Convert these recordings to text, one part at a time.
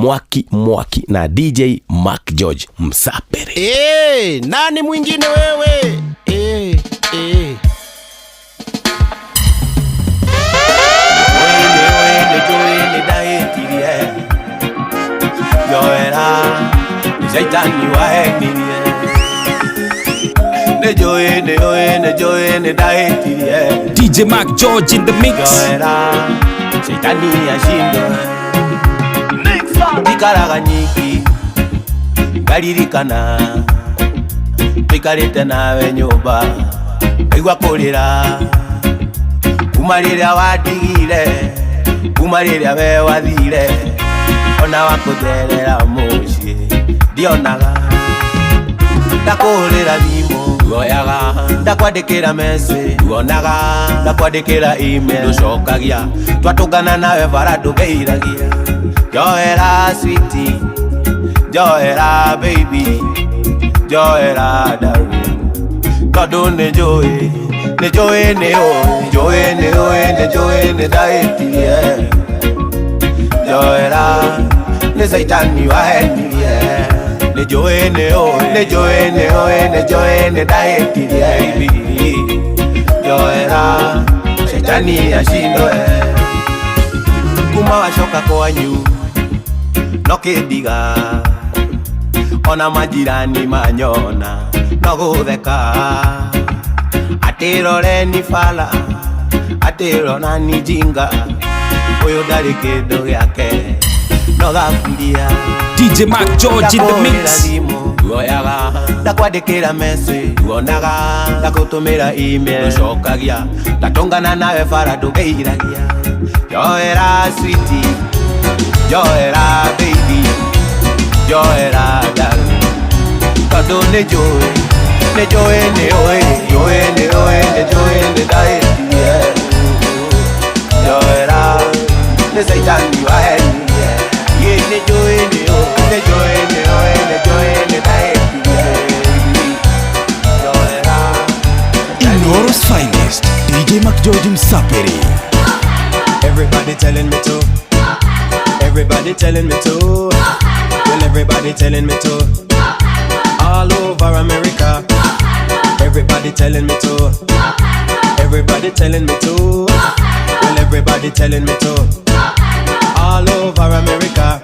Mwaki Mwaki na DJ Mark George Msapere. Hey, nani mwingine wewe? Hey, hey. DJ Mark George in the mix. Ikaraga nyiki ngaririkana twikarite nawe nyumba ngaigua kurira kuma riria wandigire kuma riria we wathire ona wakutherera mucii ndionaga ndakuhurira thimu nduoyaga ndakwandikira message nduonaga ndakwandikira email nducokagia twatungana nawe bara ndungeiragia. Joera sweetie, Joera baby, Joera darling. Tondu ni njui, ni njui ni ui, njui ni ui, ni njui ni ndahĩtirie. Joera ni caitani wahenirie. Ni njui ni ui, ni njui ni ui, ni njui ni ndahĩtirie. Joera caitani acindwe. Kuma wacoka kwanyu no kindiga ona majirani manyona no gutheka atiroreni fala atironani jinga uyu ndari kindu giake no thaburia. DJ Mark George in the mix. Nduoyaga ndakwandikira message nduonaga ndagutumira email nducokagia ndatungana nawe bara ndungeiragia. Joera sweetie, Joera baby, Joera darling. Tondu ni njui, ni njui ni ui, njui ni ui, ni njui ni ndahĩtirie. Joera ni caitani wahenirie. Ye ni njui ni ui, ni njui ni ui, ni njui ni ndahĩtirie. Joera Inoro's finest, DJ Mark George Msapere. Everybody telling me to. Everybody telling me to. Well, everybody telling me to. All over America. Everybody telling me to. Everybody telling me to. Well, everybody telling me to. All over America.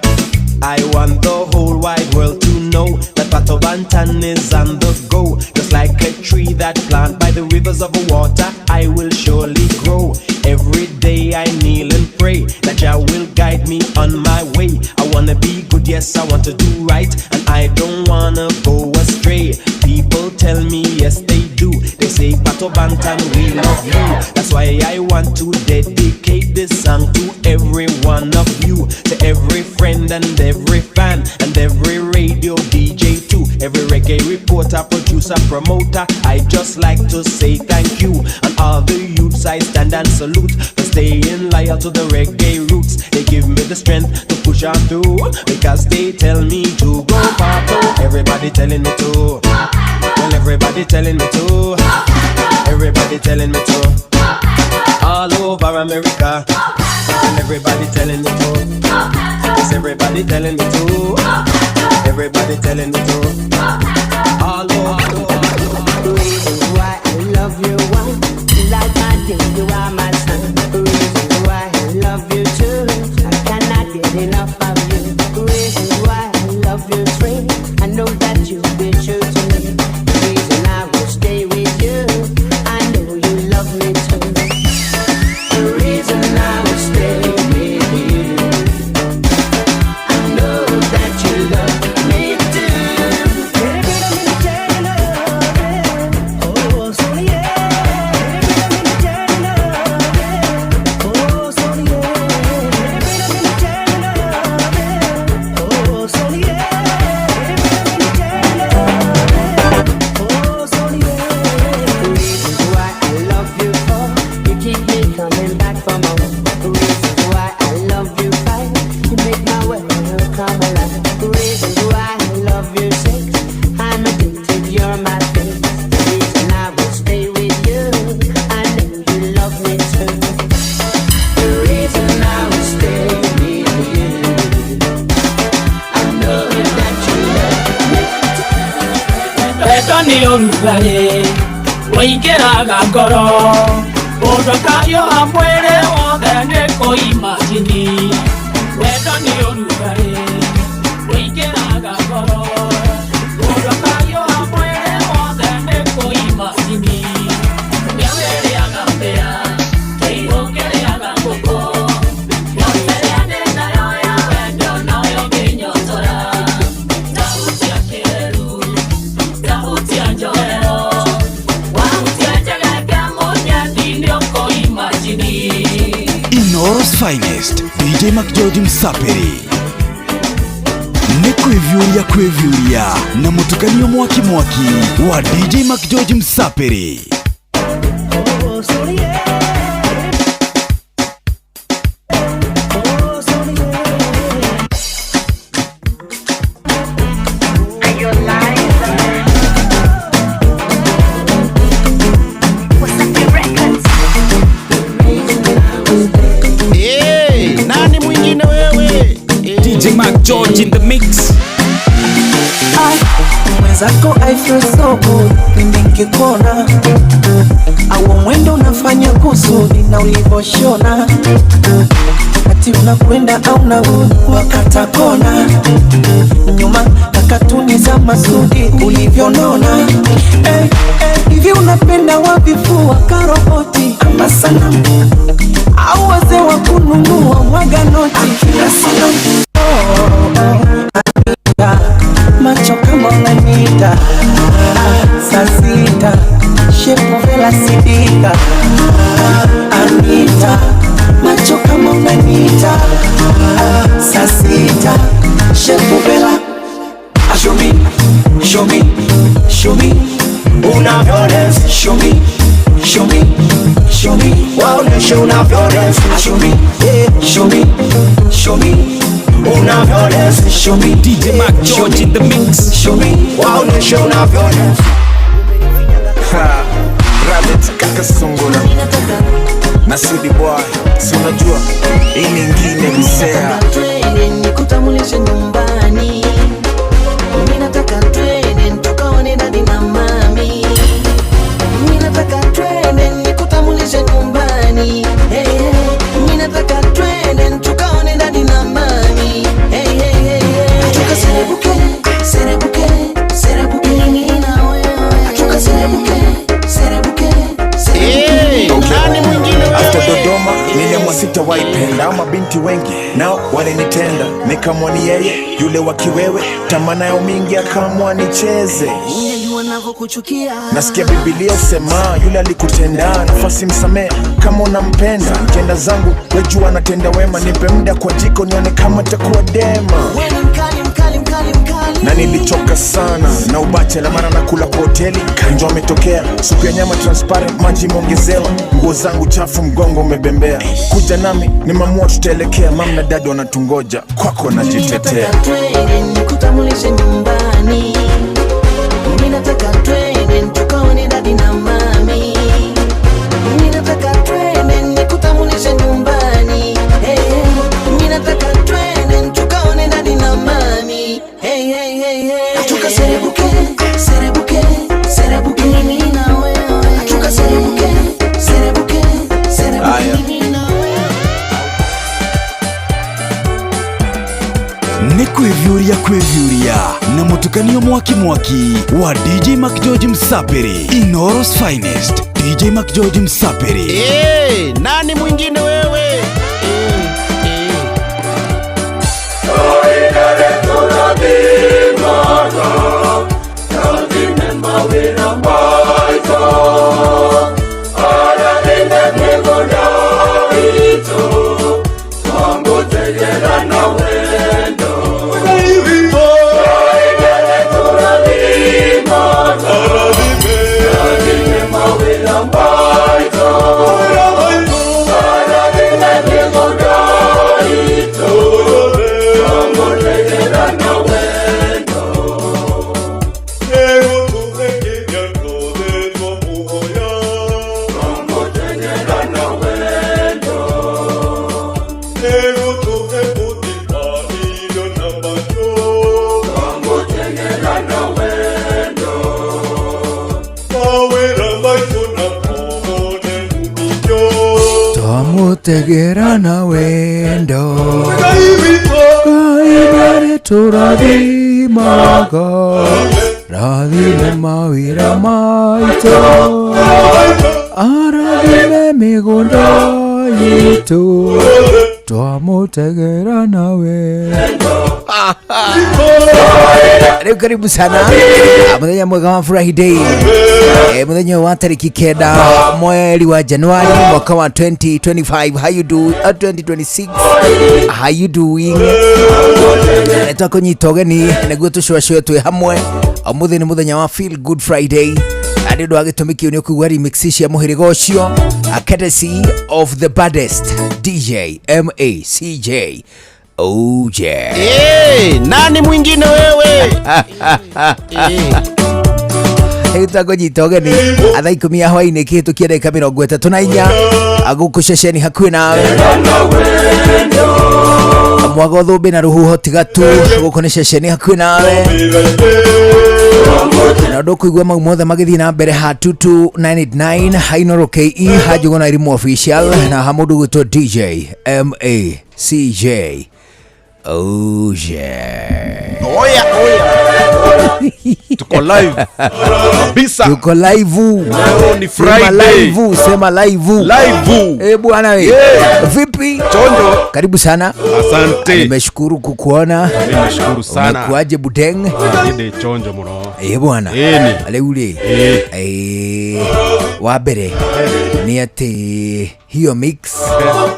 I want the whole wide world to know that Pato Banton is on the go. Just like a tree that planted by the rivers of water, I will surely grow. Every day I kneel and pray that Jah will guide me on my way. I wanna be good, yes, I want to do right, and I don't wanna go astray. People tell me, yes they do. They say, Pato Banton, we love you. That's why I want to dedicate this song to every one of you, to every friend and every fan, and every radio DJ too, every reggae reporter, producer, promoter. I just like to say thank you. And all the youths I stand and salute for staying loyal to the reggae roots. They give me the strength to push on through, because they tell me to go Pato. Everybody telling me to. Well, everybody telling me to. Everybody telling me to. All over America. And everybody telling me to. Yes, everybody telling me to. Everybody telling me to. All over. Reason why I love you, one like my day, you are my son. Reason why I love you too, I cannot get enough of you. Reason why I love you three, I know that you'll be true to me. The reason I will stay with you, I know you love me too. The reason I will stay with you, I know that you love me too. Wendo nĩ ũrugarĩ ũingĩraga ngoro, mũndũ akariũha mwĩrĩ wothe nĩ kũimajini. Wendo nĩ ũrugarĩ ũingĩraga ngoro, mũndũ akariũha mwĩrĩ wothe nĩ kũimajini. Ũrĩa wĩrĩaga mbĩa kĩihũ kĩrĩaga ngũkũ, yothe ĩrĩa ndĩ nayo ya wendo noyo ngĩnyotora. Tahutia kĩreru, tahutia njohero, wahutia njegeke mũnyendi nĩ ũkũimajini. Inoro's finest DJ McGeorge Msapiri. Nĩ kwĩviũria kwĩviũria na mũtukanio mwaki mwaki wa DJ McGeorge Msapiri. Hey, nani mwingine wewe? DJ Mark George in the mix. Mwenzako I feel so good pindi nikikuona, au mwendo unafanya kusudi na ulivoshona, ati unakwenda au narudi wakata kona, nyuma na katuni za masudi ulivyonona. Hivi unapenda wavifua karoboti ama sanamu au wazee wa kununua mwaga noti akina sanamu? Oh, oh, macho kama unanita saa sita, shepu vela sidika. Anita, macho kama unanita saa sita, shepu vela. Show me, show me, show me Unavyo dance. Show me, show me, show me Waoneshe unavyo dance. Show me, yeah, show me, show me Unavyo dance. Show me DJ Mark George in the mix. Show me Waoneshe unavyo dance. Ha, Rabbit kaka sungula na Sudi boy, si unajua hii nyingine msea. Twende nikutambulishe nyumbani, mimi nataka twende tukaone dadi na mami. Mimi nataka twende nikutambulishe nyumbani, hey, hey. Mimi nataka twende tukaone dadi na mami, hey, hey, hey, hey. Tukaserebuke, serebuke, serebuke mimi na wewe. Tukaserebuke, serebuke, Hey, nani mwingine After wewe? Dodoma niliamua sitawaipenda, mabinti wengi nao walinitenda, nikamwa ni yeye yule wa kiwewe, tamana yao mingi akaamua nicheze. Ungejua navyokuchukia. Nasikia Biblia usema yule alikutenda, nafasi msamee kama unampenda. Nikienda zangu wejua natenda wema, nipe muda kwa jiko nione kama takuwa dema. Wewe ni mkali mkali mkali mkali. Na nilichoka sana na ubachela, mara nakula kwa hoteli, kanjo ametokea, supu ya nyama transparent, maji imeongezewa, nguo zangu chafu, mgongo umebembea. Kuja nami nimeamua tutaelekea, mam na dad wanatungoja, kwako najitetea. Nataka twende nikutambulishe nyumbani. Mimi nataka twende tukaone dadi na mami. Mimi nataka twende nikutambulishe nyumbani. Hey, hey. Mimi nataka twende tukaone dadi na mami. Hey, hey, hey, hey. Tukaserebuke, serebuke, serebuke mimi na wewe. Tukaserebuke, serebuke, serebuke Aya. mimi na wewe. Nĩ kwĩviũria kwĩviũria na mũtukanio mwaki mwaki wa DJ McGeorge Msapiri. Inoro's finest DJ McGeorge Msapiri. Hey, nani mwingine wewe? Mawira Twamũtegera na wendo Ngai nĩarĩtũrathimaga Rathime mawĩra maitũ Arathime mĩgũnda itũ Twamũtegera na wendo. Rĩu karibu sana muthenya mwega wa Friday, muthenya wa tariki 9 mweri wa Januari mwaka wa 2025. How you do 2026, how you doing? Nĩtwakũnyita ũgeni nĩguo tũcũacũe twĩ hamwe. Ũmũthĩ nĩ mũthenya wa Feel Good Friday, na nĩ ũndũ wa gĩtũmi kĩu nĩ ũkũigua remix cia mũhĩrĩga ũcio, a courtesy of the baddest DJ MACJ OJ. Hey, nani mwingine wewe? Tagũnyita ũgeni athaa 10 ya hwainĩ kĩhĩtũkia ndagĩka 34 agũkũ ceceni hakuhĩ nawe mwago thũmbĩ na rũhuho tiga tu gũkũ nĩ ceceni hakuhĩ nawe na ndũkũigua mau mothe magĩthiĩ na mbere ha 22989 hainoro ke ha Njũgũna Irimũ official na ha mũndũ gwĩtwo DJ MACJ OJ. Oya, oya. Tuko live. Kabisa. Tuko live. Leo ni Sema Friday. live, sema live. Live. Eh, bwana we. Yeah. Vipi? Chonjo. Karibu sana. Asante. Nimeshukuru kukuona. Mimi nashukuru sana. Umekuaje Budeng? Ninde chonjo muno. Eh, bwana. Ĩni. Rĩu rĩ. Eh, wa mbere ni atĩ hiyo mix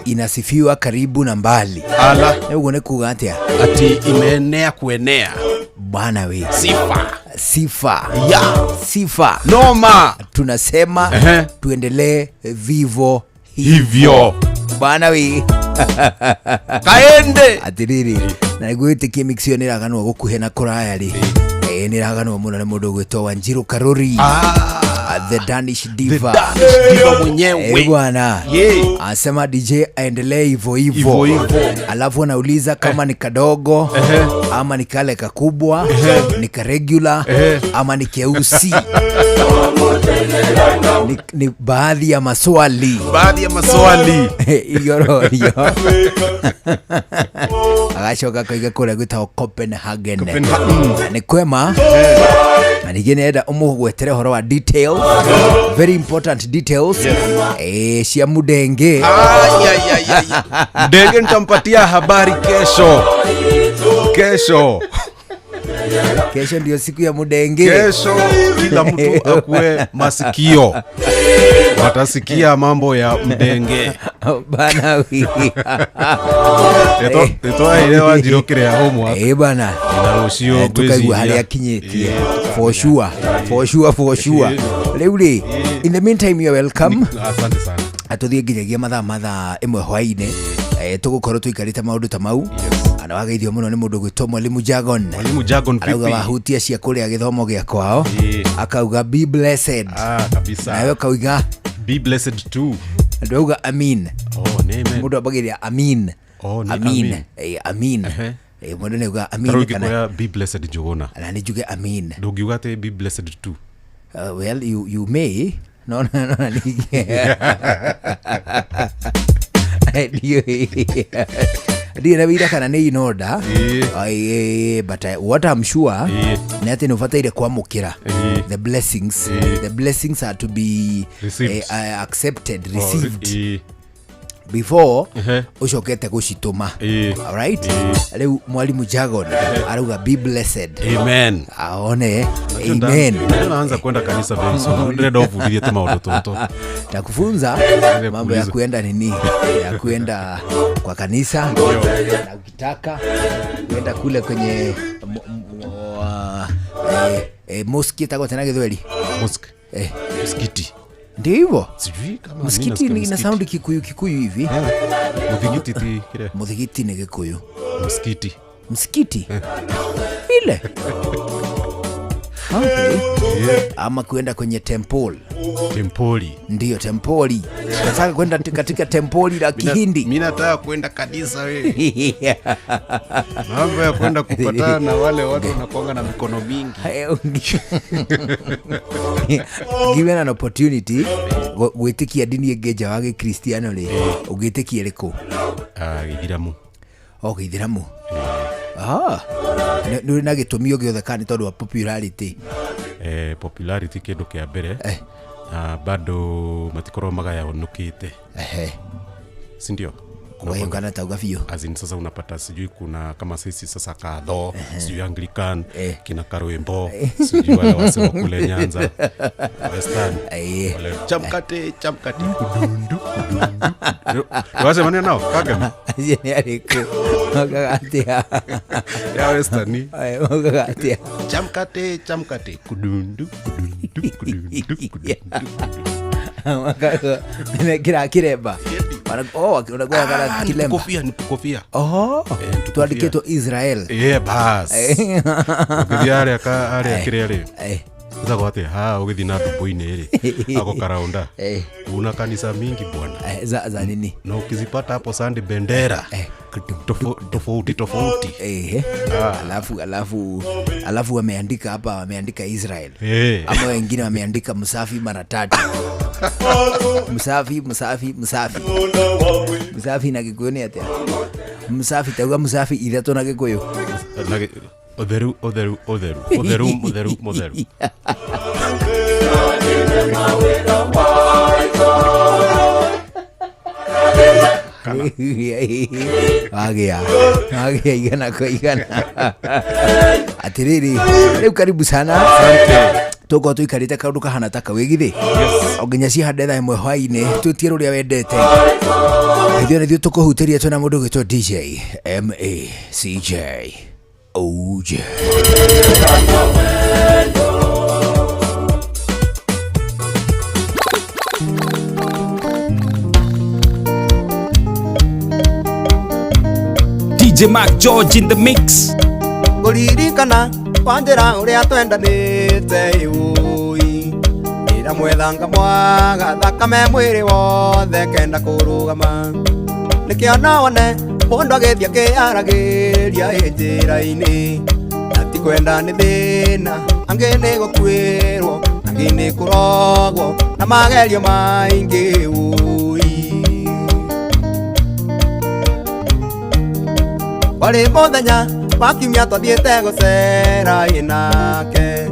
inasifiwa karibu na mbali. Ala. Ũguo nĩ kuga atĩa? Ati imeenea kuenea. Bwana we. Sifa. Sifa. Ya. Sifa. Noma. Tunasema Ehe. tuendelee vivo hivyo. Bwana we. Kaende. Atiriri na nĩguo wĩtĩkie mix ĩyo nĩraganwo gũkuhĩ na kũraya rĩ, nĩraganwo mũno nĩ mũndũ ũgwĩtwo Wanjiru Karori. The Danish Diva. The Danish Diva mwenyewe. Bwana. Yeah. Anasema DJ aendelee hivyo hivyo. Hivyo hivyo. Alafu anauliza kama ni kadogo ama ni kale kakubwa, ni ka regular ama ni keusi. Ni baadhi ya maswali. Baadhi ya maswali. Igororio. Agacoka koiga kũrĩa gwĩtagwo Copenhagen. Copenhagen. Nĩ kwema. Na ningĩ nĩenda ũmũgwetere ũhoro wa details, very important details. Yes. Cia Mudenge. Ay, ay, ay, ay. Mdenge nitampatia habari kesho. Kesho. Kesho ndio siku ya Mudenge. Kesho kila mtu akue masikio. Watasikia mambo ya Mdenge. Bana wi. Etoa ile Wanjiru kiria homework. Bana. Na rũciũ Tukaigua ngwĩciria. harĩa akinyĩtie. For sure. For sure, for sure. Rĩu rĩ, in the meantime you are welcome. Asante sana. Atũthiĩ nginyagia mathaa 1 hwainĩ. Tũgũkorwo tũikarĩte maũndũ ta mau. Ana wageithio mũno nĩ mũndũ gwĩtwo Mwalimu Jagon. Mwalimu Jagon Arauga vipi? wahutia cia kũrĩa gĩthomo gĩa kwao. Akauga be blessed. Kabisa. Nawe ukauga be blessed too. Ndauga amin. Oh, ni amen. Mũndũ ambagĩria amin. Oh, ni Amin. amin. Amin. Mũndũ nĩauga amin Tarau kana ingĩkwĩra be blessed Njũgũna. Na nĩ njuge amin. Ndũngiuga atĩ be blessed too. Well, you may. No, no, no, no. Ndiĩ na wĩira kana nĩ in order. But what I'm sure nĩ atĩ nĩ ũbataire kwamũkĩra the blessings. The blessings are to be Received. Accepted, Oh, received. Before ũcokete gũcitũma. All right? Rĩu Mwalimu Jagon arauga be blessed. Amen. Aone. Amen. Ndio naanza kwenda kanisa very soon. Ndĩrenda ũbundithie tu maũndũ tũtũ. Takufunza Ndio mambo ya kuuliza. kuenda nini? Ya kuenda kwa kanisa. Na ukitaka kuenda kule kwenye mosque ĩtagwo tena Gĩthweri? Mosque. Msikiti. Ndio hivyo. Sijui kama mimi Msikiti nasikia ni ina msikiti. sound Kikuyu Kikuyu hivi. Muthigiti ti kile. Muthigiti ni Gikuyu. Msikiti. Msikiti. Vile. Okay. Ama kuenda kwenye temple. Tempoli. Ndiyo, tempoli. Nataka kwenda katika tempoli la Kihindi. Mi nataka kwenda kanisa wewe. Mambo ya kwenda kupatana na wale watu wanakuanga na mikono mingi. Given an opportunity gwĩtĩkia ndini ĩngĩ nja wa gĩkristiano rĩ, ũngĩtĩkia ĩrĩkũ? Ah, gĩithiramu. O gĩithiramu. Ah, nĩ ũrĩ na gĩtũmi o gĩothe kana nĩ tondũ wa popularity? Popularity kĩndũ kĩa mbere. Na bado matikorwo magayanukite. Si ndio? Kugayũkana tauga biũ. As in sasa unapata sijui kuna kama sisi sasa kadho, sijui Anglican, kina Karwembo, sijui wale wasema kule Nyanza, Western. Wale chamkate, chamkate, kudundu, kudundu. Wasema nini nao? Kagame. Acio nĩ arĩkũ? Mokaga atĩa? Ya Western ni. Mokaga atĩa? Chamkate, chamkate, kudundu, kudundu, kudundu, kudundu. Mekĩra kĩremba. Oh, unakuwa kana kilemba. Kofia, ni kofia. Oh, tuandikĩtwo Israel. Eh, bas. Ũgĩthiĩ harĩa harĩa kĩrĩa rĩ. Ũtagwo atĩa? Ha, ũgĩthiĩ na ndumbo-inĩ rĩ. Ako karaunda. Kuna kanisa mingi bwana. Za nini? Na ukizipata hapo Sunday bendera. Tofauti tofauti. Alafu wameandika hapa, wameandika Israel. Ama wengine wameandika msafi mara tatu. Msafi, msafi, msafi. Msafi na Gikuyu nĩ atĩa? Msafi tauga msafi ithatũ na Gikuyu. Ũtheru, ũtheru, ũtheru. Ũtheru, mũtheru, mũtheru. Wagĩa igana kwa igana. Atĩrĩrĩ, rĩu karibu sana. Tũkorwo tũikarĩte kaũndũ kahana ta kau githĩ? O nginya cihande thaa ĩmwe hwaĩ-inĩ, twĩtie rũrĩa wendete. Ithuĩ nĩthuĩ tũkũhutĩria twĩna mũndũ ũgwĩtwo DJ MACJ OJ. DJ Mark George in the mix. Ngũririkana kwa njĩra ũrĩa twendanĩte ĩũi, ndĩramwethanga mwaga thakame mwĩrĩ wothe kenda kũrũgama. Nĩkĩo no wone mũndũ agĩthiĩ akĩyaragĩria ĩ njĩra-inĩ, na ti kwenda nĩ thĩna, angĩ nĩ gũkuĩrwo, angĩ nĩ kũrogwo na magerio maingĩ ũi. Warĩ mũthenya wa kiumia twathiĩte gũcera ĩ nake,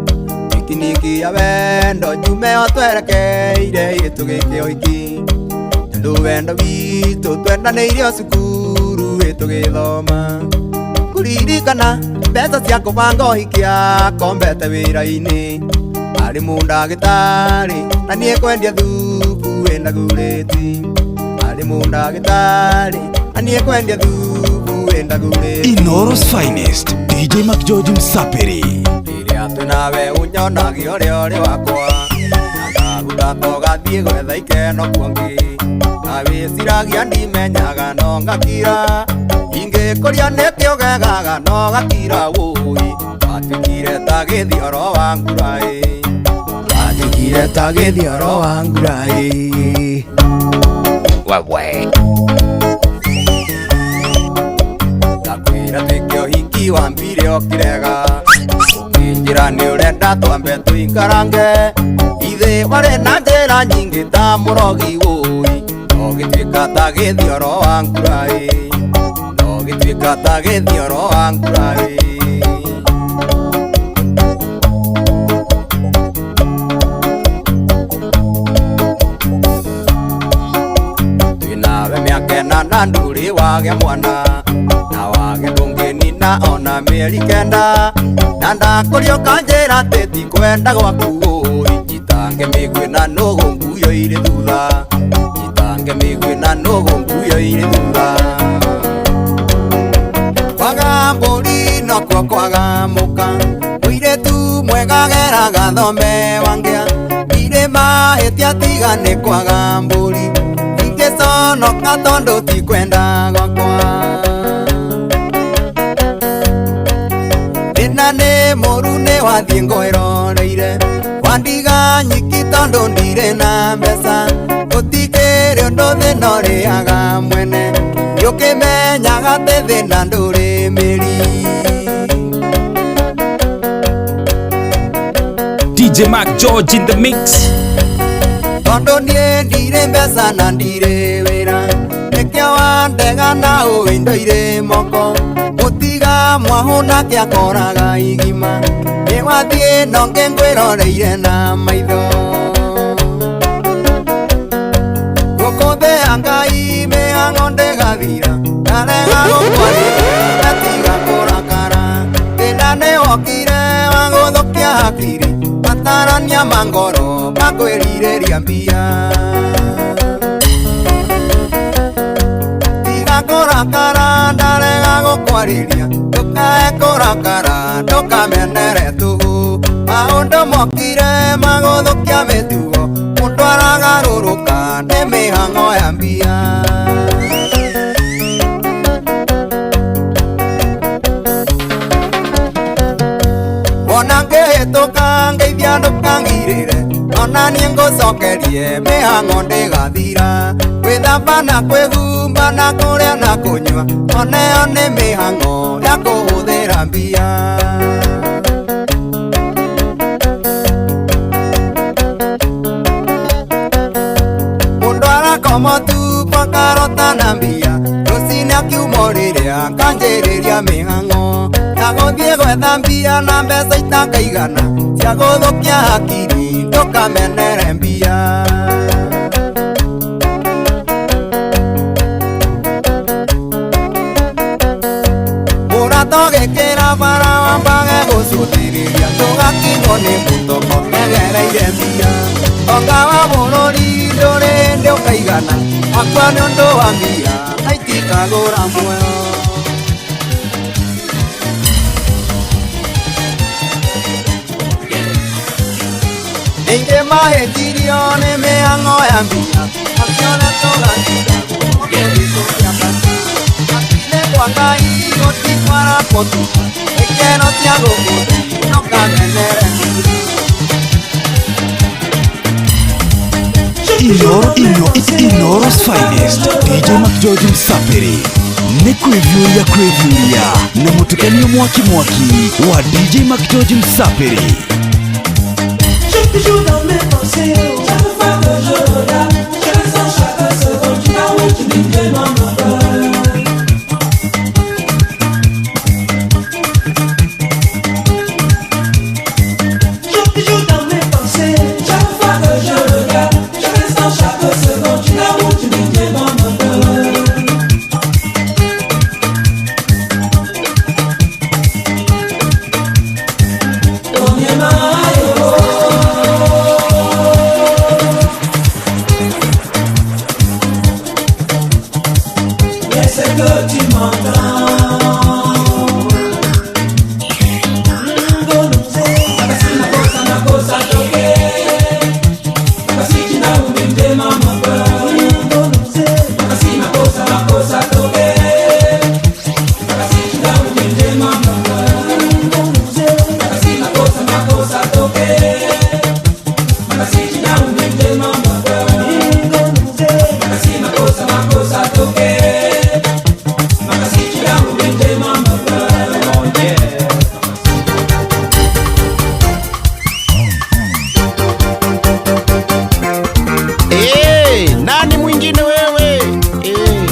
pikiniki ya wendo njume o twerekeire ĩ tũgĩke ũhiki, tondũ wendo witũ twendanĩire o cukuru ĩ tũgĩthoma. Kũririkana mbeca cia kũbanga ũhiki akombete wĩra-inĩ, arĩ mũndagĩtarĩ na niĩ kwendia thubu ĩna gurĩti, arĩ mũndagĩtarĩ na niĩ kwendia thubu ĩna gurĩti. Inooro's finest, DJ Mark George Msapiri. Rĩrĩa twĩ nawe ũnyonagia ũrĩa ũrĩ wakwa, na ndaruta tũgathiĩ gwetha ikeno kuongĩ, na wĩciragia ndimenyaga no ngakira, ingĩkũria nĩkĩo ũgegaga no gakira wũi, watuĩkire ta gĩthioro wa ngura ĩ, watuĩkire ta gĩthioro wa ngura ĩ. Wewe ndakwĩra twĩke ũhiki wambire ũkĩrega, ũkĩnjĩra nĩ ũrenda twambe tũikarange, ithĩ warĩ na njĩra nyingĩ ta mũrogi wũi, no gĩtuĩka ta gĩthioro wa ngura ĩ, no gĩtuĩka ta gĩthioro wa ngura ĩ. Twĩ nawe mĩaka ĩnana ndũrĩ wagĩa mwana, na wage ndũngĩnina ona mĩeri kenda, na ndakũria ũkanjĩra atĩ tikwenda gwaku ũi, nyitange mĩguĩ na nũgũ nguyo irĩ thutha, nyitange mĩguĩ na nũgũ nguyo irĩ thutha. Kwaga mbũri nokuo kwaga mũka, mũirĩtu mwega geraga thome wangĩa, ndirĩ mahĩtia tiga nĩ kwaga mbũri, ingĩconoka tondũ tikwenda gwakwa. Thĩna nĩ mũru nĩ wa wathiĩ ngwĩroreire wandiga nyiki tondũ ndirĩ na mbeca gũtikĩrĩ ũndũ thĩna ũrĩaga mwene nĩũkĩmenyaga atĩ thĩna ndũrĩ mĩri. DJ Mark George in the mix. Tondũ niĩ ndirĩ mbeca na ndirĩ wĩra nĩkĩo wandega na ũĩ indo irĩ moko mũtiga mwahũ nake akoraga igima nĩ wathiĩ nonge ngwĩroreire na maitho gũkũ thĩ ya Ngai mĩhang'o ndĩgathira ndarega gũkwarĩria atiga kũrakara thĩna nĩwokire wa gũthũkia hakiri matarania ma ngoro makwĩrirĩria mbia tiga kũrakara ndarega gũkwarĩria ndũkae kũrakara ndũkamenere tũhũ maũndũ mokire magũthũkia mĩtugo mũndũ aragarũrũka nĩ mĩhang'o ya mbia. Ona ngĩhĩtũka ngeithia ndũkangirĩre ona niĩ ngũcokerie mĩhang'o ndĩgathira gwĩthamba na kwĩhumba na kũrĩa na kũnyua oneyo nĩ mĩhang'o ya kũhũthĩra mbia. Mũndũ arakoma ũtukũ akarota na mbia rũcinĩ akiuma ũrĩrĩ akanjĩrĩria mĩhang'o ya gũthiĩ gwetha mbia na mbeca itakaigana cia gũthũkia hakiri ndũkamenere mbia. Mũrata ũgĩkĩra bara wambage gũcũthĩrĩria ndũgakinywo nĩ mũtoko egereire mbia tonga wa bũrũri ndũrĩ hĩndĩ ũkaigana akua nĩ ũndũ wa mbia na itikagũra muoyo. Ningĩ mahĩtirio nĩ mĩhang'o ya mbia makione tũgatinda gũkĩambata matinĩ kwa Ngai gũtikwara gũtuka ikeno cia gũkũ thĩ ndũkamenere mbia. Inoro's finest DJ McGeorge Msapiri nĩ kwĩviũria kwĩviũria na mũtukanio mwaki mwaki wa DJ McGeorge Msapiri. Toujours dans mes pensées, chaque fois que je regarde, je ressens chaque seconde, tu vas où tu vis vraiment ma peur. Toujours dans mes pensées, chaque fois que je regarde, je ressens chaque seconde, tu vas où tu vis vraiment ma peur.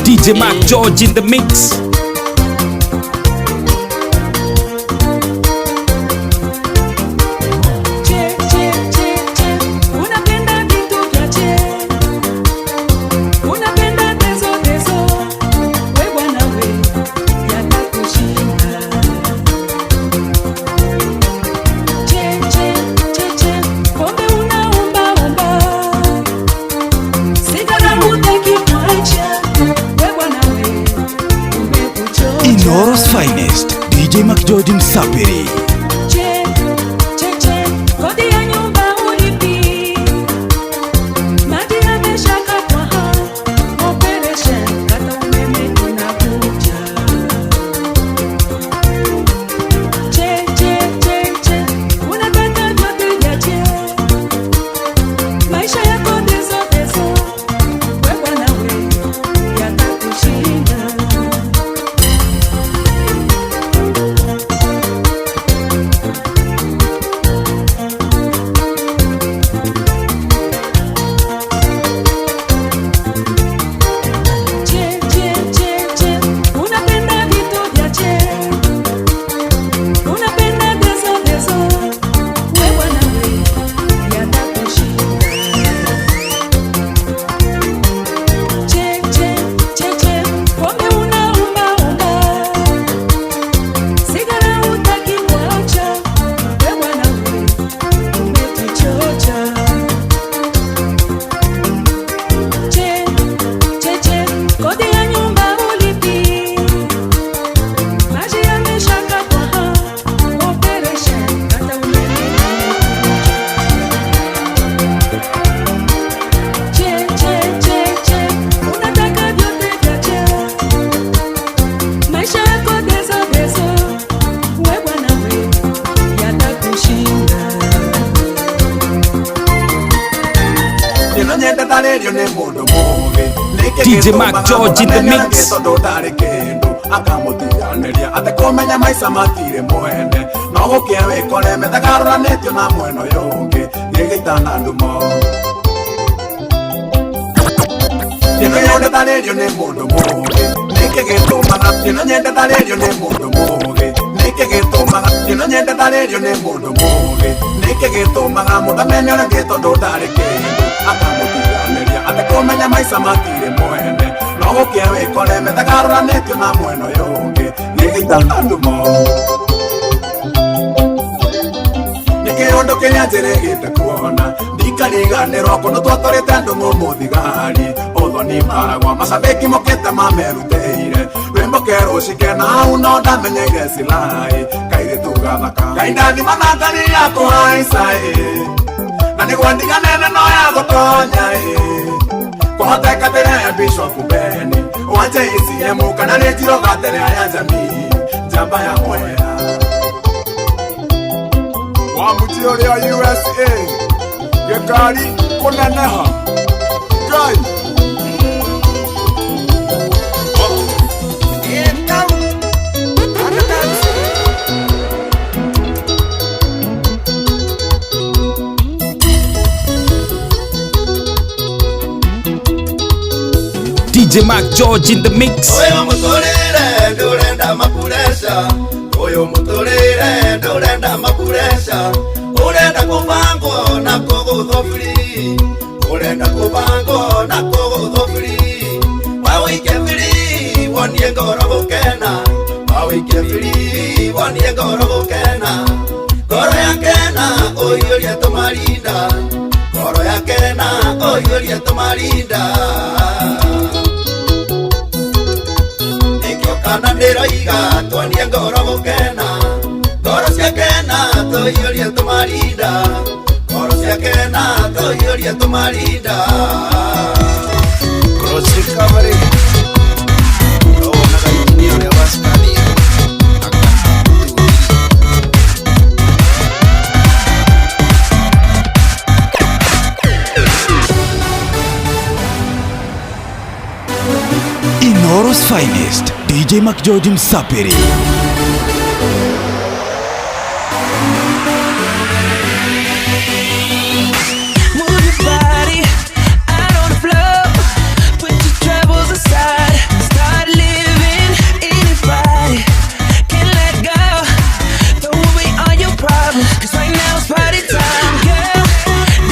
DJ Mark George in the mix. Inoro's finest DJ McGeorge Msapiri. Che, che, che, kodi ya nyumba ulipi. Maji yameshakatwa, operation kata umeme unakuja. Che, che, che, che, una tarĩrio nĩ mũndũ mũũgĩ. DJ Mark George in the mix. Tondũ ndarĩ kĩndũ akamũtiganĩria atekũmenya maica matirĩ mwene no gũkĩa wĩkore methagarũranĩtio na mwena ũyũ ũngĩ gĩgĩitana ndumo. Ĩno nyende tarĩrio nĩ mũndũ mũũgĩ nĩkĩ gĩtũmaga ĩno nyende tarĩrio nĩ mũndũ mũũgĩ nĩkĩ gĩtũmaga ĩno nyende tarĩrio nĩ mũndũ mũũgĩ nĩkĩ gĩtũmaga mũndũ amenye ũrĩa ũngĩ tondũ ndarĩ kĩndũ akamũtiganĩria atekũmenya maica matirĩ mwene no gũkĩa wĩkore methagarũranĩtio na mwena ũyũ ũngĩ gĩgĩitana ndumo. Nĩkĩũndũ kĩrĩa njĩrĩgĩte kuona ndikariganĩrwo kũndũ twatwarĩte andũ mũmũthigari ũthoni maragwa macabĩki mokĩte mamerutĩire rwĩmbo kerũcike na hau no ndamenyeire silai kairĩtu gathaka Ngai ndathima na ngari ya kũhaica ĩ na nĩguo ndiganene no ya gũtonya ĩ kũhoteka tĩrĩa ya Bishop Beni wa JCM kana nĩ njiroga tĩrĩa ya jamii njamba ya mwea wa mũtĩ ũrĩa USA gĩkari kũneneha Ngai. DJ Mark George in the mix. Oyo muturire ndurenda mapuresha oyo muturire ndurenda mapuresha urenda kubangwo na kugutho free urenda kubangwo na kugutho free wawike free wonie ngoro gukena wawike free wonie ngoro gukena ngoro yakena ũiyũrie tũmarinda ngoro yakena ũiyũrie tũmarinda kana ndĩroiga twonie ngoro gũkena ngoro ciakena tũiyũrie tũmarinda ngoro ciakena tũiyũrie tũmarinda. Cross recovery wonaga injinia ũrĩa wa Scania. Inoro's finest DJ Mark George Msapiri. Move your body out on the floor. Put your troubles aside. Start living. Anybody can let go. Throw away all your problems. 'Cause right now it's party time, girl.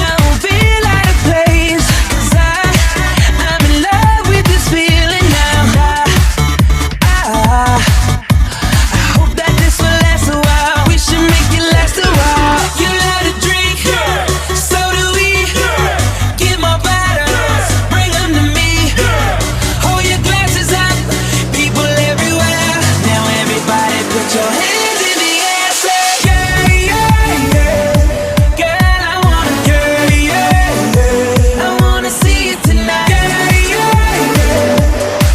Don't feel out of place. 'Cause I'm in love with this feeling now. I hope that this will last a while. We should make it last a while. You love to drink, so do we. Get more bottles, bring 'em to me. Hold your glasses up, people everywhere. Now everybody put your hands in the air. Say yeah, yeah, yeah. Girl, I wanna, yeah, yeah, yeah. I wanna see you tonight. Yeah, yeah, yeah.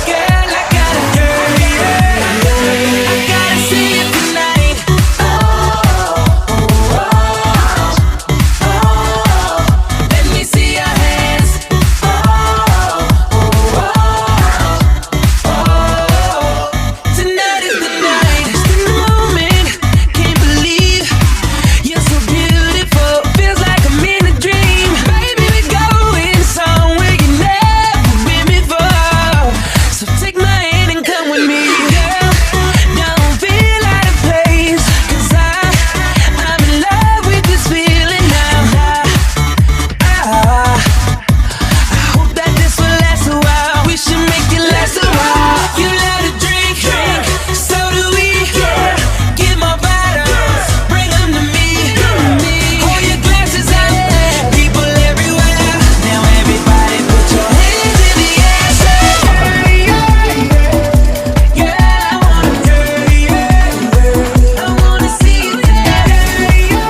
Girl, I gotta, yeah, yeah, yeah. I gotta see you tonight. Oh, oh, oh, oh. Let me see your hands. Oh, oh, oh, oh. Tonight is the night. It's the moment. Can't believe you're so beautiful. Feels like I'm in a dream. Baby, we're going somewhere you never been before. So take my hand and come with me, girl. Don't feel out of place. 'Cause I'm in love with this feeling now. I hope that this will last a while. We should make it last a while. You love to drink, so do we. Get more bottles, bring 'em to me. Hold your glasses up, people everywhere. Now everybody put your hands in the air. Say yeah, yeah, yeah. Girl, I wanna, yeah, yeah, yeah. I wanna see you tonight. Yeah, yeah, yeah.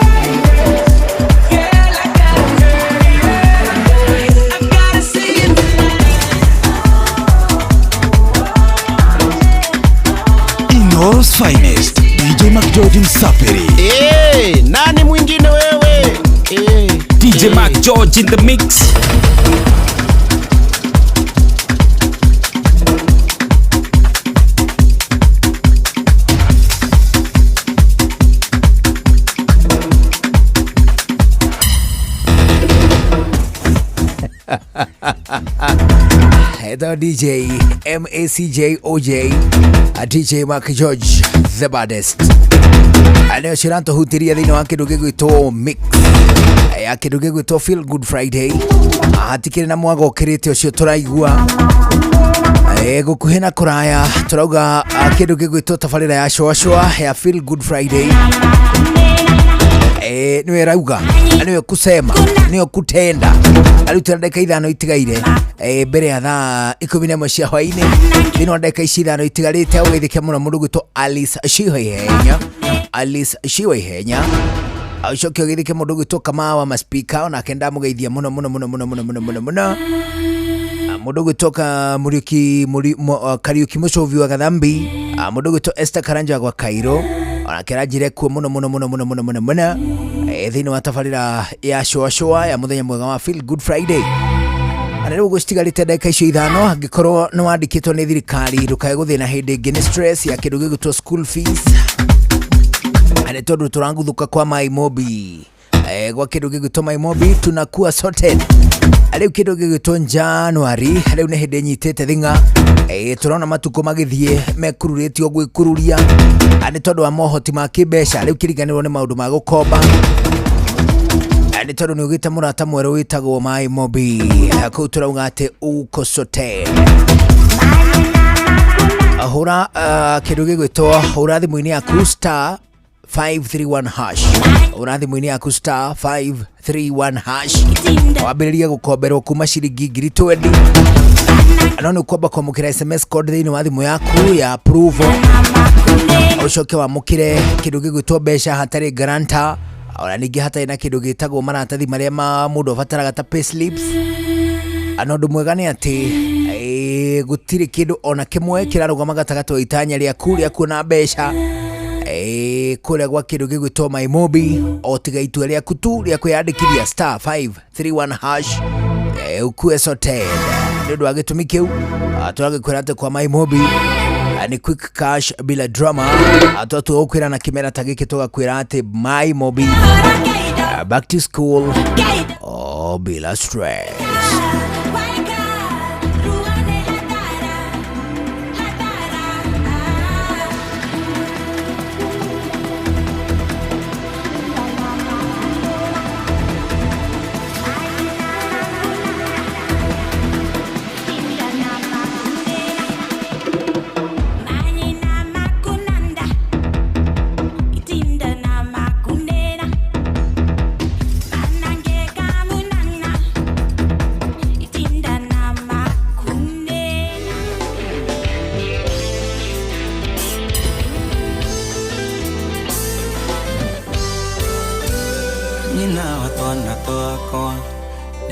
Girl, I gotta, yeah, yeah, yeah. I gotta see you tonight. Inoro's finest DJ Mark George Msapiri. Hey, nani mwingine wewe? Hey. DJ Mark George in the mix. Etagwo DJ MACJOJ, DJ Mark George the baddest. Nĩo ciratũhutiria thĩinĩ wa kĩndũ gĩgwĩtwo mix ya kĩndũ gĩgwĩtwo Feel Good Friday. Hatikĩrĩ na mwago ũkĩrĩte ũcio tũraigua. Gũkuhĩ na kũraya tũrauga kĩndũ gĩgwĩtwo tabarĩra ya cũacũa ya Feel Good Friday. Nĩwe rauga, nĩwe kusema, nĩwe kutenda. Rĩu twĩna ndagĩka 5 itigaire mbere ya thaa 11 cia hwaĩ-inĩ. Thĩinĩ wa ndagĩka ici 5 itigarĩte ũgeithĩke mũno mũndũ ũgwĩtwo Alice Shiwaihenya. Alice Shiwaihenya. Ũcoke ũgeithĩke mũndũ ũgwĩtwo Kamau wa maspika, onake ndamũgeithia mũno mũno mũno mũno mũno mũno mũno mũno. Mũndũ ũgwĩtwo Muriuki Kariuki Mũcovi wa Gathambi, mũndũ ũgwĩtwo Esther Karanja gwa Cairo, onake aranjĩra kuo mũno mũno mũno mũno mũno mũno mũno. Thĩinĩ wa tabarĩra ya cũacũa ya mũthenya mwega wa Feel Good Friday. Na rĩu gũcitigarĩte ndagĩka icio 5, angĩkorwo nĩ wandĩkĩtwo nĩ thirikari ndũkae gũthĩna hĩndĩ ĩngĩ nĩ stress ya kĩndũ gĩgwĩtwo school fees. Nĩ tondũ tũraguthũka kwa Maimobi, gwa kĩndũ gĩgwĩtwo Maimobi tunakuwa sorted. Rĩu kĩndũ gĩgwĩtwo January rĩu nĩ hĩndĩ nyitĩte thing'a. Tũrona matukũ magĩthiĩ mekururĩtio gwĩkururia nĩ tondũ wa mohoti ma kĩmbeca. Rĩu kĩriganĩrwo nĩ maũndũ ma gũkomba nĩ tondũ nĩ ũgĩte mũrata mwerũ wĩtagwo Maimobi. Kũu tũrauga atĩ uko sorted. Hũra kĩndũ gĩgwĩtwo, hũra thimũ-inĩ yaku star 531 hash. Hũra thimũ-inĩ yaku star 531 hash. Wambĩrĩrie gũkomberwo kuma ciringi 20,000. No nĩ ũkwamba kwamũkĩra SMS code thĩinĩ wa thimũ yaku ya approval. Ũcoke wamũkĩre kĩndũ gĩgwĩtwo mbeca hatarĩ guarantor, ona ningĩ hatarĩ na kĩndũ gĩtagwo maratathi marĩa ma mũndũ abataraga ta payslips. Na ũndũ mwega nĩ atĩ gũtirĩ kĩndũ ona kĩmwe kĩrarũgama gatagatĩ wa itanya rĩaku rĩa kuona mbeca kũrĩa gwa kĩndũ gĩgwĩtwo Maimobi, o tiga itua rĩaku tu rĩa kwĩyandĩkithia star 531 hash ukue sorted. Nĩ ũndũ wa gĩtũmi kĩu tũragĩkwĩra atĩ kwa Maimobi nĩ quick cash bila drama. Tũgũkwĩra na kĩmera ta gĩkĩ tũgakwĩra atĩ Maimobi back to school bila stress.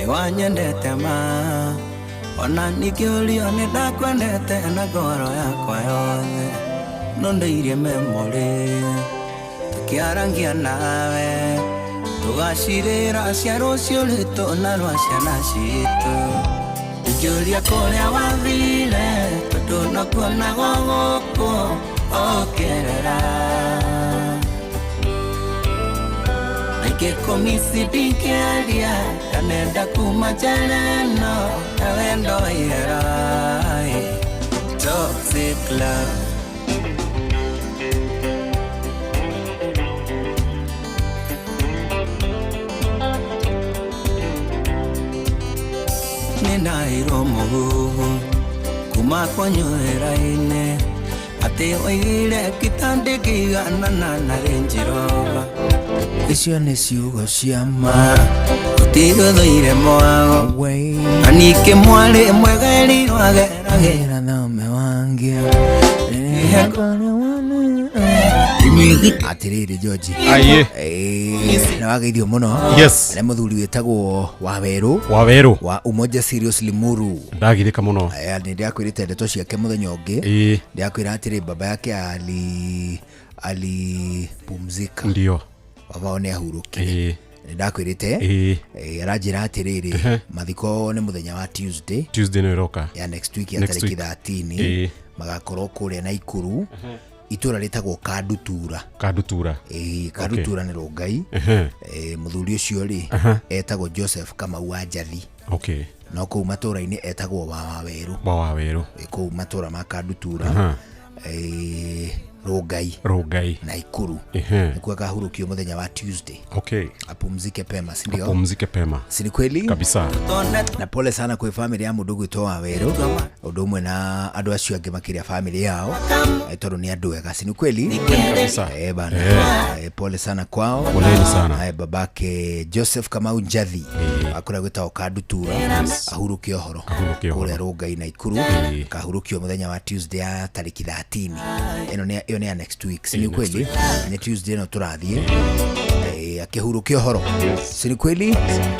Wanyendete ma ona nikĩũrio nĩ ndakwendete na ngoro yakwa yothe, no ndĩirie memory tũkĩarangia nawe tũgacirĩra cia rũciũ rwitũ na rwa ciana citũ. Ingĩũria kũrĩa wathire tondũ nokuonagwo gũkũ ũkĩrĩra. Ngĩkũmisi ndingĩaria ndanenda kuma njera ĩno na wendo waihera. Toxic love. Nĩndaheirwo mũhuhu kuma kwanyu wĩra-inĩ atĩ oigire kitandĩkĩiganana na Range Rover. Icio nĩ ciugo cia ma gũtigũthũire mwago na ningĩ mwarĩ mwega erirwo ageragĩra thome wangi. Atirĩrĩ George, nĩ wageithio mũno. Yes. Nĩ mũthuri wĩtagwo Wawerũ. Wawerũ wa Umoja Serious Limuru. Ndagirĩka mũno. Nĩ ndĩrakwĩrĩte ndeto ciake mũthenya ũngĩ. Ndĩrakwĩra atĩrĩ baba yake alipumzika. Ndio. Baba wao nĩ ahurũkire. Nĩ ndakwĩrĩte aranjĩra atĩrĩrĩ mathiko nĩ mũthenya wa Tuesday. Tuesday nĩ ĩroka. Ya next week ya tarĩki 13 magakorwo kũrĩa Naikuru. Itũra rĩtagwo Kandutura. Kandutura. Ĩĩ, Kandutura nĩ Rũngai. Ehe. Mũthuri ũcio rĩ, Aha. etagwo Joseph Kamau wa Njathi. Okay. No kũu matũra-inĩ etagwo wa Wawerũ. Wa Wawerũ. Ĩ, kũu matũra ma Kandutura. Aha. Rũngai. Rũngai. Naikuru. Ehe. Nĩkuo akahurũkio mũthenya wa Tuesday. Okay. Apumzike pema, si ndio? Apumzike pema. Si ni kweli? Kabisa. Na pole sana kwĩ family ya mũndũ gwĩtwo Wawerũ, ũndũ ũmwe na andũ acio angĩ makĩria family yao, tondũ nĩ andũ ega, si ni kweli? Kabisa. Bana. Pole sana kwao. Poleni sana. Babake Joseph Kamau Njathi akũrĩa gwĩtagwo Kandutura ahurũke ũhoro Ahurũke ũhoro. kũrĩa Rũngai Naikuru, kahurũkio mũthenya wa Tuesday ya tarĩki 13. Ĩno nĩ ĩyo nĩ ya next week, si ni Ĩĩ, next kweli? week. Nĩ Tuesday ĩno tũrathiĩ. Akĩhurũke ũhoro, si ni kweli?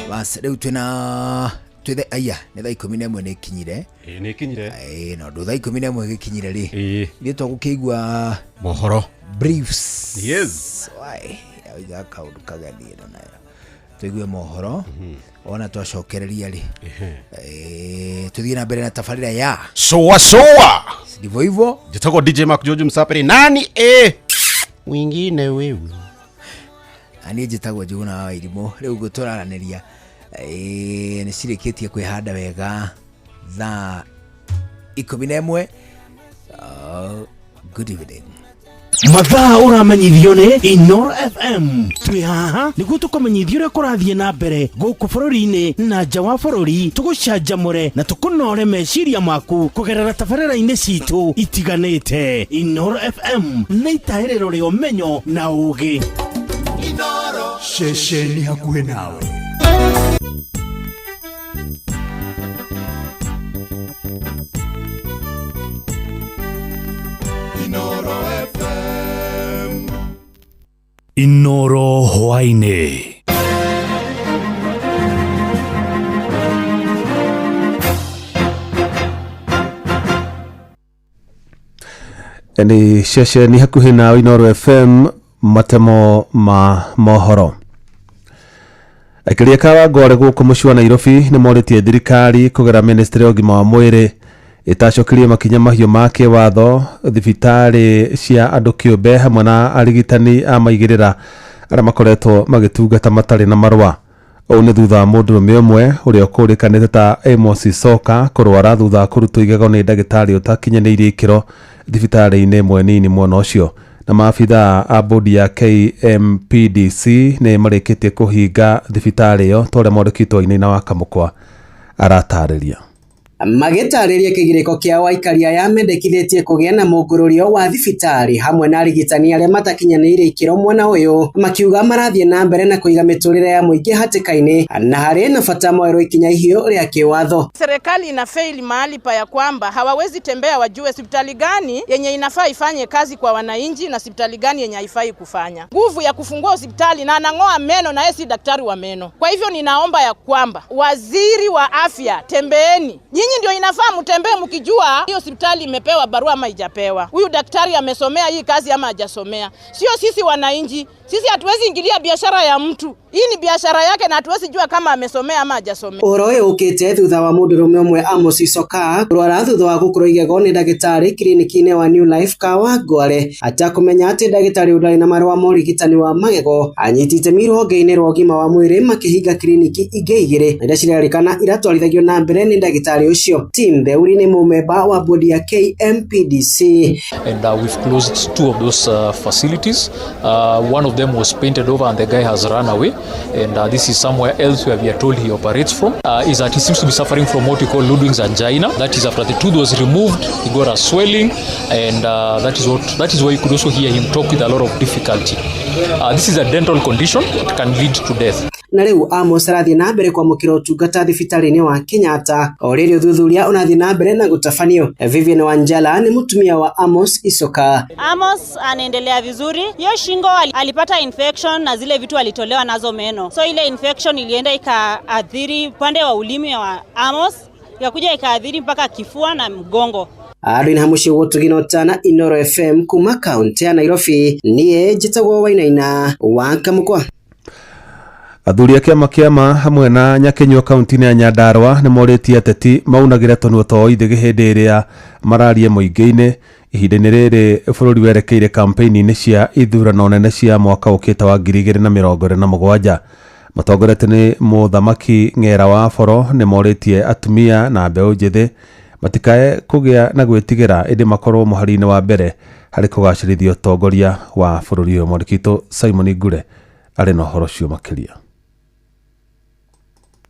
Bas rĩu twĩna twĩ aya nĩ thaa 11 nĩ ikinyire. Ĩĩ, nĩ ikinyire. Na ũndũ thaa 11 gĩkinyire rĩ, Ĩĩ. ithuĩ twagũkĩigua mohoro briefs. Yes. Wai, oiga kaũndũ kageni ĩno nayo tũigue mohoro ona twacokereria rĩ, tũthiĩ na mbere na tabarĩra ya Shoa shoa. Ndivyo hivyo. Njĩtagwo DJ Mark George Msapiri. Nani wingine wewe? Na niĩ njĩtagwo Njũgũna wa Wairimũ. Rĩu ũguo tũraranĩria, nĩ cirĩkĩtie kwĩhanda wega thaa 11. Good evening. Mathaa ũramenyithio nĩ Inoro FM. Twĩ haha nĩguo tũkũmenyithia ũrĩa kũrathiĩ na mbere gũkũ bũrũri-inĩ na nja wa bũrũri, tũgũcanjamũre na tũkũnore meciria maku kũgerera tabarĩra-inĩ citũ itiganĩte. Inoro FM nĩ itahĩrĩro rĩa ũmenyo na ũgĩ. Ceceni hakuhĩ nawe. Inoro FM. Inoro hwaĩ-inĩ. Nĩ ceceni hakuhĩ nawe Inoro FM, matemo ma mohoro. Aikari a Kawangware gũkũ mũciĩ wa Nairobi nĩ morĩtie thirikari kũgera ministry ya ũgima wa mwĩrĩ ĩtacokerie makinya mahiũ ma kĩwatho thibitarĩ cia andũ kĩũmbe hamwe na arigitani a maigĩrĩra arĩa makoretwo magĩtungata matarĩ na marũa. Ũũ nĩ thutha wa mũndũrũme ũmwe ũrĩa ũkũrĩkanĩte ta Amos Soka kũrwara thutha wa kũrutwo igego nĩ ndagĩtarĩ ũtakinyanĩirie ikĩro thibitarĩ-inĩ ĩmwe nini mwena ũcio. Na maabithaa a bodi ya KMPDC nĩ marĩkĩtie kũhinga thibitarĩ ĩyo ta ũrĩa mwandĩki witũ Wainaina wa Kamũkwa aratarĩria. Magĩtarĩria kĩgirĩko kĩao, aikari aya mendekithĩtie kũgĩa na mũngũrũrio wa thibitarĩ hamwe na arigitani arĩa matakinyanĩirie ikĩro mwena ũyũ, makiuga marathiĩ na mbere na kũiga mĩtũrĩre ya mũingĩ hatĩka-inĩ na harĩ na bata moerwo ikinya ihiũ rĩa kĩwatho. Serikali ina fail mahali pa ya kwamba hawawezi tembea wajue hospitali gani yenye inafaa ifanye kazi kwa wananchi na hospitali gani yenye haifai kufanya. Nguvu ya kufungua hospitali na anang'oa meno na yeye si daktari wa meno. Kwa hivyo ninaomba ya kwamba waziri wa afya, tembeeni. Nyinyi ndio inafaa mtembee mkijua hiyo hospitali imepewa barua ama haijapewa. Huyu daktari amesomea hii kazi ama hajasomea. Sio sisi wananchi. Sisi hatuwezi ingilia biashara ya mtu. Hii ni biashara yake na hatuwezi jua kama amesomea ama hajasomea. Ũhoro ũyũ ũkĩte thutha wa mũndũrũme ũmwe Amos Isoka kũrwara thutha wa gũkũrwo igego nĩ ndagĩtarĩ kiriniki-inĩ wa New Life Kawangware atakũmenya atĩ ndagĩtarĩ ũrĩa na marũa ma ũrigitani wa magego anyiti itemi rũhonge-inĩ rwa ũgima wa mwĩrĩ makĩhinga kiriniki ingĩ igĩrĩ na iria cirerĩkana iratwarithagio na mbere nĩ ndagĩtarĩ ũcio. Tim Theuri nĩ mũmemba wa bodi ya KMPDC. And we've closed two of those facilities. One of them was painted over and the guy has run away. And this is somewhere else where we are told he operates from. Is that he seems to be suffering from what we call Ludwig's angina. That is after the tooth was removed, he got a swelling, and that is why you could also hear him talk with a lot of difficulty. This is a dental condition that can lead to death. Na rĩu Amos arathiĩ na mbere kwamũkĩra ũtungata thibitarĩ-inĩ wa Kenyatta o rĩrĩ ũthuthuria ũrathiĩ na mbere na gũtabanio. Vivian Wanjala nĩ mũtumia wa Amos Isoka. Amos anaendelea vizuri. Hiyo shingo alipata infection na zile vitu alitolewa nazo meno, so ile infection ilienda ikaathiri upande wa ulimi wa Amos, ikakuja ikaathiri mpaka kifua na mgongo. Andũ hamuciĩ gũtugina na Inoro FM kuma kaunti ya Nairobi, niĩ njĩtagwo Wainaina wa Kamũkwa. Athuri a kĩama kĩama hamwe na Nyakinyua kaunti-inĩ ya Nyandarua nĩ morĩtie ateti maunagĩre tũnua twao ithĩgĩ hĩndĩ ĩrĩa mararia mũingĩ-inĩ. Ihinda-inĩ rĩrĩ bũrũri werekeire kampeni-inĩ cia ithurano nene cia mwaka ũkĩte wa 2027. Matongoretio nĩ mũthamaki Ng'era wa Boro nĩ morĩtie atumia na mbeũ njĩthĩ matikae kũgĩa na gwĩtigĩra ĩndĩ makorwo mũhari-inĩ wa mbere harĩ kũgacĩrithia ũtongoria wa bũrũri ũyũ. Mwandĩki witũ Simon Ngure arĩ na ũhoro ũcio makĩria.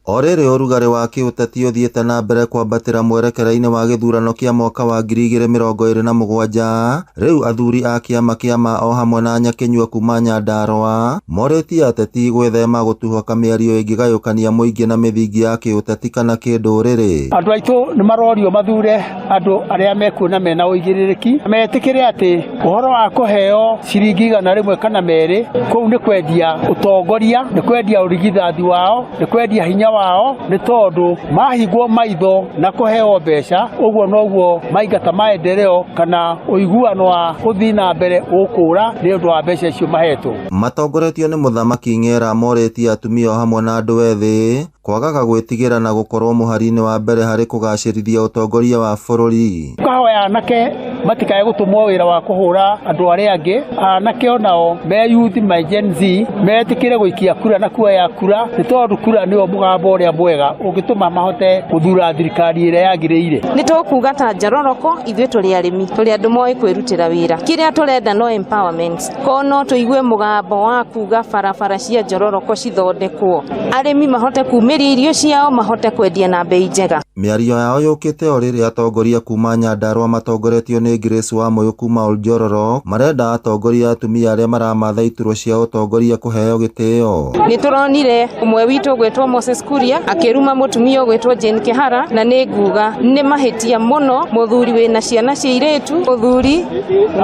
O rĩrĩ ũrugarĩ wa kĩũteti ũthiĩte na mbere kwambatĩra mwerekera-inĩ wa gĩthurano kĩa mwaka wa 2027, rĩu athuri a kĩama kĩa ma o hamwe na Nyakinyua kuma Nyandarua morĩtie ateti gwĩthema gũtuhũka mĩario ĩngĩgayũkania mũingĩ na mĩthingi ya kĩũteti kana kĩndũrĩrĩ. Andũ aitũ nĩ marorio mathure andũ arĩa mekuona mena ũigĩrĩrĩki, metĩkĩre atĩ ũhoro wa kũheo ciringi 100 kana 2 kũu nĩ kwendia ũtongoria, nĩ kwendia ũrigithathi wao, nĩ kwendia hinya wao, nĩ tondũ mahingwo maitho na kũheo mbeca ũguo noguo maingata maendeleo kana ũiguano wa gũthiĩ na mbere ũkũra nĩ ũndũ wa mbeca icio mahetwo. Matongoretio nĩ mũthamaki Ng'era morĩtie atumia o hamwe na andũ ethĩ kwagaga gwĩtigĩra na gũkorwo mũhari-inĩ wa mbere harĩ kũgacĩrithia ũtongoria wa bũrũri. Ũkahoya anake matikae gũtũmwo wĩra wa kũhũra andũ arĩa angĩ, anake onao me youth me Gen Z metĩkĩre gũikia kura na kuoya kura, nĩ tondũ kura nĩyo mũgambo ũrĩa mwega ũngĩtũma mahote gũthura thirikari ĩrĩa yagĩrĩire. Nĩ tũkuga ta Njororoko ithuĩ tũrĩ arĩmi, tũrĩ andũ moĩ kwĩrutĩra wĩra, kĩrĩa tũrenda no empowerment, ko no tũigue mũgambo wa kuga barabara cia Njororoko cithondekwo, arĩmi mahote kumĩria irio ciao, mahote kwendia na bei njega. Mĩario yao yũkĩte o rĩrĩ atongoria kuma Nyandarua matongoretio nĩ Grace Wamuyu kuma Oljororok marenda atongoria atumia arĩa maramatha iturwa cia ũtongoria kũheo gĩtĩo. Nĩ tũronire ũmwe witũ ũgwĩtwo Moses Kuria akĩruma mũtumia ũgwĩtwo Jane Kihara, na nĩ nguga nĩ mahĩtia mũno mũthuri wĩna ciana cia irĩtu, mũthuri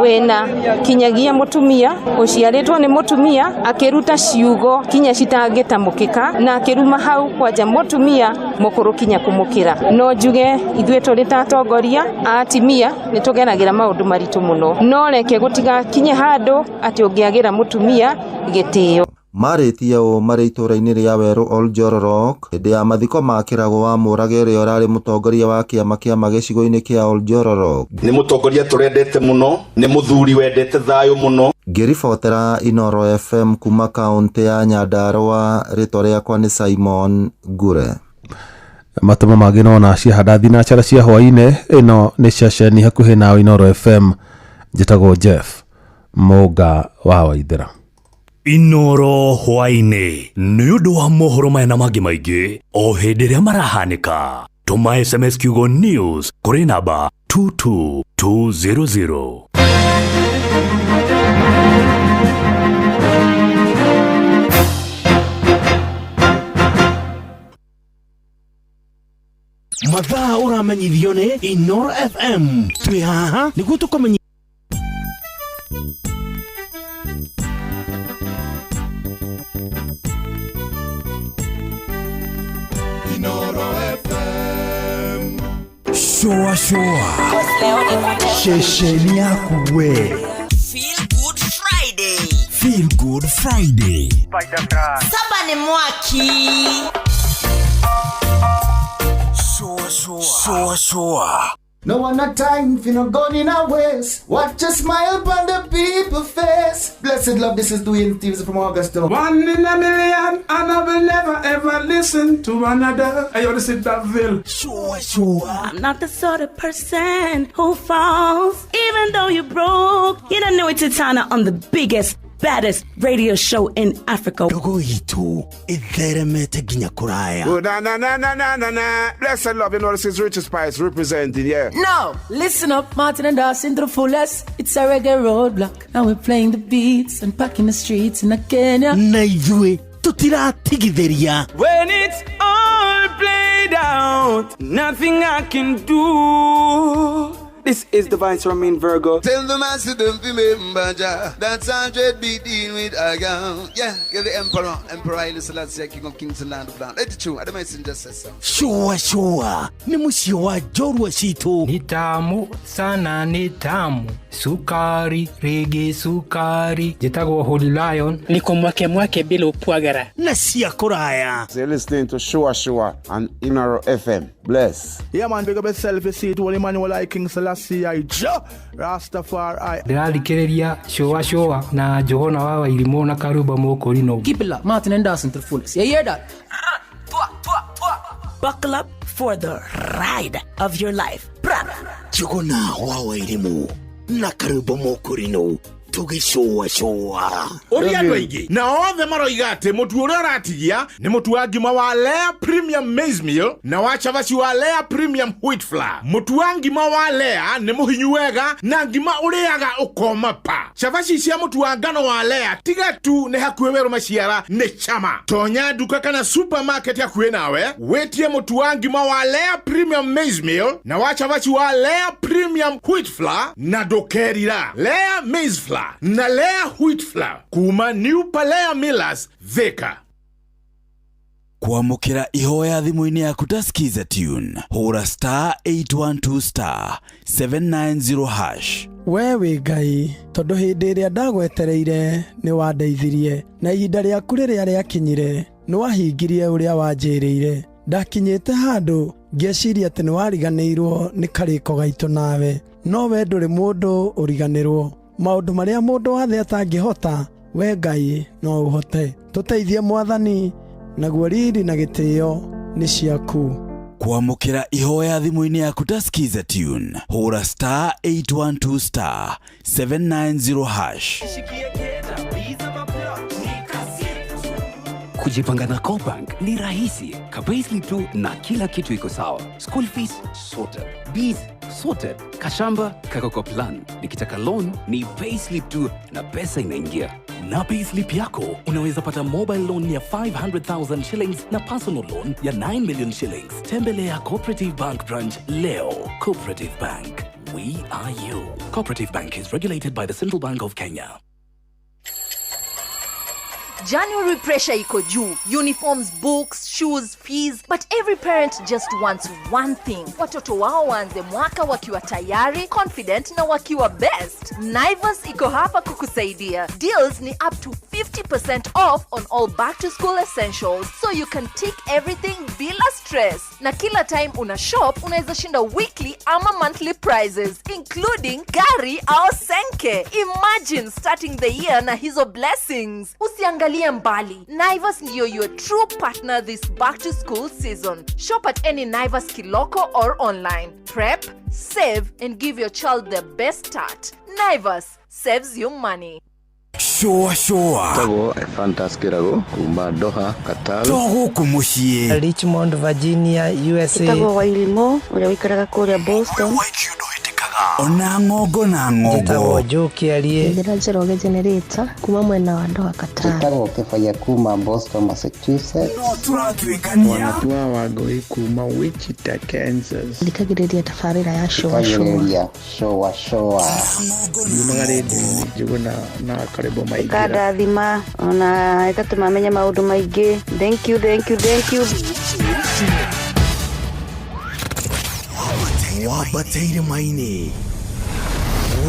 wĩna kinyagia mũtumia ũciarĩtwo nĩ mũtumia akĩruta ciugo kinya citangĩtamũkĩka na akĩruma hau kwanja mũtumia mũkũrũ kinya kũmũkĩra. No njuge ithuĩ tũrĩ ta atongoria a atimia nĩ tũgeragĩra maũndũ maritũ mũno, no reke gũtigakinye handũ atĩ ũngĩagĩra mũtumia gĩtĩo. Marĩtie ũũ marĩ itũũra-inĩ rĩa Werũ Oljororok hĩndĩ ya mathiko ma Kĩragũ wa Mũrage ũrĩa ũrarĩ mũtongoria wa kĩama kĩa gĩcigo-inĩ kĩa Oljororok. Nĩ mũtongoria tũrendete mũno, nĩ mũthuri wendete thayũ mũno. Ngĩribotera Inoro FM kuma kaũntĩ ya Nyandarua, rĩtwa rĩakwa nĩ Simon Ngure. Matemo mangĩ nona ciahanda thinacara cia hwaĩ-inĩ. Ĩno nĩ ceceni hakuhĩ nawe Inoro FM. Njĩtagwo Jeff Mũnga wa Waithera. Inoro hwaĩ-inĩ nĩ ũndũ wa mohoro maya na mangĩ maingĩ o hĩndĩ ĩrĩa marahanĩka. Tũma SMS kiugo news kũrĩ namba 22200. Mathaa ũramenyithio nĩ Inoro FM. Twĩ haha nĩguo tũkũmenyi Inoro FM. Shoa shoa shesheni yaku we. Feel Good Friday. Feel Good Friday. Saba ni mwaki. Shoa shoa. Shoa shoa. No one not time for no gun in our waist. Watch a smile upon the people face. Blessed love, this is Dwayne Stevens from Augusta. 1 in a million, and I will never ever listen to another. I ought to sit that bill. Sure, sure. I'm not the sort of person who falls, even though you're broke. You don't know it's Titana on the biggest, baddest radio show in Africa. Ndogo itu itheremete nginya kuraya. Oh, na na na na na na na. Blessed love, you know this is Richard Spice representing, yeah. No, listen up, Martin and Dawson to the fullest. It's a reggae roadblock. Now we're playing the beats and packing the streets in Kenya. Na ithuĩ tutiratigithĩria. When it's all played out, nothing I can do. This is the Vice Romain Virgo. Tell the master don't remember Jah. That's 100 be dealing with a gun. Yeah, you're the emperor. Emperor Haile Selassie, King of Kings and Land of Land. Let it true. I don't messenger says so. Sure, sure. Ni mũciĩ wa njorua citũ. Ni tamu sana, ni tamu. Sukari, rege sukari. Njĩtagwo Holy Lion. Niko mwake mwake bila upwagara. Na cia kũraya. So you're listening to Shua Shua on Inoro FM. Bless. Yeah man, big up yourself. You see it, Holy Emmanuel I King Selassie. Selassie I Jah Rastafari. Ndĩrathikĩrĩria Shũa Shũa na Njũgũna wa Wairimũ na Karumba Mũkũrinũ. Keep it locked. Martin and Dawson to the fullest. You hear that? Buckle up for the ride of your life. Njũgũna wa Wairimũ na Karumba Mũkũrinũ tũgĩcũacũa. Ũria andũ aingĩ na othe maroiga atĩ mũtu ũrĩa ũratigia nĩ mũtu wa ngima wa Lea Premium Maize Meal na wa cabaci wa Lea Premium Wheat Flour. Mũtu wa ngima wa Lea nĩ mũhinyu wega na ngima ũrĩaga ũkoma pa. Cabaci cia mũtu wa ngano wa Lea tiga tu nĩ hakuhĩ werũ maciara nĩ chama. Tonya nduka kana supermarket hakuhĩ nawe wĩtie mũtu wa ngima wa Lea Premium Maize Meal na wa cabaci wa Lea Premium Wheat Flour na ndũkerira. Lea Maize Flour na Lea Wheat Flour kuma New Palea Millers Thika. Kwamũkĩra ihoya thimũ-inĩ yaku ta Skiza Tune, hũra star 812 star 790 hash. We wĩ Ngai, tondũ hĩndĩ ĩrĩa ndagwetereire nĩ wandeithirie, na ihinda rĩaku rĩrĩa rĩakinyire nĩ wahingirie ũrĩa wanjĩrĩire. Ndakinyĩte handũ ngĩciria atĩ nĩ wariganĩirwo nĩ karĩko gaitũ nawe, no we ndũrĩ mũndũ ũriganĩrwo. Maũndũ marĩa mũndũ wa thĩ atangĩhota, we Ngai no ũhote. Tũteithie Mwathani, naguo riri na gĩtĩo nĩ ciaku. Kwamũkĩra ihoya thimũ-inĩ yaku ta Skiza Tune, hũra star 812 star 790 hash. Kujipanga na CoBank ni rahisi. Ka-payslip tu na kila kitu iko sawa. School fees sorted. Bills sorted. Kashamba kako kwa plan. Nikitaka loan ni payslip tu na pesa inaingia. Na payslip yako unaweza pata mobile loan ya 500,000 shillings na personal loan ya 9 million shillings. Tembelea Cooperative Bank branch leo. Cooperative Bank. We are you. Cooperative Bank is regulated by the Central Bank of Kenya. January pressure iko juu. Uniforms, books, shoes, fees. But every parent just wants one thing. Watoto wao waanze mwaka wakiwa tayari, confident na wakiwa best. Naivas iko hapa kukusaidia. Deals ni up to 50% off on all back to school essentials, so you can tick everything bila stress. Na kila time una shop, unaweza shinda weekly ama monthly prizes, including gari au senke. Imagine starting the year na hizo blessings. Usiangalie mbali. Naivas ndiyo your true partner this back to school season. Shop at any Naivas Kiloko or online. Prep, save and give your child the best start. Naivas saves you money. Shũa shũa. Tagwo Fantas Kĩrago kuma Doha, Qatar. To gũkũ mũciĩ. Richmond, Virginia, USA. Tagwo Wairimo ũrĩa ũikaraga kũrĩa Boston. Ona ng'ongo na ng'ongo. Njĩtagwo Joe Kĩarie. Njĩra Njoroge Generator kuma mwena wa Doha, Qatar. Njĩtagwo Kĩbaya kuma Boston, Massachusetts. No tũratuĩkania. Wanatua Wangũi kuma Wichita, Kansas. Thikagĩrĩria tabarĩra ya Shũa Shũa. Thikagĩrĩria Shũa Shũa. Yumaga rĩndiũ-inĩ Njũgũna na Karĩbo Maingĩra. Ĩkandathima ona ĩgatũma menye maũndũ maingĩ. Thank you, thank you, thank you. Wambateire maini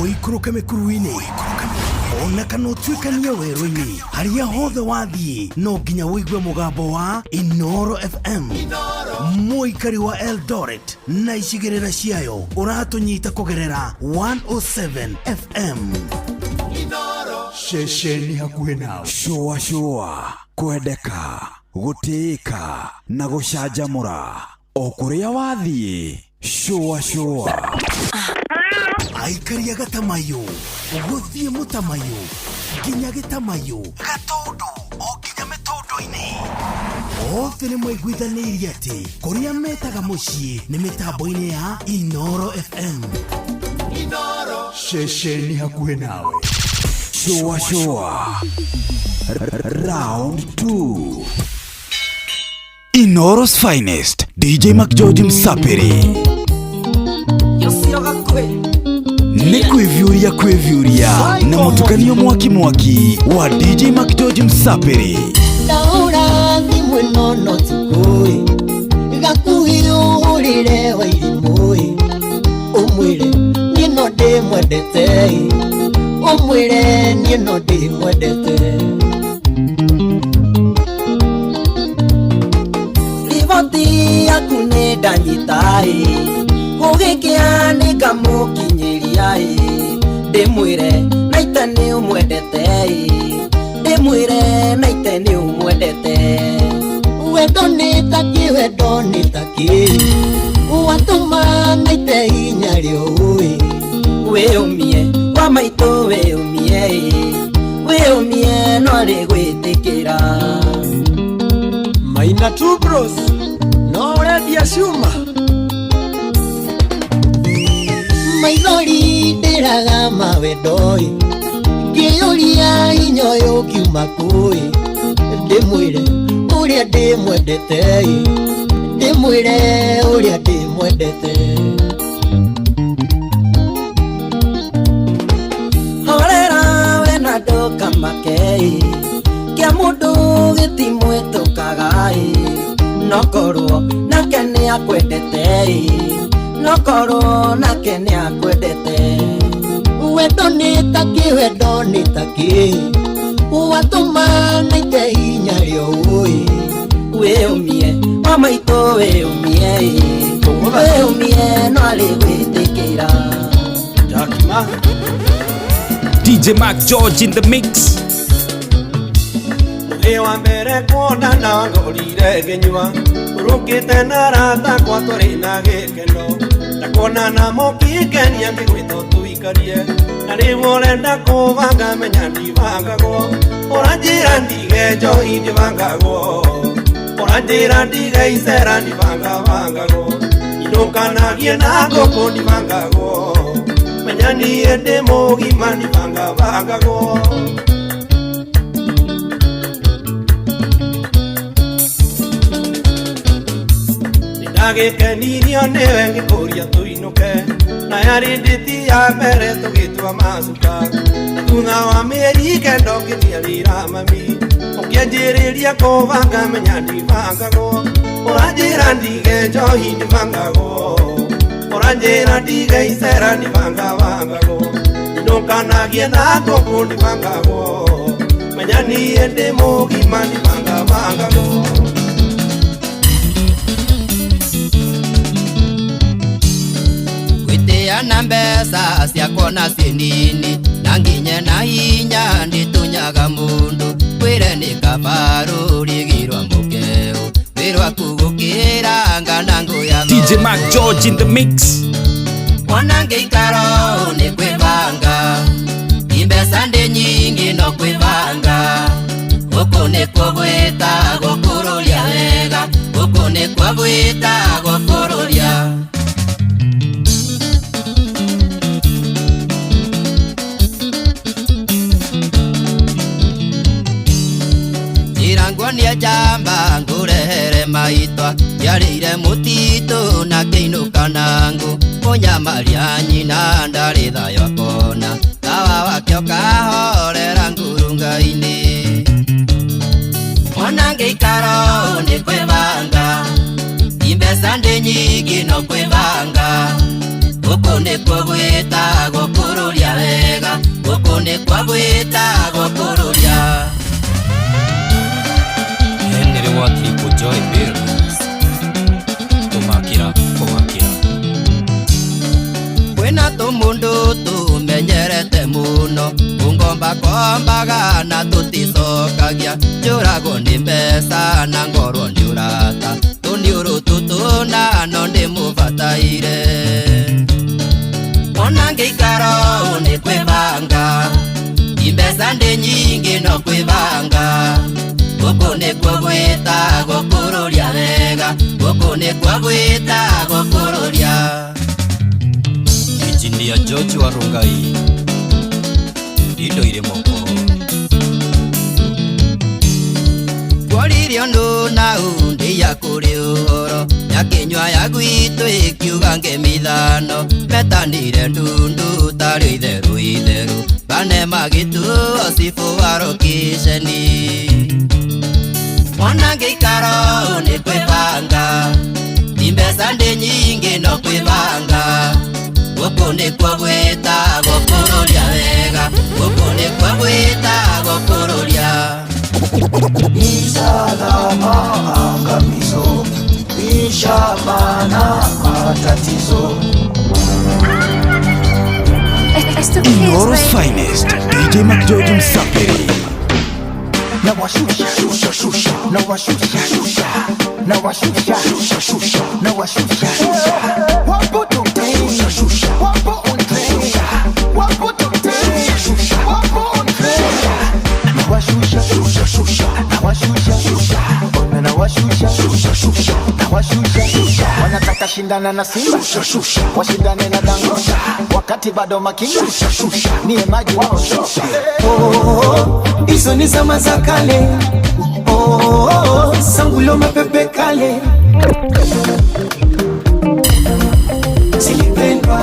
ũikũrũke mĩkuru-inĩ ona kana ũtuĩkanie werũ-inĩ harĩa hothe wathiĩ no nginya ũigue mũgambo wa Inoro FM. Mũikari wa Eldoret na icigĩrĩra ciayo ũratũnyita kũgerera 107 FM. Ceceni hakuhĩ nawe. Shũa shũa, kwendeka, gũtĩĩka na gũcanjamũra o kũrĩa wathiĩ. Shũa shũa. Aikaria gatamayo gũthiĩ mũtamayo nginya gĩtamayo gatũndũ o nginya mĩtũndũ-inĩ othe nĩ maiguithanĩirie atĩ kũrĩa metaga mũciĩ nĩ mĩtambo-inĩ ya Inoro FM. Inoro ceceni hakuhĩ nawe. Shũa shũa round 2. Inoro's finest DJ McGeorge Msapiri. Nĩ kwĩviũria kwĩviũria na mũtukanio mwaki mwaki wa DJ McGeorge Msapiri. Ndaũra thimũ ĩno no tikũĩ gakuhĩ ũhũrĩre Wairimũ ũmwĩre niĩ no ndĩmwendete ũmwĩre niĩ no ndĩmwendete. Riboti yaku nĩ ndanyita Gũgĩkĩa nĩngamũkinyĩria ĩ, ndĩmwĩre naite nĩ ũmwendete ĩ, ndĩmwĩre naite nĩ ũmwendete. Wendo nĩ takĩ, wendo nĩ takĩ, watũma naite inya rĩũĩ. Wĩũmie wa maitũ, wĩũmie ĩ, wĩũmie no arĩ gwĩtĩkĩra. Maina Two Bros no ũrendia cuma. Maithori ndĩraga mawendo-ĩ, ngĩyũria hinya ũyũ ũkiuma kũ-ĩ, ndĩmwĩre ũrĩa ndĩmwendete-ĩ, ndĩmwĩre ũrĩa ndĩmwendete. Horera we na ndũkamake-ĩ, kĩa mũndũ gĩtimwĩtũkaga-ĩ, no korwo nake nĩakwendete-ĩ, no korwo nake nĩakwendete. Wendo nĩ takĩ, wendo nĩ takĩ, watũma naite inya rĩũĩ. Wĩũmie wa maitũ, wĩũmie ĩ, wĩũmie no arĩ gwĩtĩkĩra. DJ Mark George in the mix. Mũthĩ wa mbere kuonana ngorire ngĩnyua, ũrũkĩte na arata akwa twarĩ na gĩkeno, ndakuonana mũkĩngenia ngĩgwĩta ũtũikarie, na rĩu ũrenda kũbanga menya ndibangagwo, ũranjĩra ndige njohi ndibangagwo, ũranjĩra ndige icera ndibangabangagwo, inũkanagie na ngũkũ ndibangagwo, menya niĩ ndĩ mũgima ndibangabangagwo. Ndagĩkenirio nĩwe ngĩkũria tũinũke, na yarĩ ndĩti ya mbere tũgĩtua macuka, na thutha wa mĩeri kenda ũkĩnjiarĩra mami, ũkĩanjĩrĩria kũbanga menya ndibangagwo, ũranjĩra ndige njohi ndibangagwo, ũranjĩra ndige icera ndibangabangagwo, inũkanagie na ngũkũ ndibangagwo, menya niĩ ndĩ mũgima ndibangabangagwo. Gwĩtĩana mbeca ciakwa na ciĩ nini, na nginye na hinya ndĩtunyaga mũndũ, kwĩre nĩ kaba rũrigi rwa mũkeo, wĩrwaku gũkĩra ngana ngũya. DJ Mark George in the mix. Ona ngĩikara ũũ nĩ kwĩbanga, imbeca ndĩ nyingĩ no kwĩbanga, gũkũ nĩkuo gwĩtagwo kũrũria wega, gũkũ nĩkuo gwĩtagwo kũrũria. Nguonie njamba ngũrehere maitwa, njiarĩire mũtitũ na ngĩinũka na ngũ, mũnyamaria nyina ndarĩ thayũ akona, tawa wake ũkahorera ngurunga-inĩ. Ona ngĩikara ũũ nĩ kwĩbanga, imbeca ndĩ nyingĩ no kwĩbanga, gũkũ nĩkuo gwĩtagwo kũrũria wega, gũkũ nĩkuo gwĩtagwo kũrũria. Henry wa Triple Joy Builders. Kũmakĩra, kũmakĩra. Kwĩna tũmũndũ tũmenyerete mũno, kũngombakombaga na tũticokagia, njũragwo nĩ mbeca na ngorwo nĩ ũrata, tũniũrũ tũtũ na no ndĩmũbataire. Ona ngĩikara ũũ nĩ kwĩbanga, imbeca ndĩ nyingĩ no kwĩbanga, gũkũ nĩkuo gwĩtagwo kũrũria wega, gũkũ nĩkuo gwĩtagwo kũrũria. Engineer George Warungai, indo irĩ moko. Kworirio ndũ na ũndĩia kũrĩ ũhoro, nyakĩnyua ya gwitũ ĩkiuga ngemi ithano, metanire ndundu tarĩ itherũ itherũ, bane magĩtuo cibũ wa rokiceni. Ona ngĩikara ũũ nĩ kwĩbanga, imbeca ndĩ nyingĩ no kwĩbanga, gũkũ nĩkuo gwĩtagwo kũrũria wega, gũkũ nĩkuo gwĩtagwo kũrũria. Ni salama angamizo. maisha mana matatizo. Inoro's finest, DJ McGeorge Msaperi. Na washusha shusha shusha, na washusha shusha, na washusha shusha shusha, na washusha shusha. Wapo tote shusha shusha, wapo on shusha, wapo tote shusha shusha, wapo on shusha. Na washusha shusha shusha, na washusha shusha, ona na washusha shusha shusha, na washusha shusha. Wanataka shindana na Simba shusha shusha, washindane na Dangote wakati bado makinga shusha shusha, niye maji wao shusha. Oh, hizo ni zama za kale. Oh, sangulo mapepe kale. Zilipendwa.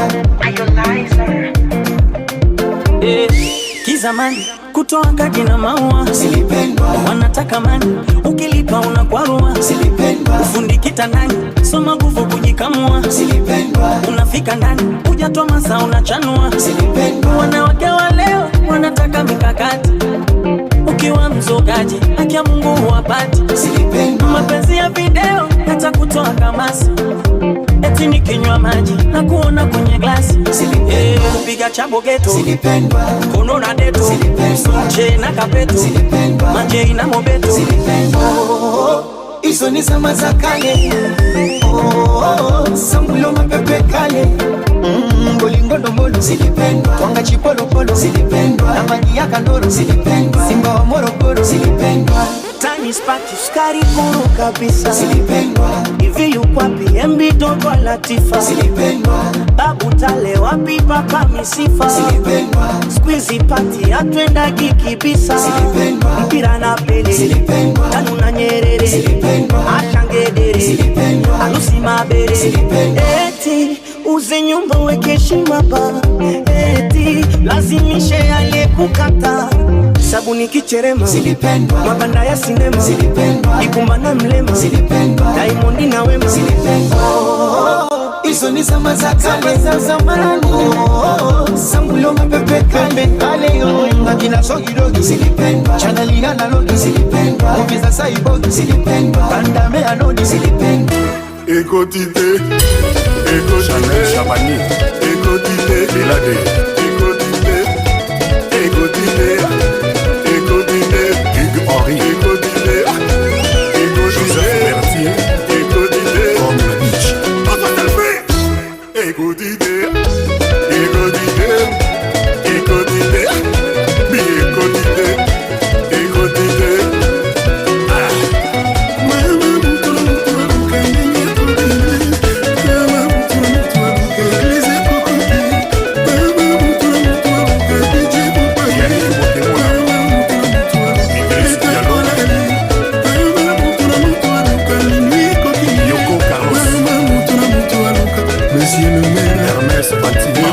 Kizamani kutoa kaki na maua. Zilipendwa. Wanataka mani ukilipa unakwarua. Zilipendwa. Ufundi kitandani soma nguvu kujikamua. Zilipendwa. Unafika ndani hujatoa masaa unachanua. Zilipendwa. Wanawake wa leo wanataka mikakati, ukiwa mzogaji haki ya Mungu huwapati. Zilipendwa. Mapenzi ya video hata kutoa kamasi, eti nikinywa maji na kuona kwenye glasi. Kupiga chabo geto. Zilipendwa. Kono na deto. Zilipendwa. Che na kapeto. Zilipendwa. Manje ina mobeto. Zilipendwa. Hizo ni zama za kale. Oh, sangulo mapepe kale. Bolingo ndombolo. Zilipendwa. Twanga chipolopolo. Zilipendwa. Na maji ya kandoro. Zilipendwa. Simba wa Morogoro. Zilipendwa. Tani spati sukari kuru kabisa. Zilipendwa. Hivi yuko wapi MB Dogo Latifa? Zilipendwa. Babu Tale wapi papa misifa? Zilipendwa. Squeezy party atwendagi kibisa. Zilipendwa. Mpira na Pele. Zilipendwa. Tanu na Nyerere. Zilipendwa. Ashangedere. Zilipendwa. Alusi Mabere. Zilipendwa. Eti uze nyumba weke heshima ba. Eti lazimishe aliyekukata. Sabuni kicherema. Zilipendwa. Mabanda ya sinema. Zilipendwa. Ikumba na mlema. Zilipendwa. Diamond na Wema. Zilipendwa. Hizo ni zama za kale za zamani. Sangulo mapepe kale kale yo ngakina sogi dogi. Zilipendwa. Chaneli analogi. Zilipendwa. Movie za cyborg. Zilipendwa. Bandame anodi. Zilipendwa. Ekotite, Chanel Chabani, Ekotite, Belade, Ekotite, Ekotite, Ekotite, Hugues Henri, Ekotite, Joseph Berthier, Ekotite, Comme Beach, Ekotite, Ekotite, Ekotite, Ekotite, Ekotite. Yannick Botemona, Idriss Diallo, Yoko Carlos, Hermès Fatima,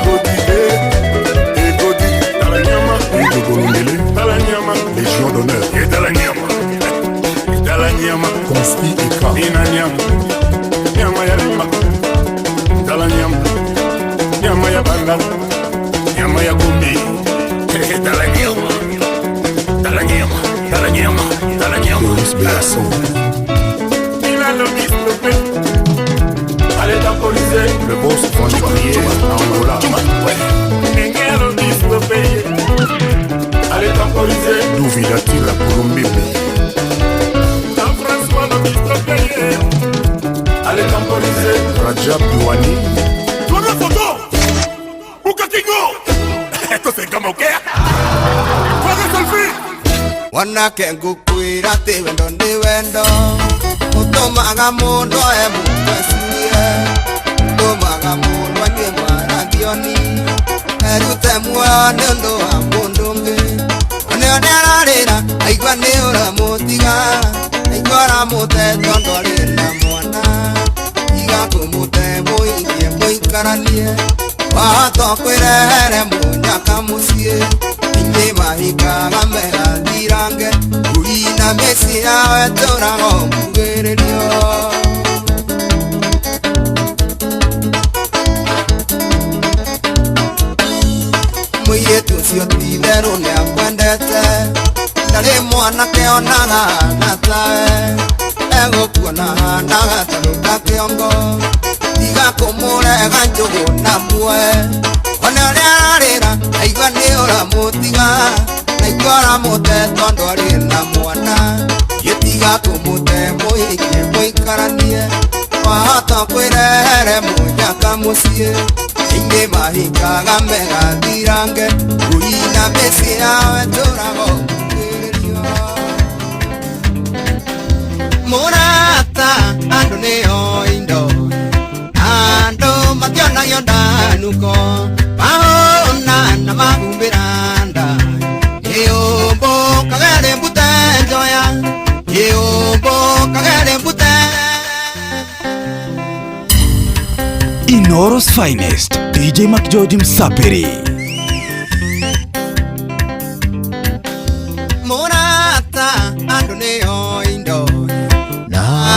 Hugues Bolondele, Légion d'honneur, Consti Eka, Nyama ya banda, nyama ya gombe, tala nyama, tala nyama, tala nyama, tala nyama. Doris Bellasso, Allez temporiser, le boss Van Prier à Angola, allez temporiser, Douvidatila Kulumbimbi, Jean-François le bistro payé, allez temporiser, Rajab Douani, Tourne photo, Bukakingo, toseka mokea, Tourne selfie. Wanake ngukwira ti wendo ni wendo utumaga mundu ae mundu ecirie utumaga mundu anyue marathioni erute muoyo ni undu wa mundu ungi oneo niararira aigua ni uramutiga aigua uramute tondu ari na mwana iga kumute muigie muikaranie wahota kwirehere munyaka mucii ingĩ mahikaga megathirange ngui na mĩciĩ yao ĩtũraga mbugĩrĩrio. Mũirĩtu ũcio ti itherũ nĩakwendete ndarĩ mwanake onaga hana tawe egũkuona hana gatarũ gake. kĩongo tiga kũmũrega njũgũ na muoe ona ũrĩa ararĩra aigua nĩ ũramũtiga na igua ũramũte tondũ arĩ na mwana gĩtiga kũmũte mũhikie mũikaranie wahota kwĩrehere mũnyaka mũciĩ ingĩ mahingaga megathirange ngui na mĩciĩ yawe tũrago Murata andũ nĩo indo andũ mationagio ndanuko mahũna na mahumbĩra nda ĩũmbũkaga ĩrĩ mbute njoya ĩũmbũkaga ĩrĩ mbute. Inooro's finest DJ McGeorge Msapiri. Murata andũ nĩo indo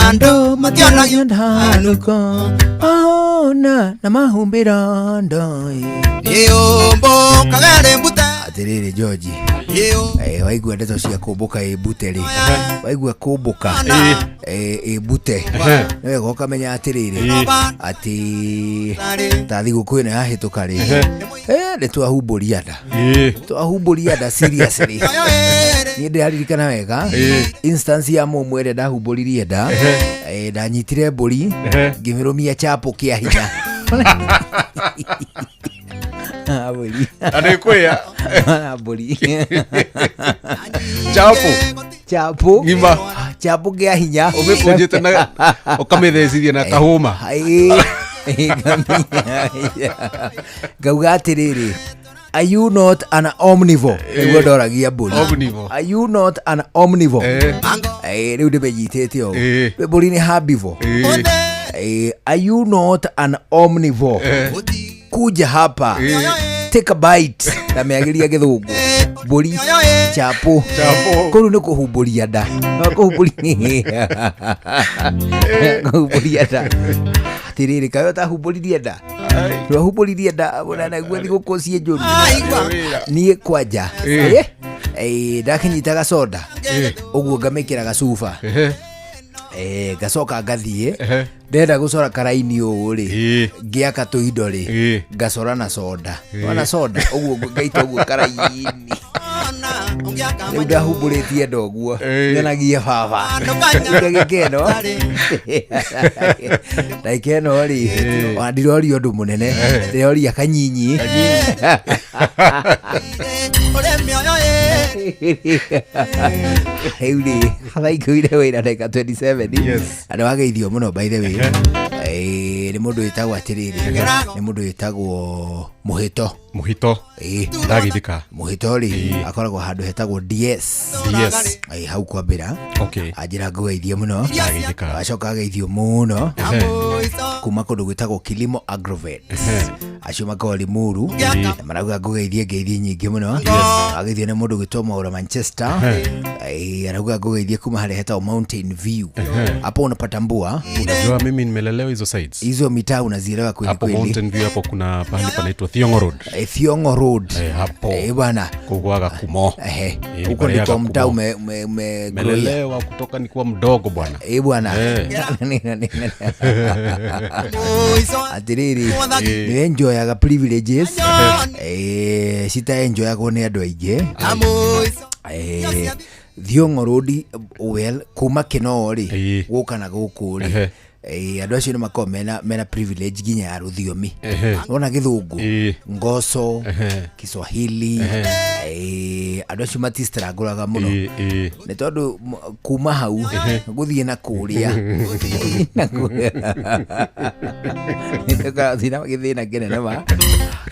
andũ mationagio ndanuko mahũna na mahumbĩra nda ĩũmbũkaga ĩrĩ mbute. Atiriri George, waigua ndeto cia kũmbũka ĩ mbute rĩ, waigua kũmbũka ĩ mbute nĩ wega ũkamenya atĩrĩrĩ atĩ ta thigũkũ ĩno yahĩtũka rĩ, nĩ twahumbũria nda, twahumbũria nda seriously. Niĩ ndĩraririkana wega instance ya mũmwe ĩrĩa ndahumbũririe nda, ndanyitire mbũri ngĩmĩrũmia chapo kĩa hinya. Mbũri Anĩkwĩa mbũri chapo chapo ng'ima chapo kĩa hinya ũmĩkũnjĩte na ũkamĩthecithia na kahũma. Ngauga atĩrĩrĩ, are you not an omnivore? Nĩguo ndoragia mbũri. Are you not an omnivore? Rĩu ndĩmĩnyitĩte ũũ. Mbũri nĩ herbivore. Are you not an omnivore? Kuja hapa take a bite. Na meagiria gĩthũngũ mbũri chapo kũu nĩ kũhumbũria nda, kũhumbũria nda. Atĩrĩrĩ, kaĩ ũtahumbũririe nda? Ndwahumbũririe nda ona naguo thigũkũ ciĩ njũru. Niĩ kwanja ndakinyita gacoda ũguo ngamĩkĩra gacuba, ngacoka ngathiĩ ndenda gũcora karaini ũũ rĩ, ngĩaka tũindo rĩ, ngacora na soda, wana soda ũguo ngaita ũguo karaini. Rĩu ndahumbũrĩtie nda ũguo nyonagie baba ndagĩka ĩno, ndagĩka ĩno rĩ, ona ndiroria ũndũ mũnene, ndĩroria kanyinyi. Rĩu rĩ, thaa wĩra ndagĩka 27 na nĩwageithio mũno by the way. Nĩ mũndũ wĩtagwo atĩrĩrĩ, nĩ mũndũ wĩtagwo Mũhĩto. Mũhĩto ndagithika. Mũhĩto rĩ akoragwo handũ hetagwo DS hau kwambĩra. Anjĩra ngũgeithie mũno, acoka ageithio mũno kuma kũndũ gwĩtagwo Kilimo Agrovet. Acio makoragwo Limuru na marauga ngũgeithie ngeithi nyingĩ mũno. Ageithio nĩ mũndũ gwĩtwo Maura Manchester, arauga ngũgeithie kuma harĩa hetagwo Mountain View. Hapo unapatambua. Unajua mimi nimelelewa hizo sides, hizo mitaa unazielewa kweli hapo kweli. Mountain View hapo kuna pahali panaitwa Thiongo Road. Thiongo Road hapo bwana kugwaga kumo huko ndiko mtaa umelelewa kutoka nikuwa mdogo bwana. Bwana atiriri ni enjoyaga privileges cita enjoyagwo nĩ andũ aingĩ. Thiongo Road well kuma Kinoo rĩ gũka na gũkũ rĩ, andũ acio nĩ makoragwo mena privilege nginya ya rũthiomi. Wona gĩthũngũ, ngoco, Kiswahili, andũ acio matistrangũraga mũno nĩ tondũ kuma hau gũthiĩ na kũrĩa nĩtũkoragwo gĩthĩna kĩnene ma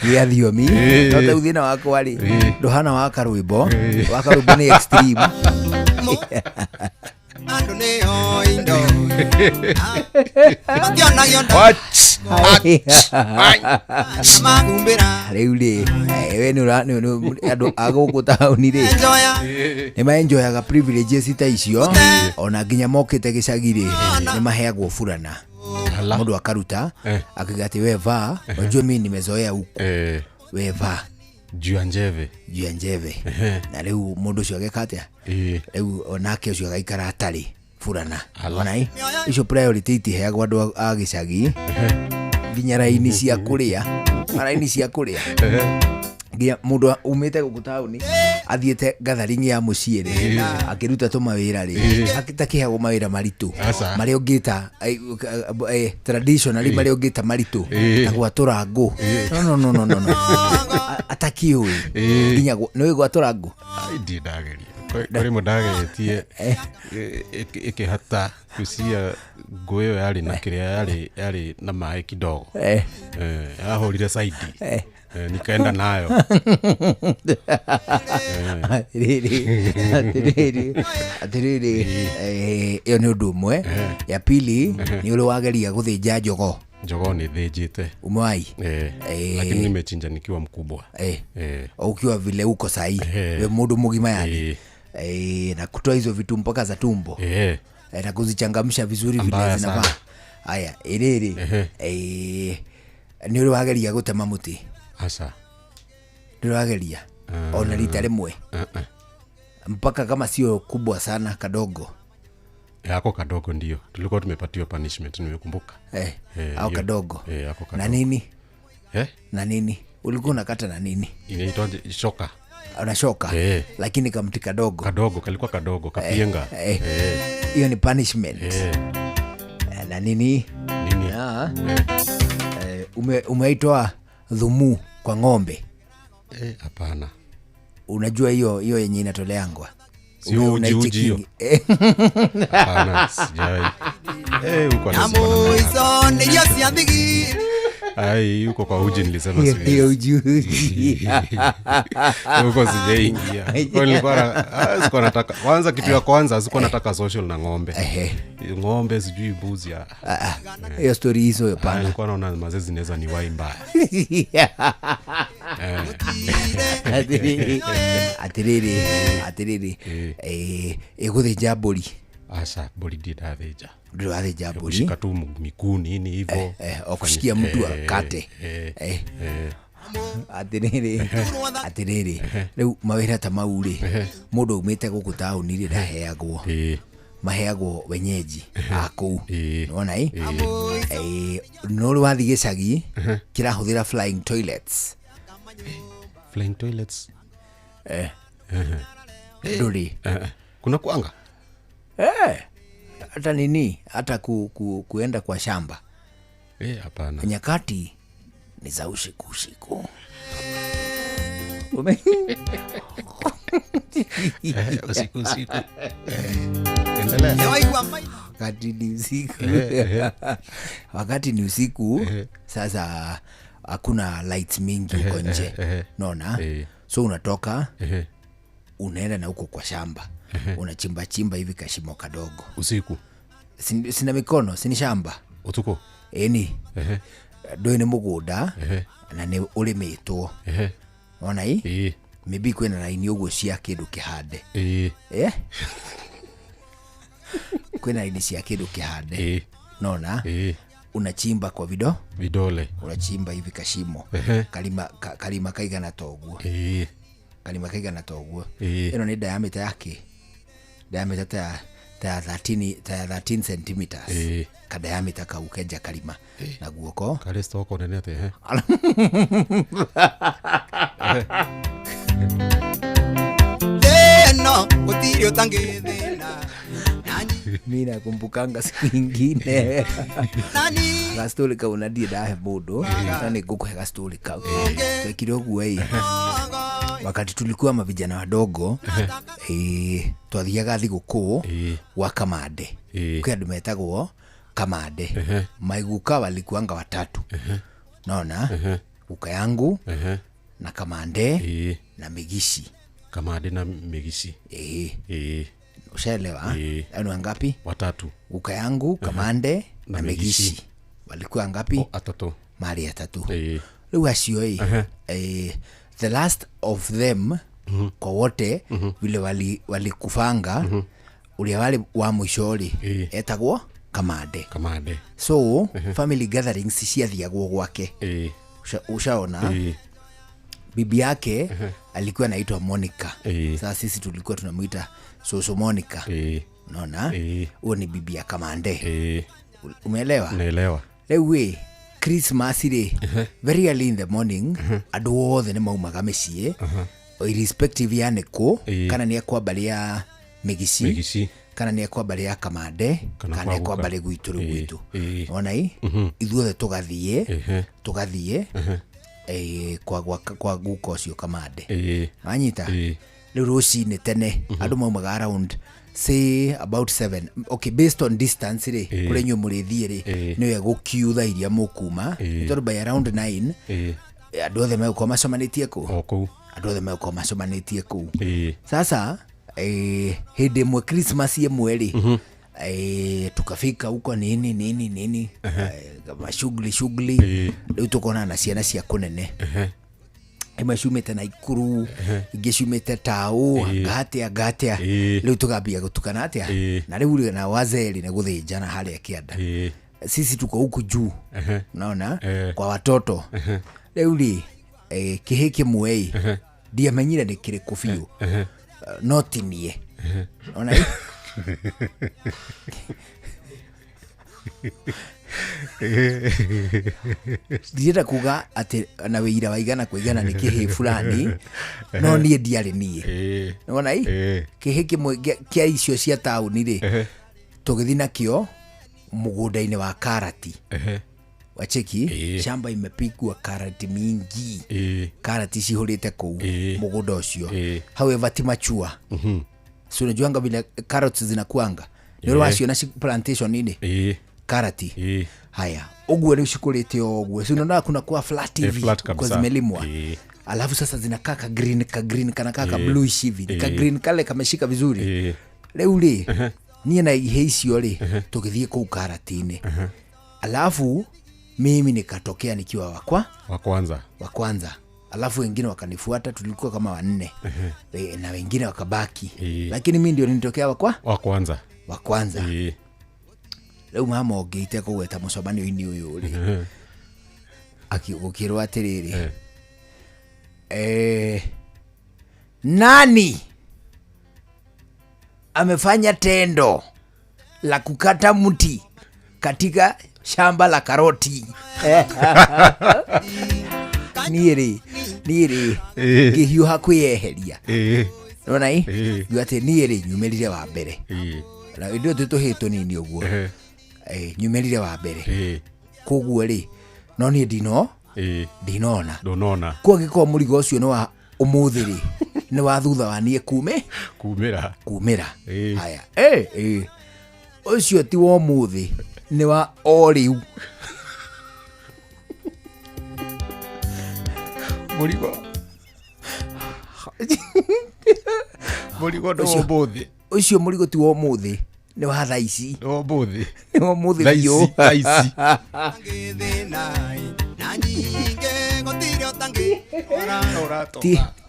gĩa thiomi. No ta thĩna wakwa rĩ ndũhana wa karwĩmbo, wa karwĩmbo nĩ extreme. Andũ nĩo indo mationagio nda Rĩu rĩ we nĩ andũ a gũkũ taũni rĩ nĩ maenjoyaga privileges ta icio, ona nginya mokĩte gĩcagi rĩ nĩ maheagwo burana. Mũndũ akaruta akiuga atĩ we vaa, unajua mimi nimezoea huku, we vaa juu ya njeve, juu ya njeve. Na rĩu mũndũ ũcio ageka atĩa? Rĩu onake ũcio agaikara atarĩ Furana. Ona ĩ icio priority itiheagwo andũ a gĩcagi, nginya raini cia kũrĩa, raini cia kũrĩa, nginya mũndũ umĩte gũkũ taũni athiĩte gathering ya mũciĩ rĩ, akĩruta tũmawĩra rĩ, atakĩheagwo mawĩra maritũ Aca. marĩa ũngĩta traditionally marĩa ũngĩta maritũ ta gwatũra ngũ. No, no, no, no, no, no. Atakĩũĩ nginya nĩũĩ gwatũra ngũ? Ai, ndirĩ ndageria. Kwĩ rĩmwe ndageretie ĩkĩhata kucia ngũ ĩyo yarĩ na kĩrĩa yarĩ na maĩ kidogo. Yahũrire saidi. Nikaenda nayo. Atĩrĩrĩ, atĩrĩrĩ, atĩrĩrĩ, ĩyo nĩ ũndũ ũmwe. Ya pili, nĩ ũrĩ wageria gũthĩnja jogoo? Jogoo nĩ thĩnjĩte. Umewahi? Lakini nimechinja nikiwa mkubwa. Ukiwa vile uko sahi, we mũndũ mũgima yani. Na kutoa hizo vitu mpaka za tumbo. Na kuzichangamsha vizuri vile Mbaya zinafaa. sana. Aya, ĩrĩrĩ, nĩ ũrĩ wageria gũtema mũtĩ? Aca. Nĩ ũrĩ wageria? Ona rita rĩmwe? Mpaka kama sio kubwa sana, kadogo. Yako kadogo ndio. Tulikuwa tumepatiwa punishment, nimekumbuka. Au kadogo. Yako Na kadogo. nini? Na nini? Ulikuwa unakata na nini? Inaitwa shoka. Unashoka? Lakini kamti kadogo. Kadogo, kalikuwa kadogo, kapienga. Hiyo ni punishment. Na nini? Nini? Umeitwa dhumu kwa ng'ombe? Hapana. Unajua hiyo yenye inatoleangwa? Si uji, uji hiyo. Hapana, sijai. Huko anasema na nani? Ai, yuko kwa uji nilisema Hiyo, siwezi. hiyo uji, uji. Huko sijaingia. Huko nilikuwa na, sikuwa nataka. Kwanza kitu ya kwanza sikuwa nataka social na ng'ombe. Ng'ombe sijui mbuzi ya. Hiyo story hizo hapana. Nilikuwa naona mazee zinaweza ni wai mbaya. Atiriri, atiriri, atiriri. Ĩgũthĩnja mbũri. Aca, mbũri ndirĩ ndathĩnja. Ndũrĩ wathĩnja mbũri? Kushika tu miguu nini hivyo. O kushikia mtu akate. Atiriri, atiriri. Rĩu mawĩra ta mau rĩ, mũndũ aumĩte gũkũ taũni rĩ, ndaheagwo. Maheagwo wenyeji a kũu. Nĩwona ĩ? No rĩu wathiĩ gĩcagi, kĩrahũthĩra flying toilets. Flying toilets? Ndũrĩ. Kuna kuanga? Hata nini? Hata kuenda kwa shamba. Hapana. Nyakati ni za usiku usiku. Usiku usiku. Endelea. Wakati ni usiku. Wakati ni usiku, sasa hakuna lights mingi huko nje. Unaona? So unatoka, unaenda na huko kwa shamba. Unachimba chimba hivi kashimo kadogo. Usiku. Sina mikono, sini shamba. Utuko. Eni. Ndũĩ nĩ mũgũnda, na nĩ ũrĩmĩtwo. Wona ĩ? Maybe kwĩna raini ũguo cia kĩndũ kĩhande. Kwĩna raini cia kĩndũ kĩhande. Nona? Unachimba kwa vidole. Unachimba hivi kashimo. Karima kaigana toguo. Karima kaigana toguo. Ĩno nĩ diameter yake. Diameter ta 13 centimeters. Ka diameter kau kenja karima. Na guoko. Kare stoko nene ate, No, gũtirĩ ũtangĩthĩna. Mi nakumbukanga siku ingine. Gastori kau na ndirĩ ndahe mũndũ, na nĩ ngũkũhe gastori kau. Twekire ũguo ĩ, wakati tulikuwa mavijana wadogo, twathiaga thigũkũ gwa Kamande. Kwĩ andũ metagwo Kamande. Maiguka walikuanga watatu. Naona? Guka yangu na Kamande na Migishi. Kamande na Migishi. Ushaelewa? Hao ni wangapi? Watatu. Guka yangu, Kamande na Na Migishi. Migishi. Walikuwa ngapi? Atatu. Mari atatu. Rĩu acio ĩ, the last of them kwa wote vile walikufanga, ũrĩa warĩ wa mũico rĩ, etagwo Kamande. Kamande. So, family gatherings ciathiagwo gwake. Ushaona? Bibi yake alikuwa anaitwa Monica. Sasa sisi tulikuwa tunamuita Soso Monica. Unaona? Huo ni bibi ya Kamande. Umeelewa? Naelewa. Rĩu ĩ Christmas rĩ, very early in the morning, andũ othe nĩ maumaga mĩciĩ, irrespective ya nĩkũ, kana nĩ akwa mbarĩ ya Mĩgici, Mĩgici. kana nĩ akwa mbarĩ ya Kamande, Kana kana kwa nĩ akwa guka. mbarĩ gwitũ rĩu gwitũ. Ona ĩ ithuothe tũgathiĩ tũgathiĩ kwa guka ũcio Kamande. Wanyita? Rĩu rũcinĩ tene andũ maumaga around say about 7, okay, based on distance rĩ, kũrĩa inyuĩ mũrĩthiĩ rĩ, nĩwe gũkiu thaa iria mũkuma, tondũ by around 9 andũ othe megũkorwo macemanĩtie kũ? O kũu. Andũ othe megũkorwo macemanĩtie kũu. Sasa hĩndĩ ĩmwe, Christmas ĩmwe rĩ, tukafika huko nini nini nini, mashughuli shughuli, rĩu tũkonana na ciana cia kũnene, imwe ciumĩte Naikuru, ingĩ ciumĩte tao, ngatia ngatia. Rĩu tũkambia gũtukana atĩa, na rĩu rĩ, na wazeri nĩ gũthĩnjana harĩa kĩanda, sisi tuko huku juu, unaona, kwa watoto. Rĩu rĩ, kĩhĩ kĩmwe ĩ, ndiamenyire nĩ kĩrĩkũ biũ, no ti niĩ, ona ĩ ndirenda kuga atĩ na wĩira wa igana kwa igana nĩ kĩhĩ fulani, no niĩ ndiarĩ niĩ. Nĩwona ĩ kĩhĩ kĩmwe kĩa icio cia taũni rĩ, tũgĩthiĩ nakĩo mũgũnda-inĩ wa karati. Wacheki, shamba imepigwa karati mingi, karati cihũrĩte kũu mũgũnda ũcio, however ti machua. Si unajuanga vile carrots zinakuanga? Nĩ ũrĩ waciona plantation-inĩ karati? Haya, ũguo rĩu cikũrĩte o ũguo, si unaona kuna kuwa flat Eh, hivi flat kwa kabisa. zimelimwa, alafu sasa zinakaa ka green, ka green kana kaa ka bluish hivi, ni ka green kale kameshika vizuri. Rĩu rĩ, niĩ na ihe icio rĩ, tũgĩthiĩ kũu karati-inĩ, alafu mimi nikatokea nikiwa wakwa Wa kwanza. Wa kwanza, alafu wengine wakanifuata, tulikuwa kama wanne. Na wengine wakabaki, lakini mi ndio nilitokea wakwa Wa kwanza. Wa kwanza. Rĩu mama ũngĩite kũgweta mũcemanio-inĩ ũyũ rĩ, gũkĩrwo atĩrĩrĩ, nani amefanya tendo la kukata mti katika shamba la karoti? Niĩ rĩ, niĩ rĩ, ngĩhiũha kwĩyeheria. Nona ĩ ngiuga atĩ niĩ rĩ, nyumĩrire wa mbere, na hĩndĩ ĩyo twĩ tũhĩĩ tũnini ũguo. Nyumĩrire wa mbere, koguo rĩ, no niĩ ndinona. Ndũnona. Kwa angĩkorwo mũrigo ũcio nĩ wa ũmũthĩ rĩ, nĩ wa thutha wa niĩ kume Kumĩra. Kumĩra. Haya, ũcio ti wa ũmũthĩ, nĩ wa o rĩu. Mũrigo. Mũrigo ndũ ũmũthĩ. Ũcio mũrigo ti wa ũmũthĩ, nĩ wa thaa ici. Nĩ wa ũmũthĩ. Nĩ wa ũmũthĩ Thaa ici, biũ. thaa ici.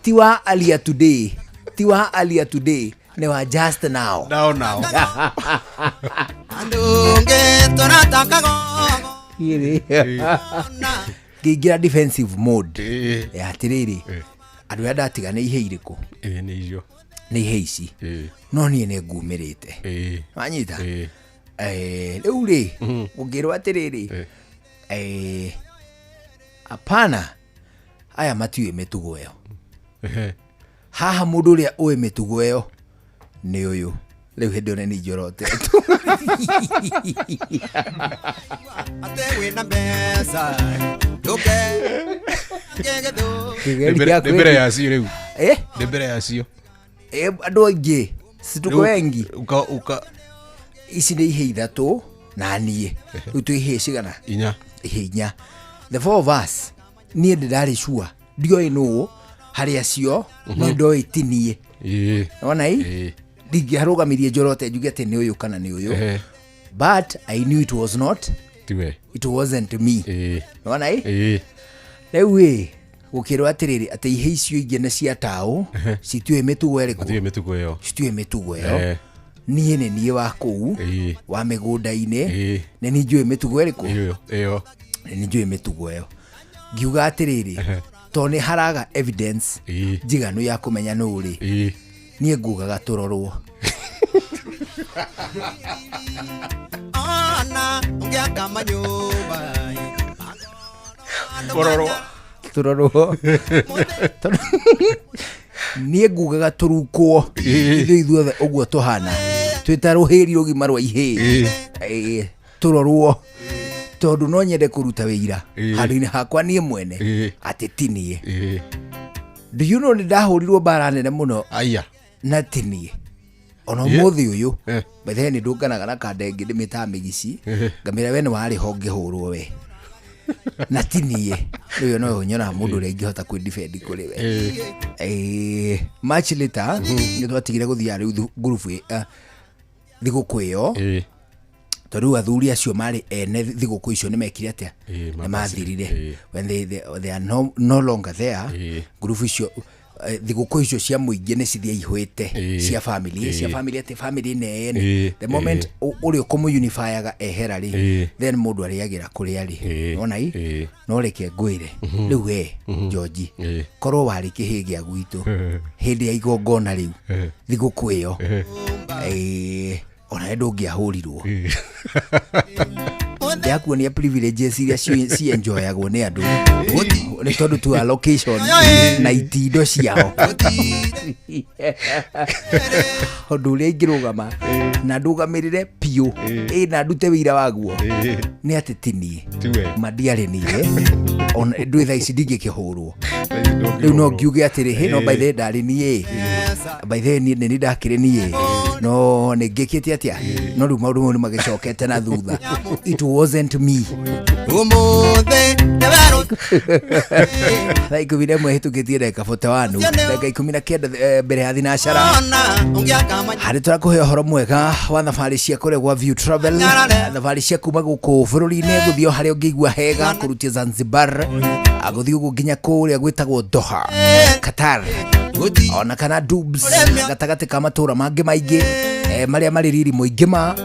Ti wa earlier today, ti wa earlier today, nĩ wa just now. Now now. Niĩ rĩ, ngĩingĩra defensive mode ya atĩrĩrĩ, andũ arĩa ndatiga nĩ ihe irĩkũ? Nĩ icio. Nĩ ihe ici, no niĩ nĩ ngumĩrĩte. Wanyita? Rĩu rĩ, ũngĩrwo atĩrĩrĩ, hapana, aya matiũĩ mĩtugo ĩyo. Haha mũndũ ũrĩa ũĩ mĩtugo ĩyo nĩ ũyũ. Rĩu hĩndĩ ĩyo nĩ niĩ njorotetwo. Nĩ mbere ya cio rĩu. Eh? Nĩ mbere ya cio. Andũ aingĩ, si tuko Rĩu, wengi. Uka Ici nĩ ihĩ ithatũ na niĩ, rĩu twĩ ihĩ cigana? Inya. Ihĩ inya, the four of us. Niĩ ndĩrarĩ sure ndioĩ nũ harĩ acio, no ndoĩ ti niĩ. Nona ĩ ndingĩarũgamirie njorote njuge atĩ nĩ ũyũ kana nĩ ũyũ, but I knew it was not Tiwe. It wasn't me. Nona ĩ rĩu ĩ gũkĩrwo atĩrĩrĩ, atĩ ihe icio ingĩ nĩ cia taũ, citiũĩ mĩtugo ĩrĩkũ? Matiũĩ mĩtugo ĩyo. Citiũĩ mĩtugo ĩyo. Niĩ nĩ niĩ wa kũu wa mĩgũnda-inĩ, nĩ niĩ njũĩ mĩtugo ĩrĩkũ? Ĩyo ĩyo. Nĩ niĩ njũĩ mĩtugo ĩyo. Ngiuga atĩrĩrĩ, tondũ nĩ haraga evidence njiganu ya kũmenya nũ rĩ, niĩ ngugaga tũrorwo. Ona ũngĩaka manyũmba Kũrorwo. Tũrorwo. Tondũ niĩ ngugaga tũrukwo ithuĩ ithuothe ũguo tũhana twĩ ta rũhĩri rũgima rwa ihĩĩ. Ĩĩ, tũrorwo tondũ no nyende kũruta wĩira handũ-inĩ hakwa niĩ mwene atĩ ti niĩ. Do you know nĩ ndahũrirwo mbara nene mũno aya na ti niĩ ona Ĩ. ũmũthĩ ũyũ by the way nĩ ndũnganaga na kanda ĩngĩ ndĩmĩtaga mĩgici ngamĩra we nĩ warĩ ho ngĩhũrwo we na ti niĩ. Rĩu no nyonaga mũndũ ũrĩa ingĩhota kwĩ defend kũrĩ we. Much later nĩ twatigire gũthiaga rĩu ngurubu thigũkũ ĩyo tondũ rĩu athuri acio marĩ ene thigũkũ icio nĩ mekire atĩa? Nĩ mathirire. When they are no longer there, ngurubu icio thigũkũ icio cia mũingĩ nĩ cithiĩ ihwĩte cia family cia family atĩ family nene. The moment ũrĩa ũkũmũunifyaga ehera rĩ, then mũndũ arĩagĩra kũrĩa rĩ ona i no reke ngwĩre rĩu we George korwo warĩ kĩhĩ gĩa gwitũ hĩndĩ ya igongona rĩu thigũkũ ĩyo ona we ndũngĩahũrirwo. Ndĩrakuonia privileges iria cienjoyagwo nĩ andũ nĩ tondũ tu allocation na itindo ciao. Ũndũ ũrĩa ingĩrũgama na ndũgamĩrĩre biũ ĩ na ndute wĩira waguo nĩ atĩ ti niĩ. Tiwe. Ma ndiarĩ niĩ ona ndwĩ thaa ici ndingĩkĩhũrwo rĩu no ngiuge atĩrĩ hĩ no by the way ndarĩ niĩ, by the way niĩ nĩ ndakĩrĩ niĩ no nĩ ngĩkĩte atĩa no rĩu maũndũ mau nĩ magĩcokete na thutha. It wasn't me. Ũmũthĩ nĩwerũ Thaa 11 hĩtũkĩtie ndagĩka 41, ndagĩka 19 mbere ya thinacara. Ona ũngĩaka manyũmba Harĩ tũrakũhe ũhoro mwega wa thabarĩ cia kũrĩa gwa View Travel, thabarĩ cia kuma gũkũ bũrũri-inĩ gũthiĩ o harĩa ũngĩigua hega, kũrutia Zanzibar gũthiĩ ũguo nginya kũrĩa gwĩtagwo Doha, Qatar, ona kana Dubs, gatagatĩ ka matũra mangĩ maingĩ marĩa marĩ riri mũingĩ ma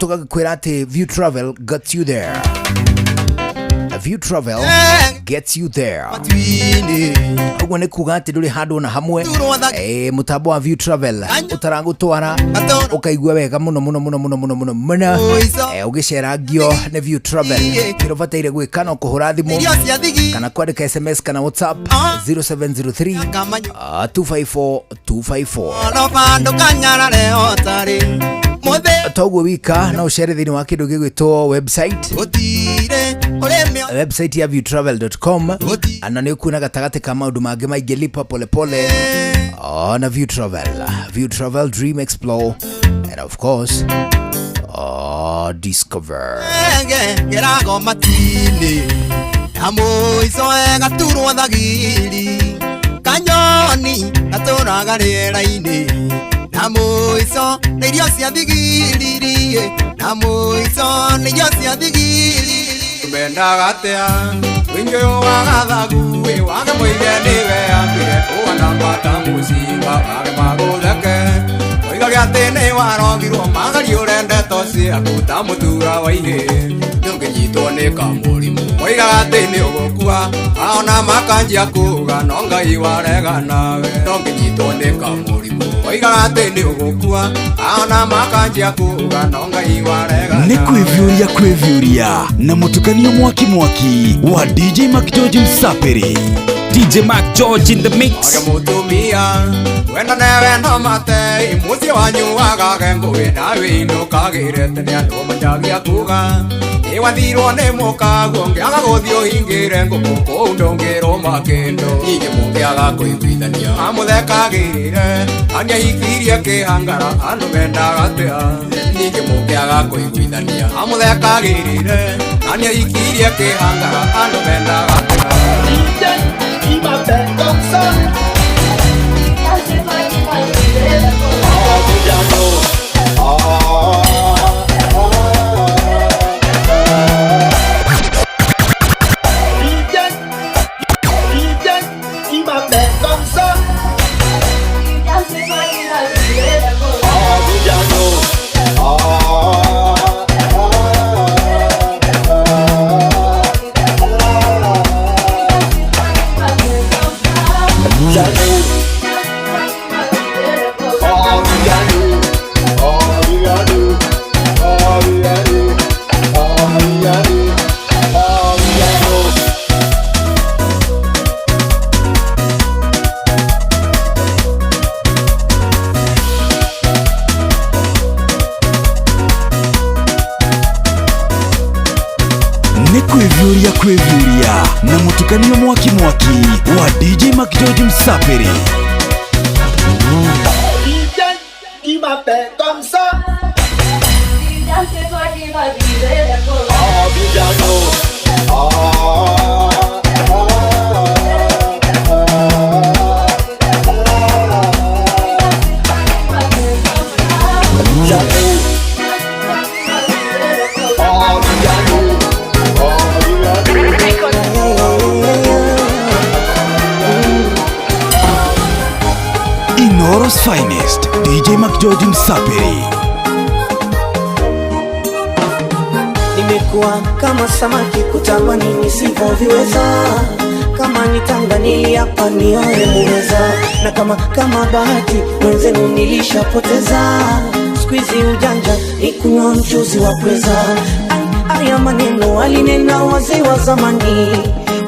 tũgagĩkwĩra atĩ View Travel got you there. View Travel gets you there. Ũguo nĩ kuga atĩ ndũrĩ handũ ona hamwe mũtambo wa View Travel ũtaragũtwara ũkaigua wega mũno mũno mũno mũno mũno mũno mũno ũgĩcerangio nĩ View Travel. Kĩrĩa ũbataire gwĩka no kũhũra thimũ irio cia thigi kana kwandĩka SMS kana WhatsApp 0703 254 254. Ono bandũ kanyarare otarĩ mũthĩ Toguo wika no ũcere thĩinĩ wa kĩndũ gĩgwĩtwo website gũtirĩ ũrĩmi website ya viewtravel.com na nĩ ũkuona gatagatĩ ka maũndũ mangĩ maingĩ lipa polepole na View Travel. View Travel, dream, explore and of course discover. Ege ngerago matini na mũico gaturwo thagiri kanyoni gatũraga rĩera-inĩ na mũico nĩ irio cia thigiriri na mũico nĩ irio cia thigiriri Mendaga atĩa ũingĩ ũyũ wa gathagu wĩ wage mũige nĩwe ambire ũhana mbata mũcinga wage magũtheke oigage atĩ nĩ warogirwo magariũre ndeto ciaku ta mũtura wa ihĩ ndũngĩnyitwo nĩ kamũrimũ oigaga atĩ nĩ ũgũkua aona makanjia kuga no Ngai warega nawe ndũngĩnyitwo nĩ kamũrimũ oigaga atĩ nĩ ũgũkua aona makanjia kuga no Ngai warega Nĩ kwĩviũria kwĩviũria na mũtukanio mwaki mwaki wa DJ McGeorge Msapiri. DJ Mark George in the mix. Age mutumia wenda newe no mate muciĩ wanyu wagage ngũĩ nawe inũkagĩre tene andũ manjagia kuga nĩwathirwo nĩ mũkaguo ngĩaga gũthiĩ ũhingĩre ngũkũ kũu ndũngĩrũma kĩndũ ningĩ mũkĩaga kũiguithania amũthekagĩrĩre aniahikirie kĩhangara andũ mendaga atĩa ningĩ mũkĩaga kũiguithania amũthekagĩrĩre aniahikirie kĩhangara andũ mendaga atĩa. Il m'appelle comme ça. Oh, Viviane, il m'appelle comme ça. Oh, Viviane, oh. Kwĩviũria kwĩviũria na mũtukanio mwaki mwaki wa DJ McGeorge Msapiri. Qui m'a fait comme ça. C'est toi qui m'as brisé la colonne. Oh, Villano. Oh, oh, Inoro's finest DJ McGeorge Msapiri. Nimekuwa kama samaki kutamani nisivyoviweza, kama ni tanga niliapa nioe muweza, na kama bahati mwenzenu nilishapoteza. Siku hizi ujanja ni kunywa mchuzi wa pweza. Haya maneno walinena wazee wa zamani,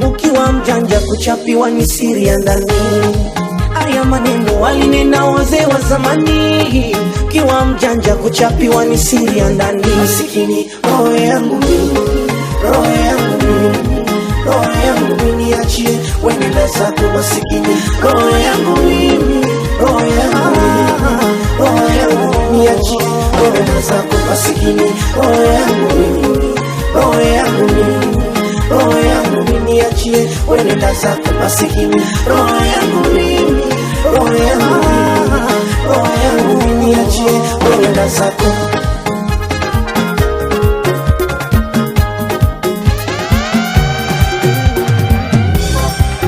ukiwa mjanja kuchapiwa ni siri ya ndani. Haya maneno walinena wazee wa zamani, ukiwa mjanja kuchapiwa ni siri ya ndani. Masikini roho yangu mimi, roho yangu mimi, roho yangu mimi niachie, wende zako masikini. Roho yangu mimi, roho yangu mimi, roho yangu mimi niachie, wende zako masikini. Roho yangu mimi, roho yangu mimi, roho yangu mimi niachie, wende zako masikini. Roho yangu mimi, roho yangu mimi, roho yangu mimi niachie, wende zako.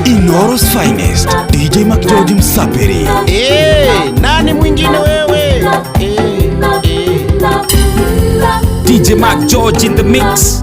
Inoro's finest DJ McGeorge Msapiri. Hey, nani mwingine wewe? DJ McGeorge in the mix.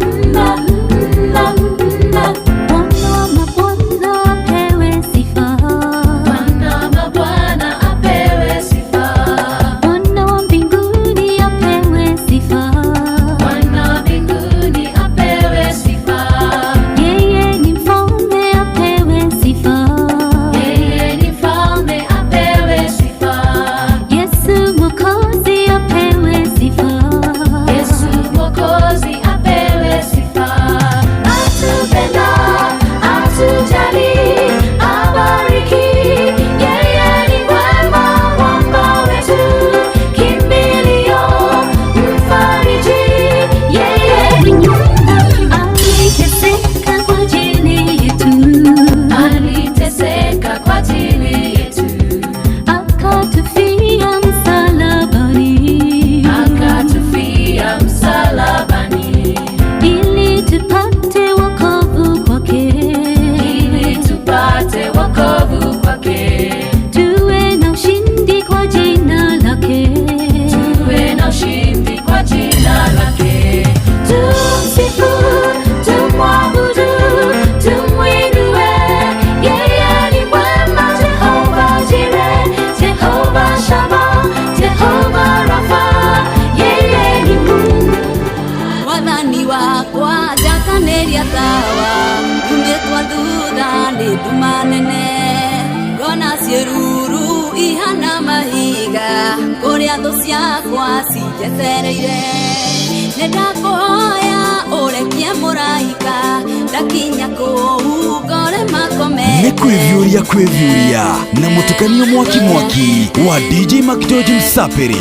Nĩ kwĩviũria kwĩviũria na mũtukanio mwaki mwaki wa DJ McGeorge Msapiri.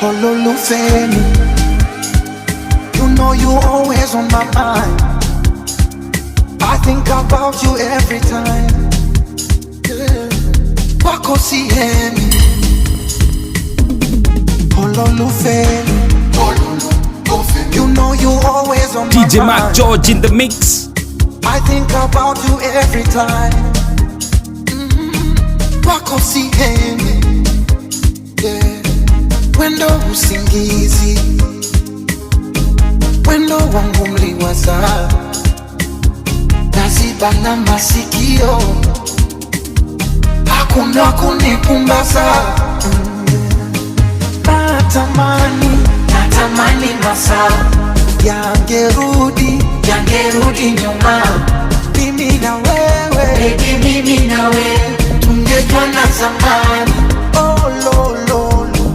Olólùfẹ́ mi, you know you always on my mind. I think about you every time. Yeah. Wako sihemi. Olólùfẹ́ mi, you know you always on my DJ mind. McGeorge in the mix. I think about you every time. Wako sihemi. Yeah. Wendo usingizi, wendo wangu mliwaza, Nilibana masikio, hakuna kunipumbaza. Natamani, natamani masaa yangerudi, yangerudi nyuma. Mimi na wewe, baby, mimi na wewe tungekuwa zamani. Oh, lo, lo, lo.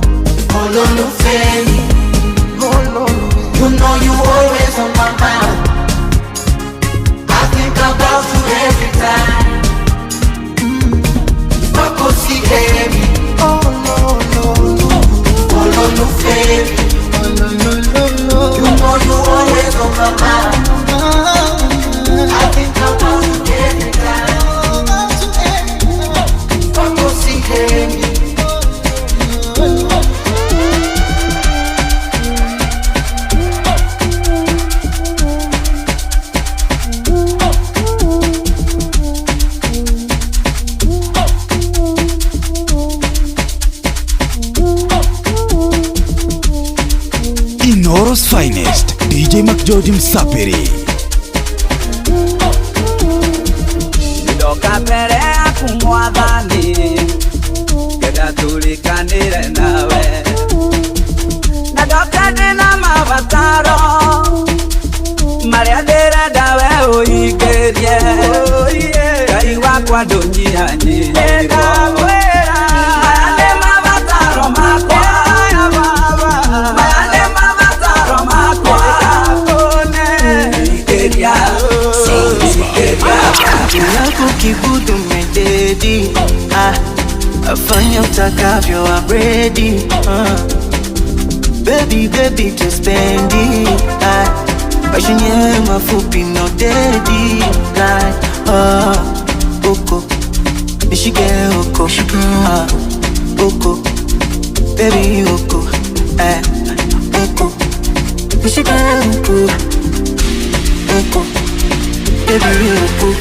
Oh, lo, lo, feli. Oh, lo, lo. You know you always on my mind. I think about you every time. Wako sihemi. Oh, lo, lo, lo. Oh, lo, lo, feli. You know you always on my mind. I think about you every time. Wako sihemi. Inoro's finest DJ McGeorge Msapiri. Ndoka mbere yaku mwathani, ngenda tũrĩkanĩre nawe, na ndoka ndĩna mabataro marĩa ndĩrenda we ũhingĩrie. Ngai wakwa ndũnyihanyihĩrwo, maya nĩ mabataro makwa, maya nĩ mabataro makwa, hingĩria, hingĩria. Lako kibudu mededi, ah, afanya utakavyo, I'm ready, Baby, baby, tuspendi, ah, maisha yenyewe mafupi no dedi, like, oh, uko, nishike uko, ah, uko, baby uko, eh, uko, nishike uko, uko, baby uko.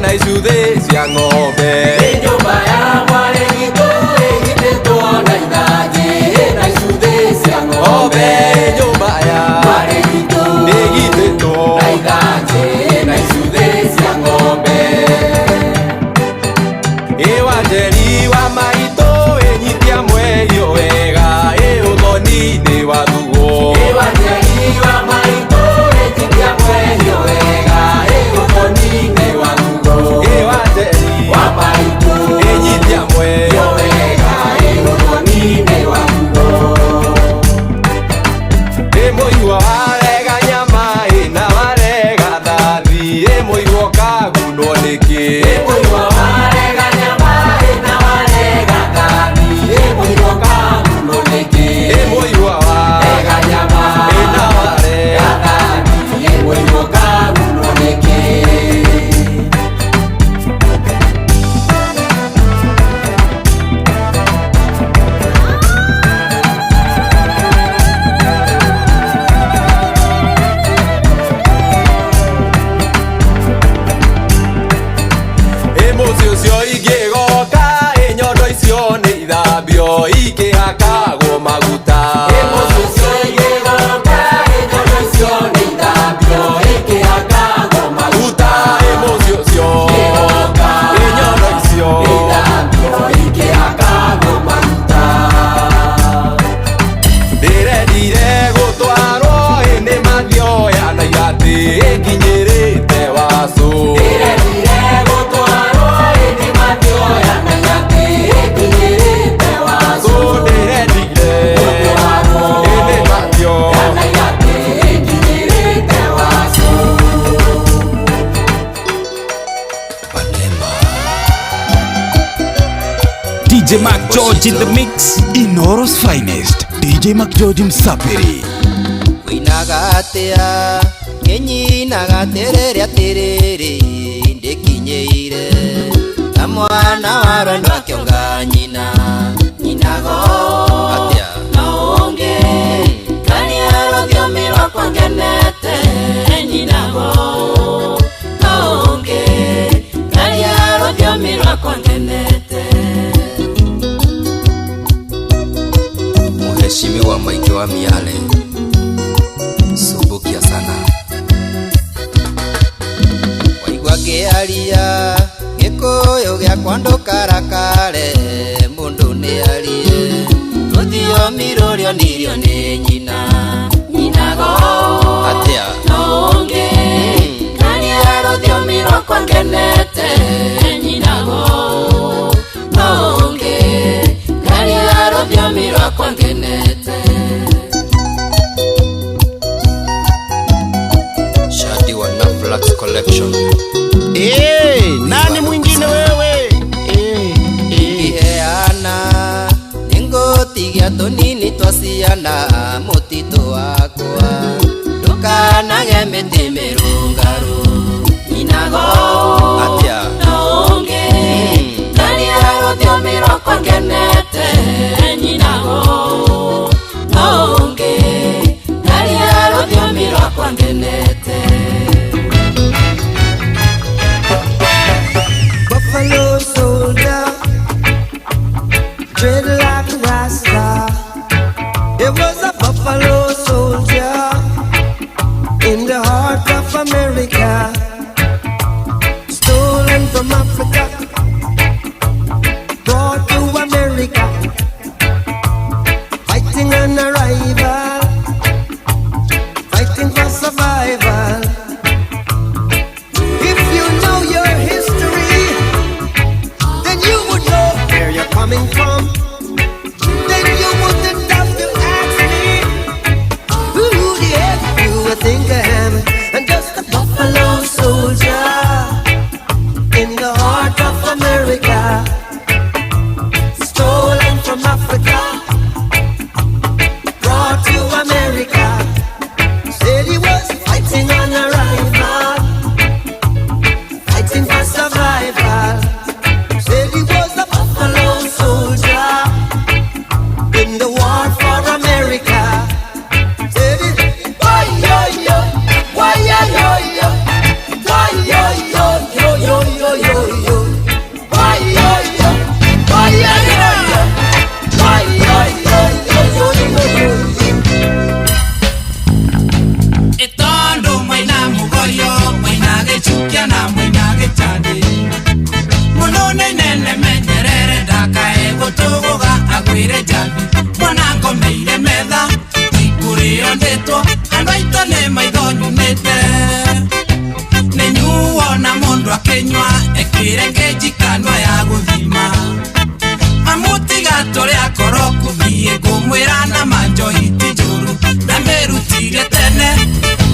Na icuthĩ cia ng'ombe. Nyũmba ya mwarĩ witũ ĩgitĩtwo na ithanjĩ na icuthĩ cia ng'ombe. Nyũmba ya mwarĩ witũ ĩgitĩtwo na ithanjĩ na icuthĩ cia ng'ombe. Ĩ Wanjeri wa maitũ ĩnyitia mwerio wega ĩ ũthoni nĩ wathugwo. Ĩ Wanjeri wa maitũ ĩnyitia mwerio wega ĩ ũthoni nĩ wathugwo. Ĩ Wanjeri wa maitũ ĩnyitia mwerio wega ĩ ũthoni nĩ wathugwo. Ĩ mũigua warega nyama ĩ na warega thathi ĩ mũigua ũkagunwo nĩkĩ. Ĩ mũigua warega nyama ĩ na warega thathi ĩ mũigua ũkagunwo nĩkĩ. Ĩ mũigua warega nyama ĩ na warega thathi ĩ mũigua ũkagunwo nĩkĩ. Mũciĩ ũcio ingĩgoka ĩ nyondo icio nĩ ithambio ikĩhakagwo maguta. Mũciĩ ũcio ingĩgoka ĩ nyondo icio nĩ ithambio ikĩhakagwo maguta. Mũciĩ ũcio ingĩgoka ĩ nyondo icio nĩ ithambio ikĩhakagwo maguta. Ndĩrendire gũtwarwo ĩ nĩ mathioya na iratĩ ĩnginyĩrĩte wacũ. Ndĩrendire gũtwarwo ĩ nĩ mathioya na iratĩ ĩnginyĩrĩte wacũ. Ndĩrendire gũtwarwo ĩ nĩ mathioya na iratĩ ĩnginyĩrĩte wacũ. DJ Mark George in the mix. Inoro's finest DJ McGeorge Msapiri. Winaga atia ngenyinaga atiriri atiriri ndikinyeire ta mwana wa rwendo akionga nyina nyinago atia na ungi karia rũthiomi rwakwa ngenete nyinago na ungi karia rũthiomi rwakwa ngenete. Mheshimiwa Mike wa Miale, sumbukia sana. Waigua ngĩaria gĩkũyũ gĩakwa ndũkarakare mũndũ nĩarie rũthiomi rũrĩonirio nĩ nyina nyinago atia na ũngĩ karia rũthiomi rwakwa ngenete nyinago na ũngĩ karia rũthiomi rwakwa ngenete. Shadi wa Naflax Collection. Nani mwingine wewe? Iheana nĩngũtigia tũnini twa ciana mũtitũ wakwa ndũkanage mĩtĩ mĩrũngarũ nyinago atia na ũngĩ karia rũthiomi rwakwa ngenete nyinago na ũngĩ karia rũthiomi rwakwa ngenete. Buffalo soldier, dread like a rasta. It was a buffalo soldier in the heart of America, stolen from Africa, brought to America, fighting an arrival, fighting for survival. If you know your history, then you would know where you're coming from. Then you wouldn't have to ask me who the heck you would think I am. I'm just a buffalo soldier in the heart of America, stolen from Africa, brought to America. Said he was fighting on a rifle, fighting for survival. Said he was a buffalo soldier in the war for America. Said it, why yo yo, why yo yo yo, why yo yo yo yo yo yo yo, why yo yo, why yo yo yo, why yo yo yo yo yo yo. Etondo mwaina mugoyo mwaina gĩchukia na mwaina gĩchandi mũno nĩ menyerere ndakae gũtũgũga agwĩre njambi mwana ngomeire metha ikũrĩo ndĩtwo andũ aitũ nĩ maitho nyumĩte nĩ nyuo na mũndũ akĩnyua ĩkĩre ngĩnjikanua ya gũthima amutiga tũrĩ akoroku thiĩ ngũmwĩra na manjohi ti njũru ndamĩrutire tene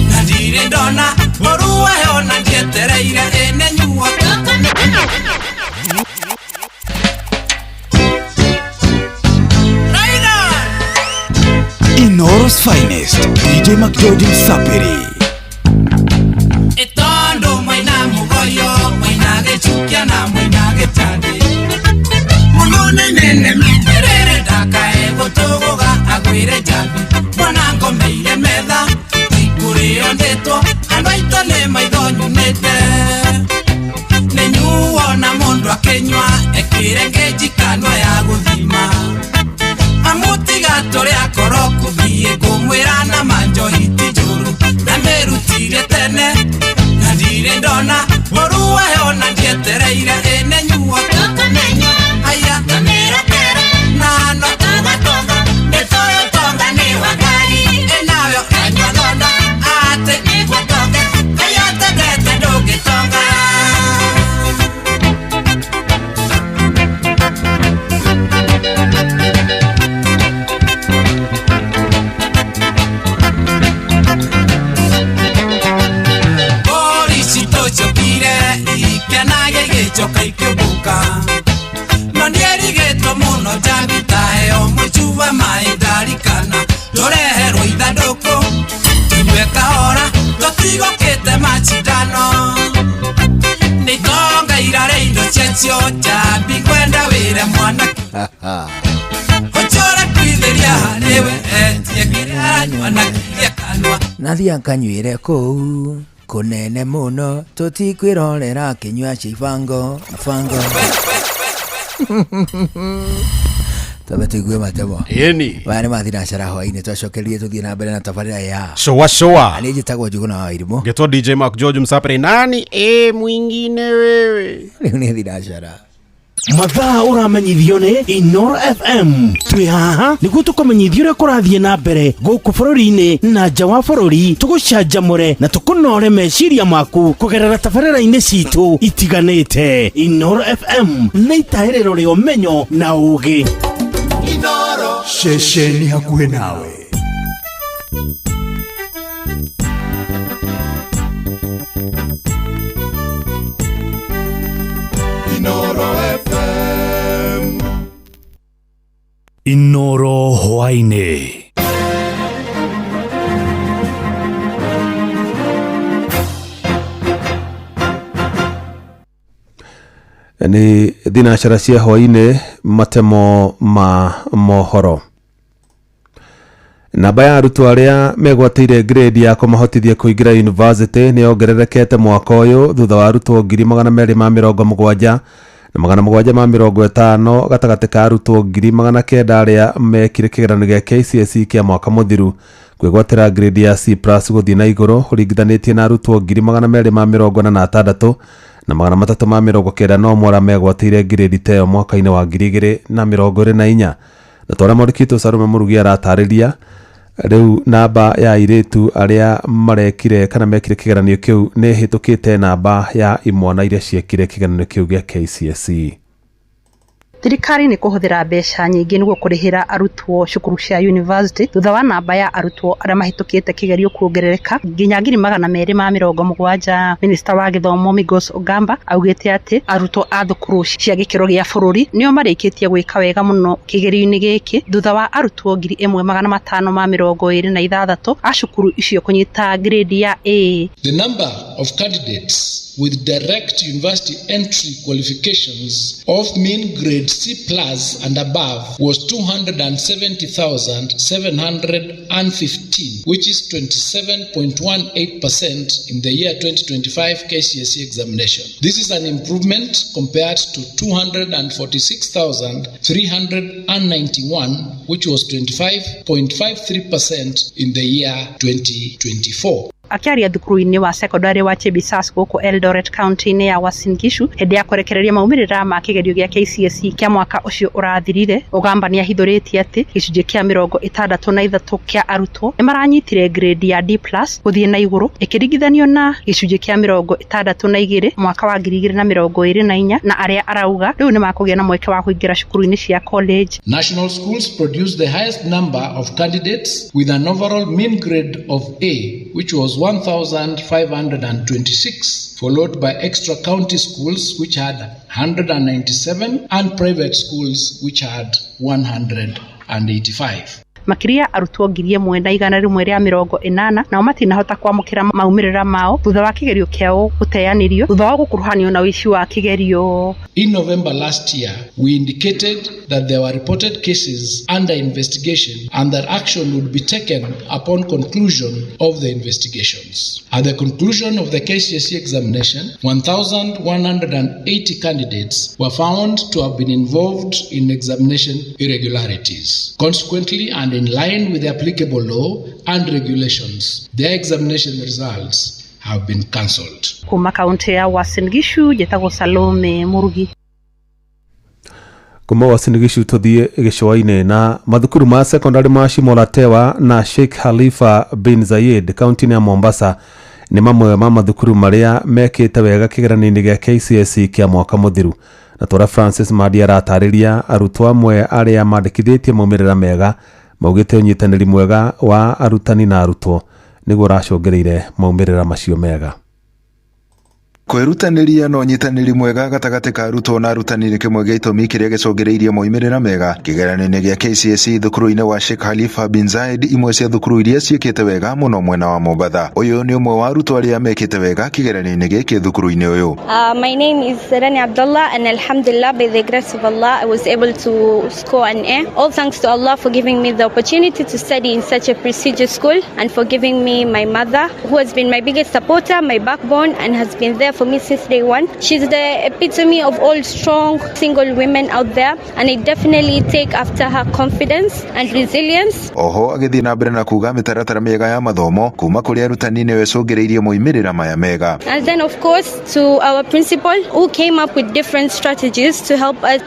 na ndirĩ ndona ũru wayo na ndietereire ĩnĩ nyuo. Inoro's finest, DJ McGeorge Msapiri. Etondo mwaina mugoyo mwaina gĩchukia na mwaina gĩchandi mũno nĩ menyerere ndakae gũtũgũga agwĩre njambi mwana ngomeire metha ikũrĩo ndĩtwo andũ aitũ nĩ maitho nyumĩte nĩ nyuo na mũndũ akĩnyua ĩkĩre ngĩnjikanua ya gũthima amutiga tũrĩ akoroku thiĩ ngũmwĩra na manjohi ti njũru ndamĩrutire tene na ndirĩ ndona ũru wayo na ndietereire ĩnĩ nyuo. Tũgĩcuba maĩ ndarikana tũreherwo ithandũkũ tũnyue kahora tũtigũkĩte macindano nĩ tonga irarĩ indo ciacio njambi kwenda wĩre mwanake ũcore kwithĩria harĩwe etie kĩrĩa aranyua na kirie kanua Nathia nkanywĩre kũu kũnene mũno tũtikwĩrorera kĩnyua cia ibango ibango. Twambe tũigue matemo. Ĩni. Maya nĩ mathinacara hwainĩ twacokerie tũthiĩ na mbere na tabarĩra ya Shoa shoa. Niĩ njĩtagwo Njuguna wa Irimũ. Ngetwo DJ Mark George Msapere nani e mwingine wewe. Rĩu nĩ thinacara. Mathaa ũramenyithio nĩ Inoro FM. Twĩ haha nĩguo tũkũmenyithia ũrĩa kũrathiĩ na mbere gũkũ bũrũri-inĩ na nja wa bũrũri, tũgũcanjamũre na tũkũnore meciria maku kũgerera tabarĩra-inĩ citũ itiganĩte. Inoro FM nĩ itahĩrĩro rĩa ũmenyo na ũũgĩ. Ceceni hakuhĩ nawe. Inoro FM. Inoro hwainĩ. Nĩ thinacara cia hwainĩ, matemo ma mohoro. Namba ya arutwo arĩa megwatĩire grade ya kũmahotithia kũingĩra university nĩ yongererekete mwaka ũyũ thutha wa arutwo 270,750 gatagatĩ ka arutwo 900,000 arĩa mekire kĩgeranio gĩa KCSE kĩa mwaka mũthiru kwĩgwatĩra grade ya C+ gũthiĩ na igũrũ ũringithanĩtie na arutwo 246,391 arĩa megwatĩire grade ta ĩyo mwaka-inĩ wa 2024. Na twarĩa Mwandĩki Sarume Mũrugi aratarĩria rĩu namba ya airĩtu arĩa marekire kana mekire kĩgeranio kĩu nĩ ĩhĩtũkĩte namba ya imwana iria ciekire kĩgeranio kĩu gĩa KCSE. Thirikari nĩ kũhũthĩra mbeca nyingĩ nĩguo kũrĩhĩra arutwo cukuru cia university thutha wa namba ya arutwo arĩa mahĩtũkĩte kĩgerio kuongerereka nginya 270,000. Minista wa gĩthomo Migos Ogamba augĩte atĩ arutwo a thukuru cia gĩkĩro gĩa bũrũri nĩo marĩkĩtie gwĩka wega mũno kĩgerio-inĩ gĩkĩ thutha wa arutwo 1526 a cukuru icio kũnyita grade ya A. The number of candidates with direct university entry qualifications of mean grade C plus and above was 270,715, which is 27.18% in the year 2025 KCSE examination. This is an improvement compared to 246,391, which was 25.53% in the year 2024. Akiaria thukuru-inĩ wa secondary wa Chebisas gũkũ Eldoret county-inĩ ya Uasin Gishu hĩndĩ ya kũrekereria maumĩrĩra ma kĩgerio gĩa KCSE kĩa mwaka ũcio ũrathirire, Ogamba nĩahithũrĩtie atĩ gĩcunjĩ kĩa 63 kĩa arutwo nĩmaranyitire grade ya D+ gũthiĩ na igũrũ ĩkĩringithanio na gĩcunjĩ kĩa 62 mwaka wa 2024, na arĩa arauga rĩu nĩmakũgĩa na mweke wa kũingĩra cukuru-inĩ cia college. National schools produced the highest number of candidates with an overall mean grade of A, which was 1,526, followed by extra county schools, which had 197, and private schools, which had 185. Makĩria arutwo 1,180 nao matinahota kwamũkĩra maumĩrĩra mao thutha wa kĩgerio kĩao gũteanĩrio thutha wa gũkuruhanio na ũici wa kĩgerio. In November last year, we indicated that there were reported cases under investigation and that action would be taken upon conclusion of the investigations. At the conclusion of the KCSE examination, 1,180 candidates were found to have been involved in examination irregularities. Consequently, and in line with the applicable law and regulations, their examination results have been cancelled. Kuma kaunti ya Uasin Gishu, njĩtagwo Salome Murugi. Kuma Uasin Gishu tũthiĩ gĩcũa-inĩ na mathukuru ma secondary ma Shimolatewa na Sheikh Khalifa bin Zayed kaunti-inĩ ya Mombasa nĩ mamwe ma mathukuru marĩa mekĩte wega kĩgeranio-inĩ gĩa KCSE kĩa mwaka mũthiru. Na Tora Francis Madi aratarĩria arutwo amwe arĩa mandĩkithĩtie maumĩrĩra mega maugĩte ũnyitanĩri mwega wa arutani na arutwo nĩguo ũracũngĩrĩire maumĩrĩra macio mega. Kwĩrutanĩria na ũnyitanĩri mwega gatagatĩ ka arutwo na arutani nĩ kĩmwe gĩa itũmi kĩrĩa gĩcũngĩrĩirie moimĩrĩra mega kĩgeranio-inĩ gĩa KCSE thukuru-inĩ wa Sheikh Khalifa bin Zayed, imwe cia thukuru iria ciĩkĩte wega mũno mwena wa Mombatha. Ũyũ nĩ ũmwe wa arutwo arĩa mekĩte wega kĩgeranio-inĩ gĩkĩ thukuru-inĩ ũyũ. My name is Rani Abdullah, and Alhamdulillah, by the grace of Allah, I was able to score an A. All thanks to Allah for giving me the opportunity to study in such a prestigious school and for giving me my mother, who has been my biggest supporter, my backbone, and has been there for me since day one. She's the epitome of all strong single women out there, and I definitely take after her confidence and resilience. Oho agĩthiĩ na mbere na kuga mĩtaratara mĩega ya mathomo kuma kũrĩ arutani nĩyo ĩcũngĩrĩirie moimĩrĩra maya mega. And then, of course, to our principal, who came up with different strategies to help us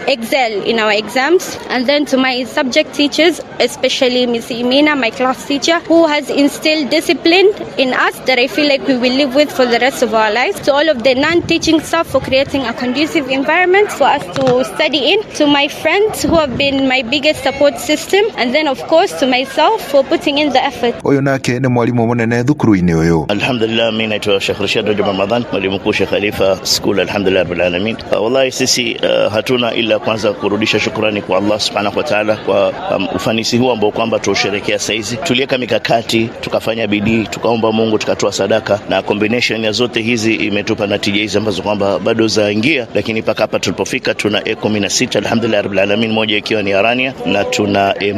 excel in our exams. And then to my subject teachers, especially Miss Imina, my class teacher, who has instilled discipline in us that I feel like we will live with for the rest of our lives. To all of the non-teaching staff for creating a conducive environment for us to study in. To my friends who have been my biggest support system. And then, of course, to myself for putting in the effort. Ũyũ nake nĩ mwarimũ mũnene thukuru-inĩ ũyũ. Alhamdulillah, mimi naitwa Sheikh Rashid Rajab Ramadhan, mwalimu mkuu Sheikh Khalifa School. Alhamdulillah Rabbil Alamin. Wallahi sisi hatuna ila kwanza kurudisha shukrani kwa Allah Subhanahu wa Ta'ala kwa ufanisi huu ambao kwamba tuusherekea saizi. Tuliweka mikakati, tukafanya bidii, tukaomba Mungu, tukatoa sadaka, na combination ya zote hizi imetupa natija hizi ambazo kwamba bado zaingia, lakini mpaka hapa tulipofika tuna A16 alhamdulillah Rabbil Alamin, moja ikiwa ni Arania, na tuna A-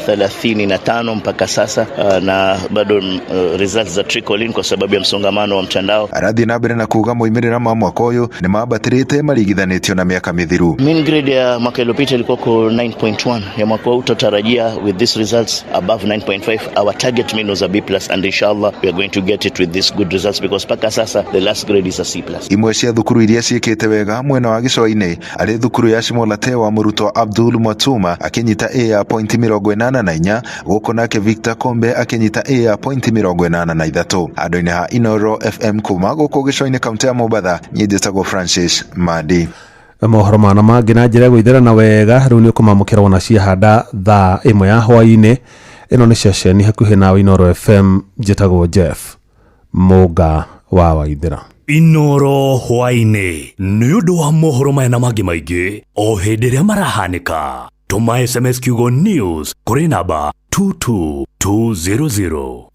35 mpaka sasa, na bado results za trickle in kwa sababu ya msongamano wa mtandao. Arathiĩ na mbere na kuga moimĩrĩra ma mwaka ũyũ nĩ mambatĩrĩte maringithanĩtio na mĩaka mĩthiru. Mean grade ya mwaka iliyopita ilikuwa ko 9.1, ya mwaka huu tutarajia with these results above 9.5. Our target mean was a B+, and inshallah we are going to get it with these good results because mpaka sasa the last grade is a C+. Imwe cia thukuru iria ciĩkĩte wega mwena wa gĩcũa-inĩ arĩ thukuru ya Shimolatewa, mũrutwo Abdul Mwatuma akĩnyita A ya pointi 84, gũkũ nake Victor Kombe akĩnyita A ya pointi 83. Andũ-inĩ ha Inoro FM kuma gũkũ gĩcũa-inĩ kaũntĩ ya Mombatha, niĩ njĩtagwo Francis Madi. Mohoro mana mangĩ na njĩra ya gwĩtherana wega rĩu nĩ ũkũmamũkĩra wona ciahanda thaa 1 ya hwaĩ-inĩ. Ĩno nĩ ceceni hakuhĩ nawe Inoro FM, njĩtagwo Jeff Mũnga wa Waithĩra. Inoro hwaĩ-inĩ nĩ ũndũ wa mohoro maya na mangĩ maingĩ o hĩndĩ ĩrĩa marahanĩka. Tũma SMS kiugo news kũrĩ namba 22200.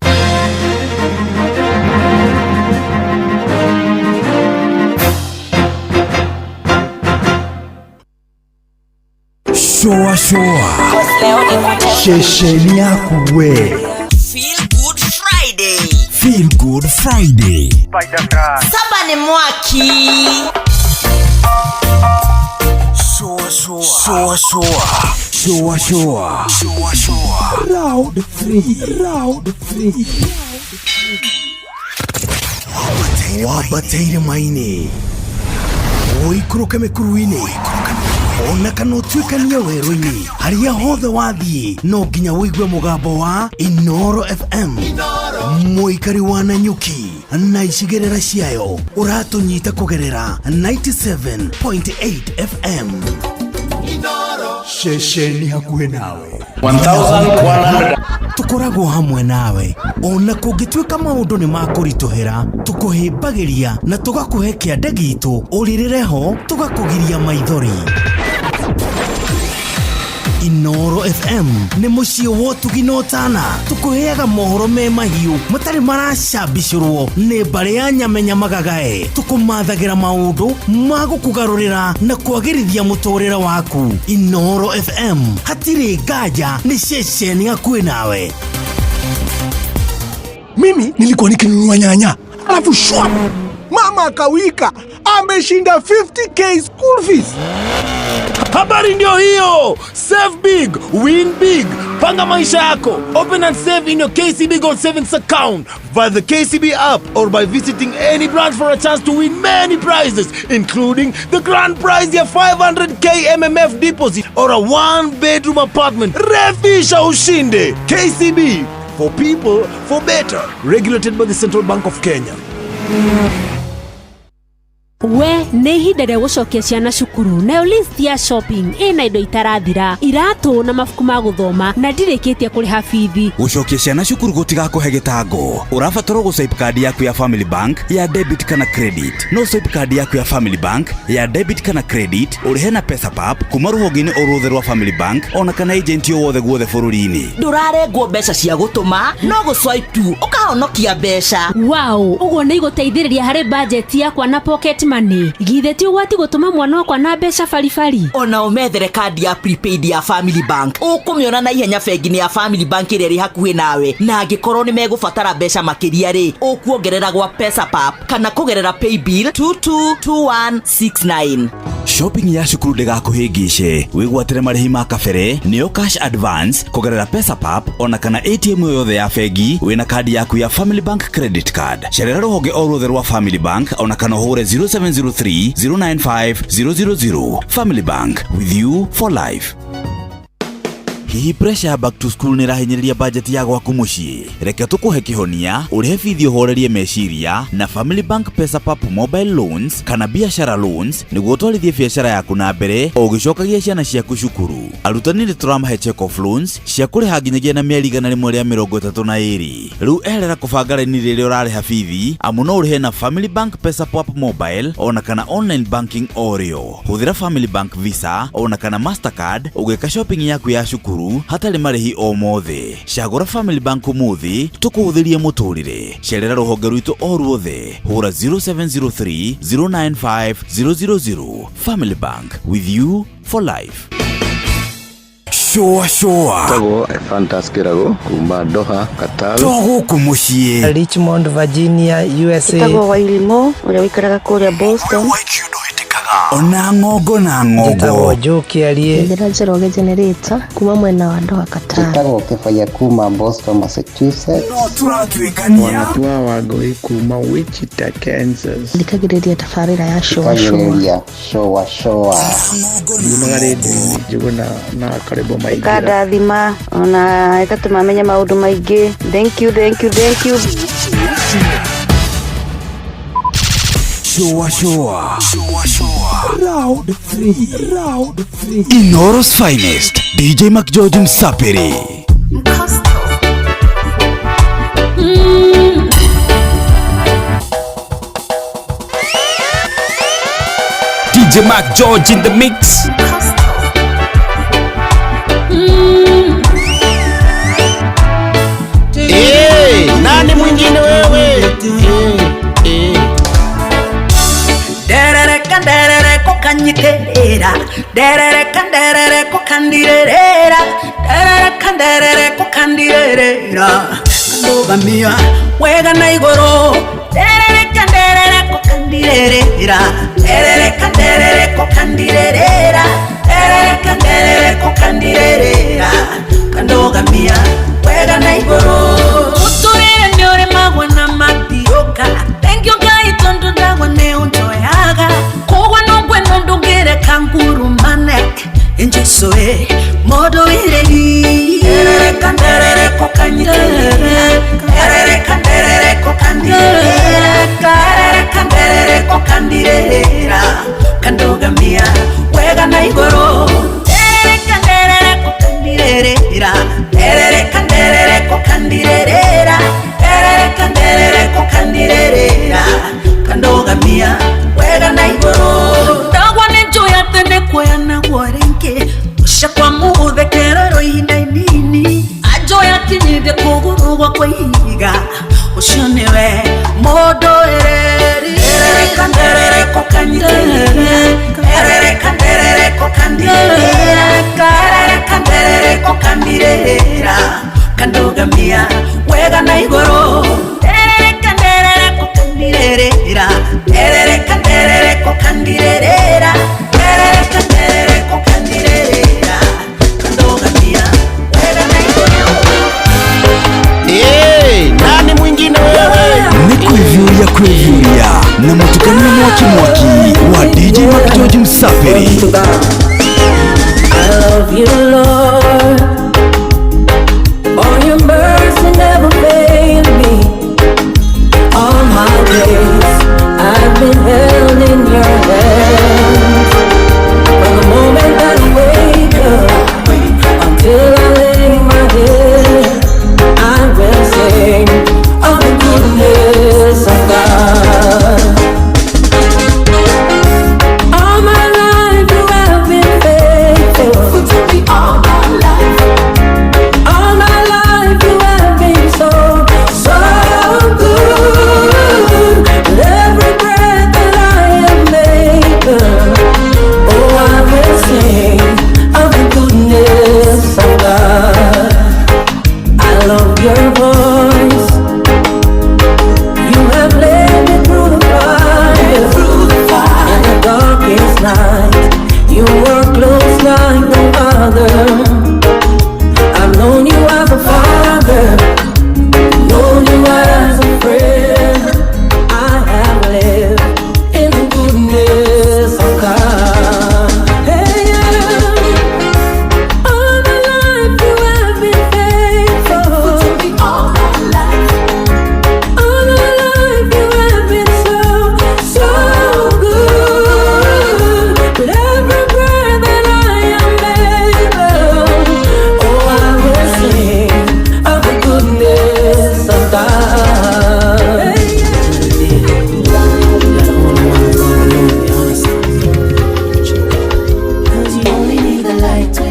Shoa shoa ceceni yaku we. Feel Good Friday. Feel Good Friday. Saba ni mwaki. Shoa shoa shoa shoa shoa shoa shoa round 3 round 3. Wabataire maini ũikũrũke mĩkuru-inĩ ona kana ũtuĩkanie werũ-inĩ, harĩa hothe wathiĩ no nginya ũigue mũgambo wa Inoro FM. Mũikari wa Nanyuki na icigĩrĩra ciayo ũratũnyita kũgerera 97.8 FM. Ceceni hakuhĩ nawe 1100. Tũkoragwo hamwe nawe ona kũngĩtuĩka maũndũ nĩ makũritũhĩra, tũkũhĩmbagĩria na tũgakũhe kĩande gitũ ũrĩrĩre ho, tũgakũgiria maithori. Inoro FM nĩ mũciĩ wa ũtugi na ũtana, tũkũheaga mohoro me mahiũ matarĩ maracambicũrwo nĩ mbarĩ ya nyamenya magagae, tũkũmathagĩra maũndũ ma gũkũgarũrĩra na kwagĩrithia mũtũrĩre waku. Inoro FM hatirĩ nganja, nĩ ceceni hakuhĩ nawe. Mimi nilikuwa nikinunua nyanya alafu shwa mama akawika ameshinda 50k school fees. Habari ndio hiyo. Save big, win big. Panga maisha yako. Open and save in your KCB Gold Savings account via the KCB app or by visiting any branch for a chance to win many prizes, including the grand prize ya 500k MMF deposit or a 1-bedroom apartment. Refisha ushinde. KCB, for people, for better. Regulated by the Central Bank of Kenya. We nĩ ihinda rĩa gũcokia ciana cukuru, nayo list ya shopping ĩna indo itarathira, iratũ na mabuku ma gũthoma, na ndirĩkĩtie kũrĩha bithi. Gũcokia ciana cukuru gũtigakũhe gĩtango. Ũrabatara gũ-swipe card yaku ya Family Bank ya debit kana credit. No swipe card yaku ya Family Bank ya debit kana credit ũrĩhe na Pesapap kuma rũhonge-inĩ o ruothe rwa Family Bank ona kana agent o wothe guothe bũrũri-inĩ. Ndũrarengwo mbeca cia gũtũma, no gũ-swipe tu ũkahonokia mbeca. Wow, ũguo nĩ igũteithĩrĩria harĩ budget yakwa na pocket money. Githĩ ti ũgwati gũtũma mwana wakwa na mbeca baribari? Ona ũmethere kandi ya prepaid ya Family Bank. Ũkũmĩona na ihenya bengi-inĩ ya Family Bank ĩrĩa ĩrĩ hakuhĩ nawe, na angĩkorwo nĩ megũbatara mbeca makĩria rĩ, ũkuongerera gwa Pesapap kana kũgerera paybill 222169. Shopping ya cukuru ndĩgakũhĩngĩce. Wĩgwatĩre marĩhi ma kabere nĩyo cash advance kũgerera Pesapap ona kana ATM yothe ya bengi wĩna kandi yaku ya Family Bank credit card. Cerera rũhonge o ruothe rwa Family Bank ona kana ũhũre 0703 095 000. Family Bank, with you for life. Hihi pressure ya back to school nĩ ĩrahinyĩrĩria budget ya gwaku mũciĩ? Reke tũkũhe kĩhonia, ũrĩhe bithi ũhorerie meciria na Family Bank Pesapap mobile loans kana biashara loans nĩguo ũtwarithie biashara yaku na mbere o ũgĩcokagia ciana ciaku cukuru. Arutani nĩ tũramahe check off loans cia kũrĩha nginyagia na mĩeri 132. Rĩu eherera kũbanga raini rĩrĩa ũrarĩha bithi, amu no ũrĩhe na Family Bank Pesapap mobile ona kana online banking o rĩo. Hũthĩra Family Bank Visa ona kana Mastercard ũgĩka shopping yaku ya cukuru hatarĩ marĩhi o mothe. Cagũra Family Bank ũmũthĩ tũkũhũthĩrie mũtũrĩre. Cerera rũhonge rwitũ o ruothe. Hũra 0703 095 000. Family Bank, with you for life. Shua shua. Tagwo Fantas Kirago kuma Doha, Qatar. To gũkũ mũciĩ. Richmond, Virginia, USA. Tagwo Wairimo ũrĩa ũikaraga kũrĩa Boston. Ona ng'ongo na ng'ongo. Njĩtagwo Joe Kĩarie. Njĩra Njoroge Generator kuma mwena wa Doha, Qatar. Njĩtagwo Kĩbaya kuma Boston, Massachusetts. No tũratuĩkania. Wanatua Wangũi kuma Wichita, Kansas. Thikagĩrĩria tabarĩra ya Shua Shua. Thikagĩrĩria Shua Shua. Yumaga rĩndiũ-inĩ Njũgũna na Karĩbo Maingĩra. Ĩkandathima ona ĩgatũma menye maũndũ maingĩ. Thank you, thank you, thank you. Shua shua. Shua shua. Round 3. Round 3. Inooro's finest. DJ McGeorge Msapiri. DJ McGeorge in the mix. Hey, nani mwingine wewe? Hey, hey. Derereka derereko kanyiterera, derereka derereko kandirerera, derereka derereko kandirerera. Ndogamia wega na igoro, derereka derereko kandirerera, derereka derereko kandirerera, derereka derereko kandirerera. Kandogamia wega na igoro. Uturire nyore magwa na matioka. Thank you guys tondu ndagwa ne unjoyaga. Kogwa no gweno ndungire kanguru manek. Injeso e modo iregi. Erere kanderere kokanyiterere. Erere kanderere kokandirere. Erere kanderere kokandirera. Kandogamia wega na igoro. Erere kanderere kokandirera. Erere kanderere kokandirera. Erere kanderere kokandirera. Kandogamia wega na igoro. Ndagwa nenjoya tene kwaya na gwarenke. Ushakwa muthekera ihinda inini. Ajoya kinyinde kuguru gwakwa ihiga. Ucio niwe mundu ereri. Erere kanderere kokandirera. Erere kanderere kokandirera. Erere kanderere kokandirera. Kandogamia wega na igoro. Erere kanderere kokandirera. Erere kanderere kokandirera. Erere kanderere kokandirera. Kandogamia wega na igoro. Hey, nani mwingine wewe? Ni kwevyuria kwevyuria na mutukanio mwaki mwaki wa DJ McGeorge Msafiri. I love you, Lord. Oh, your mercy never failed me. All my days I've been held in your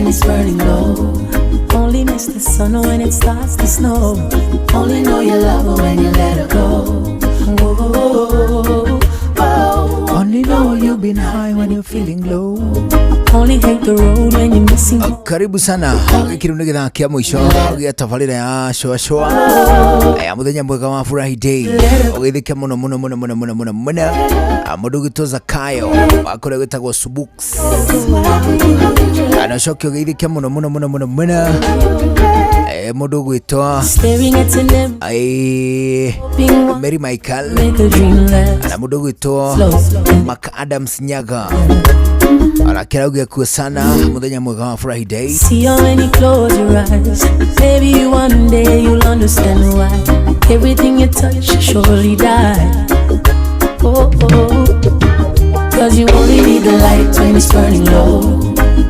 it's burning low. Only miss the sun when it starts to snow. Only know you love her when you let her go. Whoa, whoa. Only know you've been high when you're feeling low. Only hate the road when you're missing. Karibu sana gĩkĩrĩ nĩ gĩthaa kĩa mũico gĩa tabarĩra ya coa coa ya mũthenya mwega wa Friday ũgeithĩke mũno mũno mũno mũno mũno mũno mũno. Mũndũ ũgĩtwo Zakayo wa kũrĩa gwĩtagwo Subuks, na ũcoke ũgeithĩke mũno mũno mũno mũno mũno mũndũ ũgwĩtwo Staring at an Mary Michael make a dream last. na mũndũ ũgwĩtwo Mark Adams Nyaga arakĩraugia kuo sana mũthenya mwega wa Friday. See how when you close your eyes, maybe one day you'll understand why everything you touch surely die. Oh, oh. Cause you only need the light when it's burning low.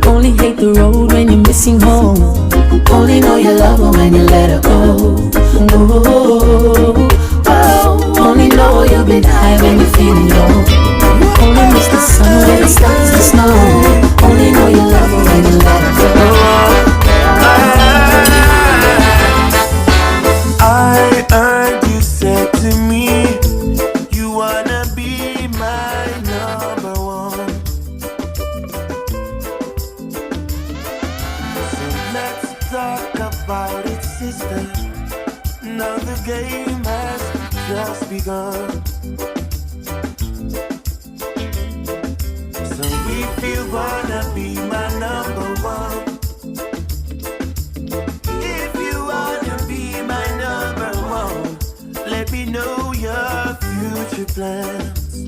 Only hate the road when you're missing home. Only know you love her when you let her go. Oh, oh. Only know you've been high when you're feeling low. Only miss the sun when it starts to snow. Only know you love her when you let her go. I heard you said to me, you wanna be my number one. So let's talk about it, sister. Now the game has just begun. So if you wanna be my number one, if you wanna be my number one, let me know your future plans.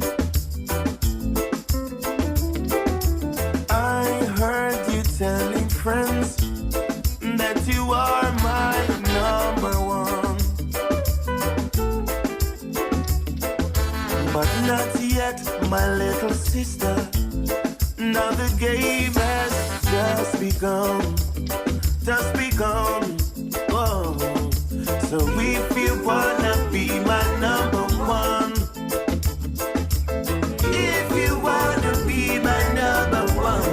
I heard you telling friends that you are my number one, but not yet, my little sister. Now the game has just begun, just begun. Oh. So if you wanna be my number one, if you wanna be my number one,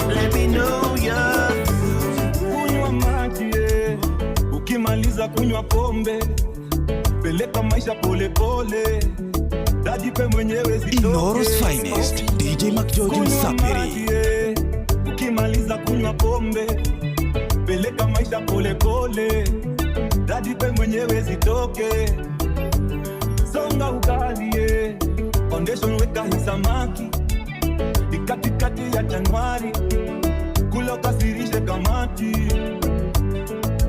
let me know your future. Kunywa maji, ukimaliza kunywa pombe, peleka maisha pole pole. Dajipe mwenyewe zitoke. Inooro's finest DJ McGeorge Msapiri. Ukimaliza kunywa pombe, peleka maisha pole pole. Dajipe mwenyewe zitoke. Songa ugali, foundation weka hisamaki. Katikati ya Januari, kula ukasirishe kamati.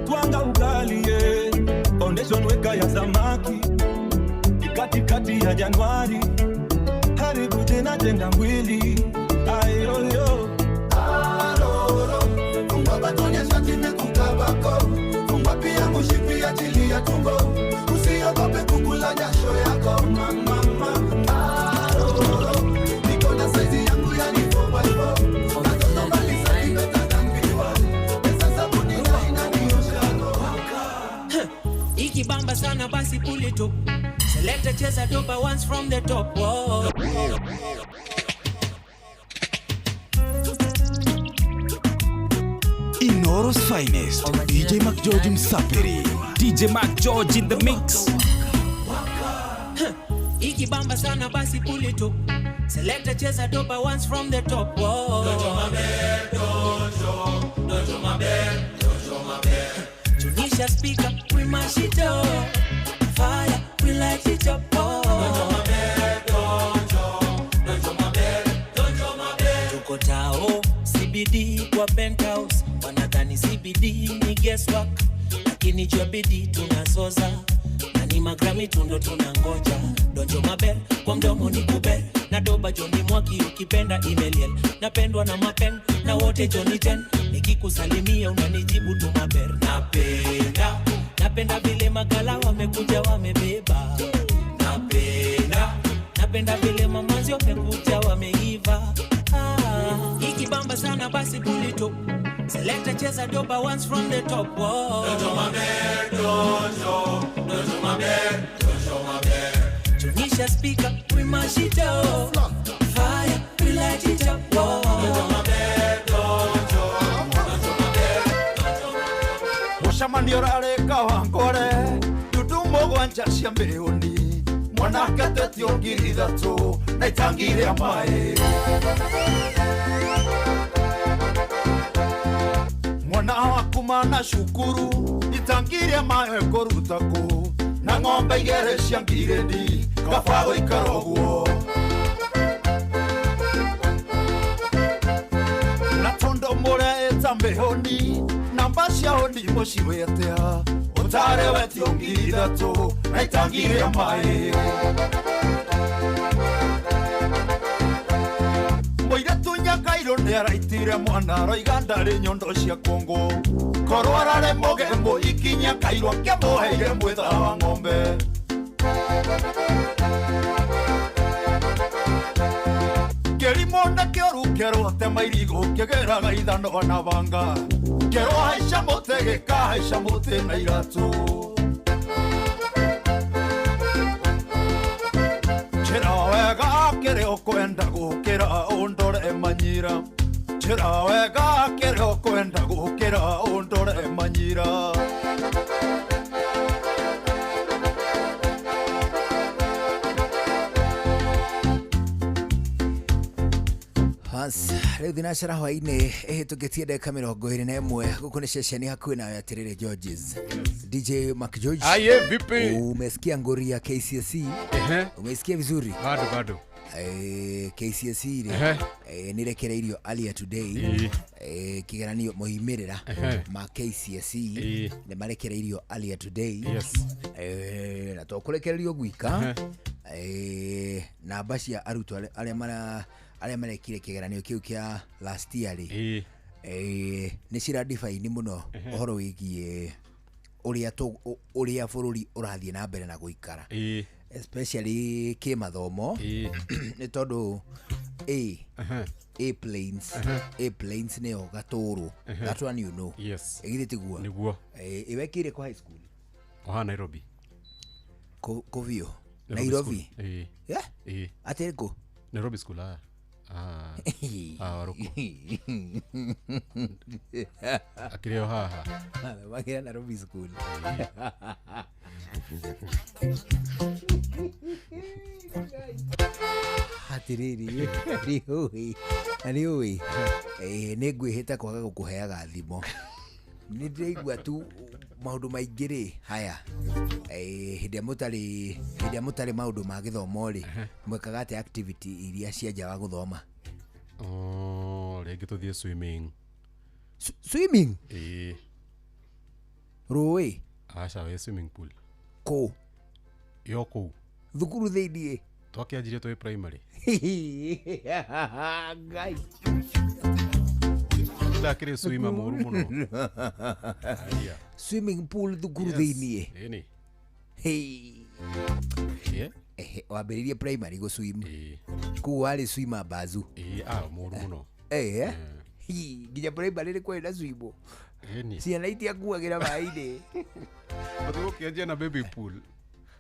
Twanga ugali, foundation weka ya samaki. Katikati ya Januari, haribu tena jenga mwili. Ayoyo Aroro, fungwa batonya shati mikukabako. Fungwa pia mushipi achilia tumbo. Usiogope kukula jasho yako mama. Aroro, niko na saizi yangu ya ni 4x4. Watoto mbali saizi better than before. Pesa sabuni na inaniosha roho. Ikibamba sana basi pull it up. Select cheza dopa once from the top. Whoa. Inooro's finest DJ McGeorge Msapiri. DJ McGeorge in the mix. Ikibamba sana basi pull it up. Select cheza dopa once from the top. Whoa. Tunisha speaker, we mash it up. Fire, we light it up. Oh. Tuko tao, CBD kwa penthouse. Wanadhani CBD ni guesswork, lakini jua bidii tunazoza. Na ni magrami tundo tunangoja. Donjo maber, kwa mdomo ni kuber. Na doba Johnny Mwaki ukipenda Emeliel. Napendwa na mapen, na wote Johnny 10. Nikikusalimia unanijibu tu maber. Napenda, napenda vile magala wamekuja wamebeba. Napenda, napenda vile mamanzi wamekuja wameiva. Ah, ikibamba sana basi pull it up. Select cheza doba once from the top. Whoa. Dojo maber, dojo, dojo maber, dojo maber. Tunisha speaker, we mash it up. Fire, we light it up. Whoa. Dojo maber, dojo, dojo Mũcemanio ũrarĩ Kawangware Ndundu mũgwanja cia mĩhũni Mwanake atetio 3,000 na itangi rĩa maĩ Mwana waku mana cukuru itangi rĩa maĩ kũruta kũ Na ng'ombe igĩrĩ cia ngirĩndi kaba gũikara ũguo Na tondũ mũreĩta mĩhũni namba cia hũni mũciwĩ atĩa Ũtarĩ wetio 3,000 na itangi rĩa maĩ Mũirĩtu Nyakairũ nĩaraitire mwana aroiga ndarĩ nyondo cia kũngũ Korwo ararĩ mũgemu ikinya Kairũ akĩmũheire mwĩtha wa ng'ombe Kĩrimũ na kĩoru kĩerwo tema irigũ kĩgĩraga ithanwa na banga Kĩerwo haica mũtĩ gĩkahaica mũtĩ na iratũ Njĩra wega kĩrĩa ũkwenda gũkĩra ũndore manyira Njĩra wega kĩrĩa ũkwenda gũkĩra ũndore manyira Hans, rĩu thinacara hwaĩ-inĩ ĩhĩtũkĩtie ndagĩka 21 gũkũ nĩ ceceni hakuhĩ nawe atĩrĩrĩ Georges DJ Mark George. Aye, vipi? Umesikia ngori ya KCSE? Umeisikia vizuri? Bado bado. KCSE rĩ nĩrekereirio earlier today kĩgeranio moimĩrĩra ma KCSE nĩ marekereirio earlier today. Yes. Na to kũrekererio gwika namba cia arutwo arĩa marekire kĩgeranio kĩu kĩa last year rĩ nĩ cira define mũno ũhoro wĩgiĩ ũrĩa bũrũri ũrathiĩ na mbere na gũikara especially kĩmathomo nĩ tondũ A planes A planes nĩyo gatũrũ that one you know. Yes. Ĩgithĩ tiguo nĩguo ĩwekire kũ high school oha Nairobi kũ Nairobi yeah atĩrĩ kũ Nairobi school Waruku akĩrĩ o haha makĩra Nairobi school atĩrĩrĩ nĩũĩ nĩ ngwĩhĩta kwaga gũkũheaga thimo nĩ ndĩraigua tu maũndũ maingĩ rĩ haya hĩndĩ ĩrĩa mũtarĩ maũndũ ma gĩthomo rĩ mwekaga atĩa activity iria cia nja wa gũthoma? Rĩngĩ tũthiĩ swimming. Swimming? Ĩĩ. Rũĩ? Aca, wĩ swimming pool. Kũ? Yo kũu. Thukuru thĩiniĩ? Twakĩanjirie twĩ primary. Ngai. Ndakĩrĩ swimmer mũru mũno. Swimming pool thukuru thĩiniĩ? Ĩni. Hey. Wambĩrĩirie primary gũ swim. Kũu warĩ swimmer bazu. Mũru mũno. Nginya primary nĩ kwarĩ na swim. Ciana itiakuagĩra maĩ-inĩ. Ũthiĩ gũkĩanjia na baby pool.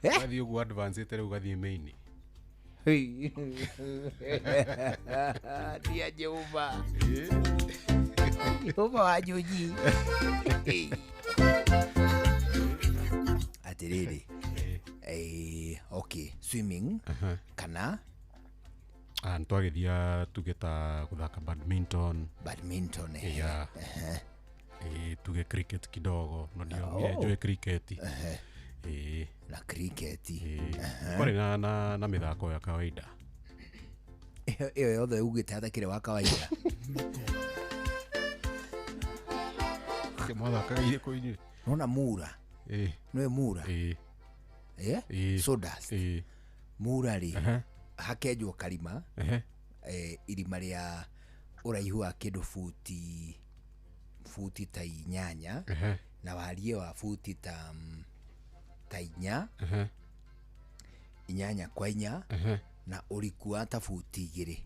Ũgathiĩ ũguo advance rĩu ũgathiĩ main. Tia Jehova. Jehova wa Nyũnyi. Atĩrĩrĩ okay swimming kana nĩtwagĩthia tuge ta gũthaka badminton. Badminton yeah. Tuge cricket kidogo no ndio njũĩ cricket na cricket kwarĩ na mĩthako ya kawaida ĩyo yothe ugĩte hatakĩrĩ wa kawaida. Mwathakaga irĩkũ inyuĩ? Nona mura nĩwe mura sawdust mura rĩ hakenjwo karima irima rĩa ũraihu wa kĩndũ futi ta 8 na wariĩ wa futi ta 4 8 kwa 4 na ũriku wa ta futi 2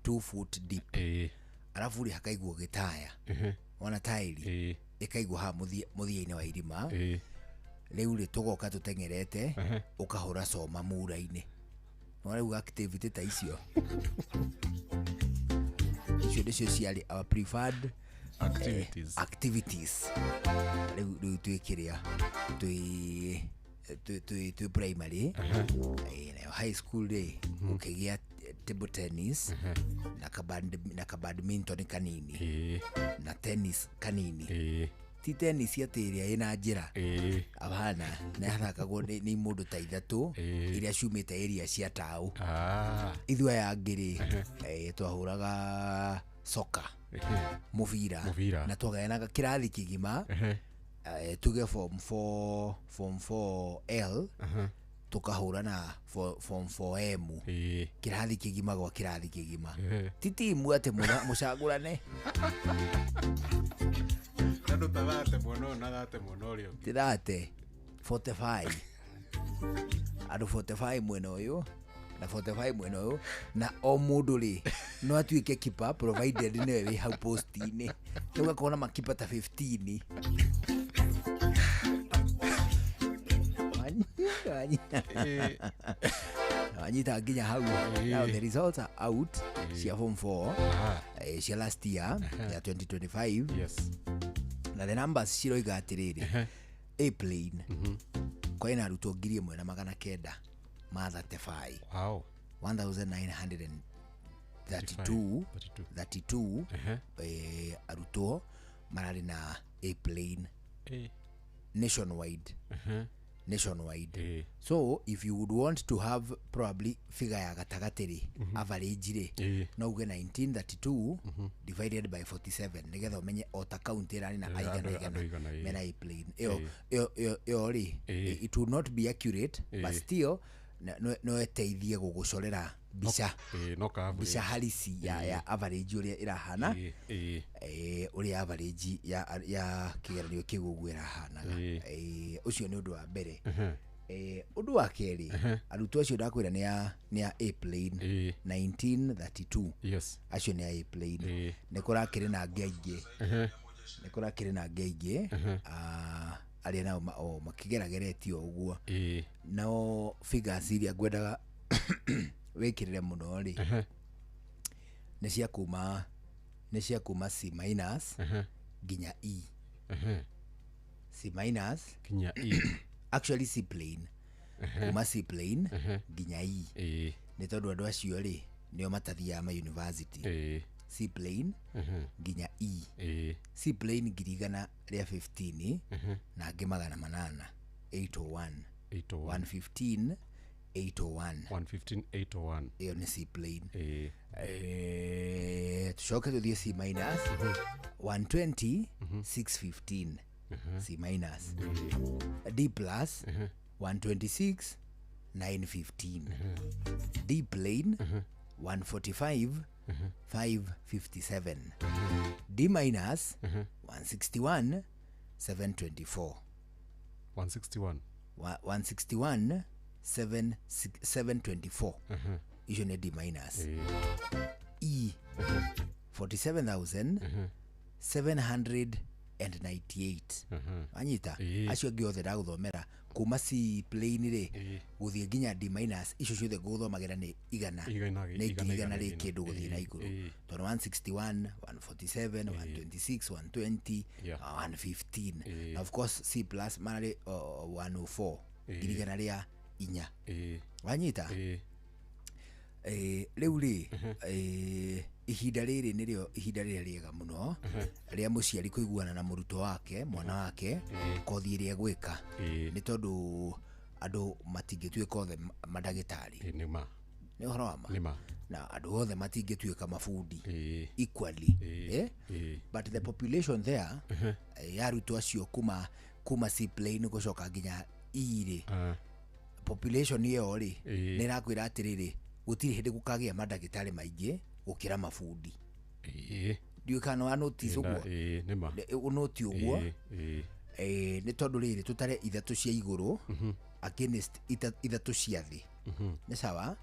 2 foot deep arabu rĩ hakaigwo gĩtaya wana tairi ĩkaigwo haha mũthia-inĩ wa irima rĩu rĩ tũgoka tũteng'erete ũkahũra coma mura-inĩ no rĩu activity ta icio icio nĩcio ciarĩ our preferred Activities. Activities rĩu twĩ kĩrĩa twĩ primary, nayo high school rĩ ũkĩgĩa table tennis na kabadminton kanini na tennis kanini, ti tennis atĩ ĩrĩa ĩna njĩra, hapana, na yathakagwo nĩ mũndũ ta ithatũ iria ciumĩte area cia taũ. Ithuĩ aya angĩ rĩ twahũraga soka, mũbira, na twagayanaga kĩrathi kĩgima, tuge form 4, form 4L tukahũra na form 4M, kĩrathi kĩgima gwa kĩrathi kĩgima, ti timu atĩ mũcagũrane. Andũ ta thate mũno na thate mũno ũrĩa ũngĩ. Ti thate, 45 andũ 45 mwena ũyũ na 45 mwena ũyũ, na o mũndũ rĩ no atuĩke keeper provided nĩwe wĩ hau post-inĩ. Rĩu ũgakorwo na makipa ta 15. Wanyita nginya hau. Now the results are out cia form 4 cia last year ya 2025. Yes. Na the numbers ciroiga atĩrĩrĩ, A plane kwĩna arutwo 1935. Wow. 1932 32 arutwo mararĩ na A plane nationwide. Nationwide. So if you would want to have probably figure ya gatagatĩ rĩ, average rĩ, no uge 1932 divided by 47 nĩgetha ũmenye o ta county ĩrarĩ na aigana igana mena A plane. Ĩyo rĩ, it would not be accurate, but still no ĩteithie gũgũcorera mbica, mbica halisi ya average ũrĩa ĩrahana, ũrĩa average ya kĩgeranio kĩu ũguo ĩrahanaga. Ũcio nĩ ũndũ wa mbere. Ũndũ wa kerĩ, arutwo acio ndakwĩra nĩ a A plane 1932. Yes. Acio nĩ a A plane. Nĩ kũrakĩrĩ na angĩ aingĩ, nĩ kũrakĩrĩ na angĩ aingĩ arĩa nao makĩgerageretio ũguo. No figures iria ngwendaga wĩkĩrĩre mũno rĩ, nĩ cia kuma C minus nginya E. C minus nginya E. Actually C plane. Kuma C plane nginya E. Nĩ tondũ andũ acio rĩ nĩo matathiaga ma university. C plane nginya E. C plane 115 na angĩ 800, 801, 115 801, 115 801. Ĩyo nĩ C plane. Tucoke tũthiĩ C minus 120 615, C minus. D plus 126 915, D plane 145 557, D minus 161 724, 161 161 724. Icio nĩ D minus. E 47,798. Wanyita acio angĩ othe ndagũthomera kuma C plane rĩ gũthiĩ nginya D minus, icio ciothe ngũgũthomagĩra nĩ igana, nĩ ngiri igana rĩ kĩndũ gũthiĩ na igũrũ, tondũ 161 147 126 120 115, na of course C plus mararĩ 104, ngiri igana rĩa inya. Wanyita rĩu rĩ, ihinda rĩrĩ nĩrĩo ihinda rĩrĩa rĩega mũno rĩa mũciari kũiguana na mũrutwo wake, mwana wake, kothi ĩrĩa egwĩka, nĩ tondũ andũ matingĩtuĩka othe mandagĩtarĩ. Nĩ ũhoro wa ma, na andũ othe matingĩtuĩka mabundi equally, but the population there ya arutwo acio kuma C plane gũcoka nginya E rĩ, population ĩyo rĩ nĩ ĩrakwĩra atĩrĩrĩ, gũtirĩ hĩndĩ gũkagĩa mandagĩtarĩ maingĩ gũkĩra mabundi. Ndiũĩ kana wa notice ũguo, ũnoti ũguo, nĩ tondũ rĩrĩ tũtare ithatũ cia igũrũ against ithatũ cia thĩ. Nĩ sawa?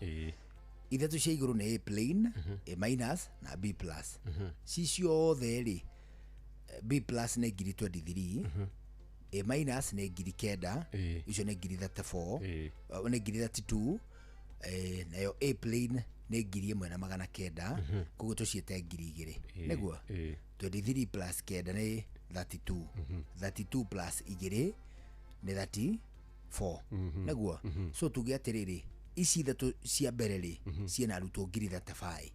Ithatũ cia igũrũ nĩ A plane, A minus na B plus. Ci ciothe rĩ, B plus nĩ 23,000, A minus nĩ 9,000, icio nĩ 34,000, nĩ 32,000, nayo A plane nĩ 1,900, koguo tũciĩte 2,000. Nĩguo? 23 plus 9 nĩ 32. 32 plus 2 nĩ 34. Nĩguo? So tuge atĩrĩrĩ, ici ithatũ cia mbere rĩ, ciĩna arutwo 35,000.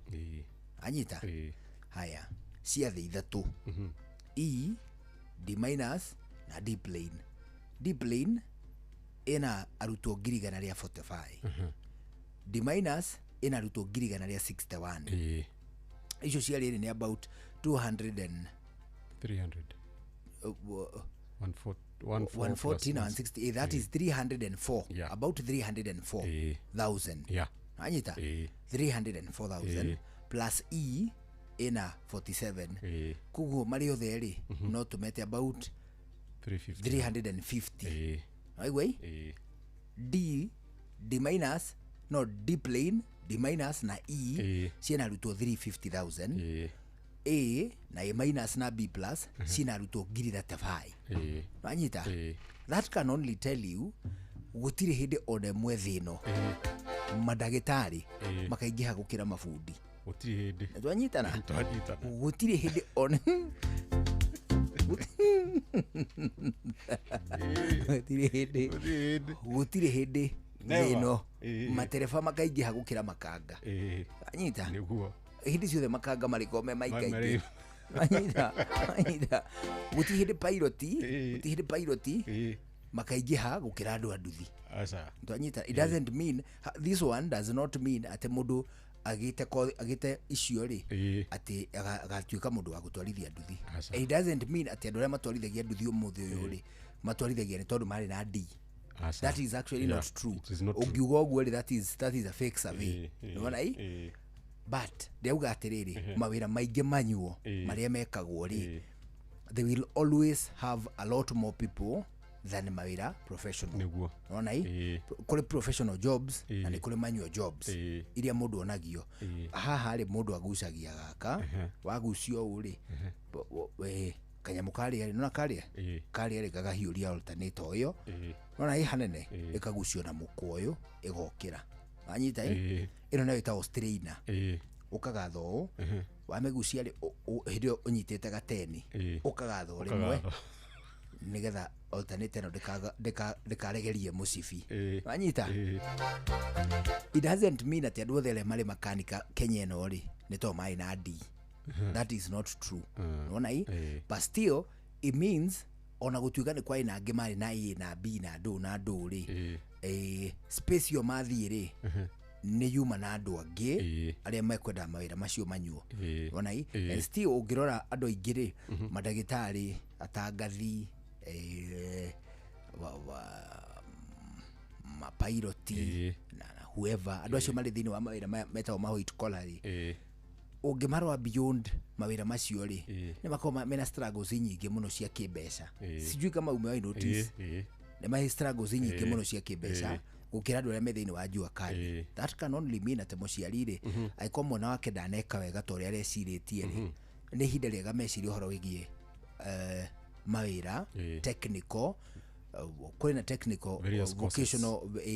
Anyita? Haya, cia thĩ ithatũ, E, D minus na D plane. D plane ĩna arutwo 145,000. D minus ĩna arutwo 161,000. Icio cia rĩrĩ nĩ about 200 and 300. 140 na 160, that is 304. About 304,000. Anyita? 304,000 plus E ĩna 47. Koguo marĩ othe rĩ, no tũmete about 350. 350. Waigua? D, D minus, no, D plane, D minus na E ciĩna arutwo 350,000. A na A minus na B plus ciĩna arutwo 35,000. Wanyita? That can only tell you gũtirĩ hĩndĩ ona ĩmwe thĩ ĩno mandagĩtarĩ makaingĩha gũkĩra mabundi. Gũtirĩ hĩndĩ. Twanyitana? Twanyitana. Gũtirĩ hĩndĩ ona gũtirĩ hĩndĩ, gũtirĩ hĩndĩ thĩ ĩno matereba makaingĩha gũkĩra makanga. Anyita? Nĩguo. Hĩndĩ ciothe makanga marĩkorwo me maikaingĩ. Anyita? Anyita? Gũtirĩ hĩndĩ pilot, gũtirĩ hĩndĩ pilot makaingĩha gũkĩra andũ a nduthi. Aca. Twanyita? It doesn't mean, this one does not mean atĩ mũndũ agĩte icio rĩ atĩ agatuĩka mũndũ wa gũtwarithia nduthi. It doesn't mean atĩ andũ arĩa matwarithagia nduthi ũmũthĩ ũyũ rĩ matwarithagia nĩ tondũ marĩ na D. That is actually not true. Ũngiuga ũguo rĩ, that is a fake survey. Nĩwona ĩ? But ndĩrauga atĩrĩrĩ, mawĩra maingĩ manyuo marĩa mekagwo rĩ, they will always have a lot more people than mawĩra professional. Nĩguo. Nĩwona ĩ? Kũrĩ professional jobs na nĩ kũrĩ manual jobs iria mũndũ onagio. Haha rĩ, mũndũ agucagia gaka, wagucio ũũ rĩ, kanyamũ karĩa rĩ, nĩwona karĩa? Karĩa rĩ, gagahiũria alternator ĩyo. Nĩwona ĩ hanene, ĩkagucio na mũkwa ũyũ, ĩgokĩra. Wanyita ĩ? Ĩno nayo ĩtagwo strainer. Ũkagatha ũũ, wamĩgucia rĩ, hĩndĩ ĩyo ũnyitĩte gateni, ũkagatha o rĩmwe nĩgetha alternator ĩno ndĩkaregerie mũcibi. Wanyita? It doesn't mean atĩ andũ othe arĩa marĩ makanika Kenya ĩno rĩ, nĩ tondũ marĩ na D. That is not true. Nĩwona ĩ? But still it means ona gũtuĩka nĩ kwarĩ na angĩ marĩ na A na B na ndũ na ndũ rĩ, space ĩyo mathiĩ rĩ, nĩ yuma na andũ angĩ arĩa mekwenda mawĩra macio manyuo. Nĩwona ĩ? And still ũngĩrora andũ aingĩ rĩ, mandagĩtarĩ, atangathi, mapiloti na whoever, andũ acio marĩ thĩinĩ wa mawĩra maya metagwo ma white collar rĩ, ũngĩmarora beyond mawĩra macio rĩ, nĩ makoragwo mena struggles nyingĩ mũno cia kĩmbeca. Sijui kama umewahi notice, nĩ marĩ struggles nyingĩ mũno cia kĩmbeca gũkĩra andũ arĩa me thĩinĩ wa jua kali. That can only mean atĩ mũciari rĩ, angĩkorwo mwana wake ndaneka wega ta ũrĩa arecirĩtie rĩ, nĩ ihinda rĩega mecirie ũhoro wĩgiĩ mawĩra technical, kũrĩ na technical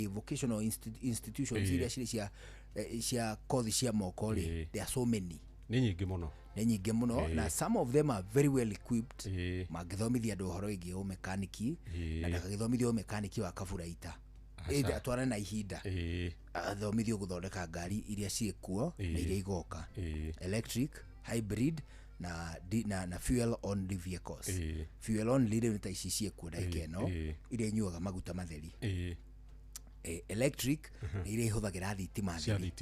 vocational institutions iria cirĩ cia kothi cia moko rĩ, there are so many. Nĩ nyingĩ mũno. Nĩ nyingĩ mũno, na some of them are very well equipped. Mangĩthomithia andũ ũhoro wĩgiĩ ũmekaniki, na ndakagĩthomithio ũmekaniki wa kaburaita. Atwarane na ihinda. Athomithio gũthondeka ngari iria ciĩkuo na iria igoka. Electric, hybrid na fuel only vehicles. Fuel only rĩu nĩ ta ici ciĩkuo ndagĩka ĩno, iria inyuaga maguta matheri. Electric nĩ iria ihũthagĩra thitima theri.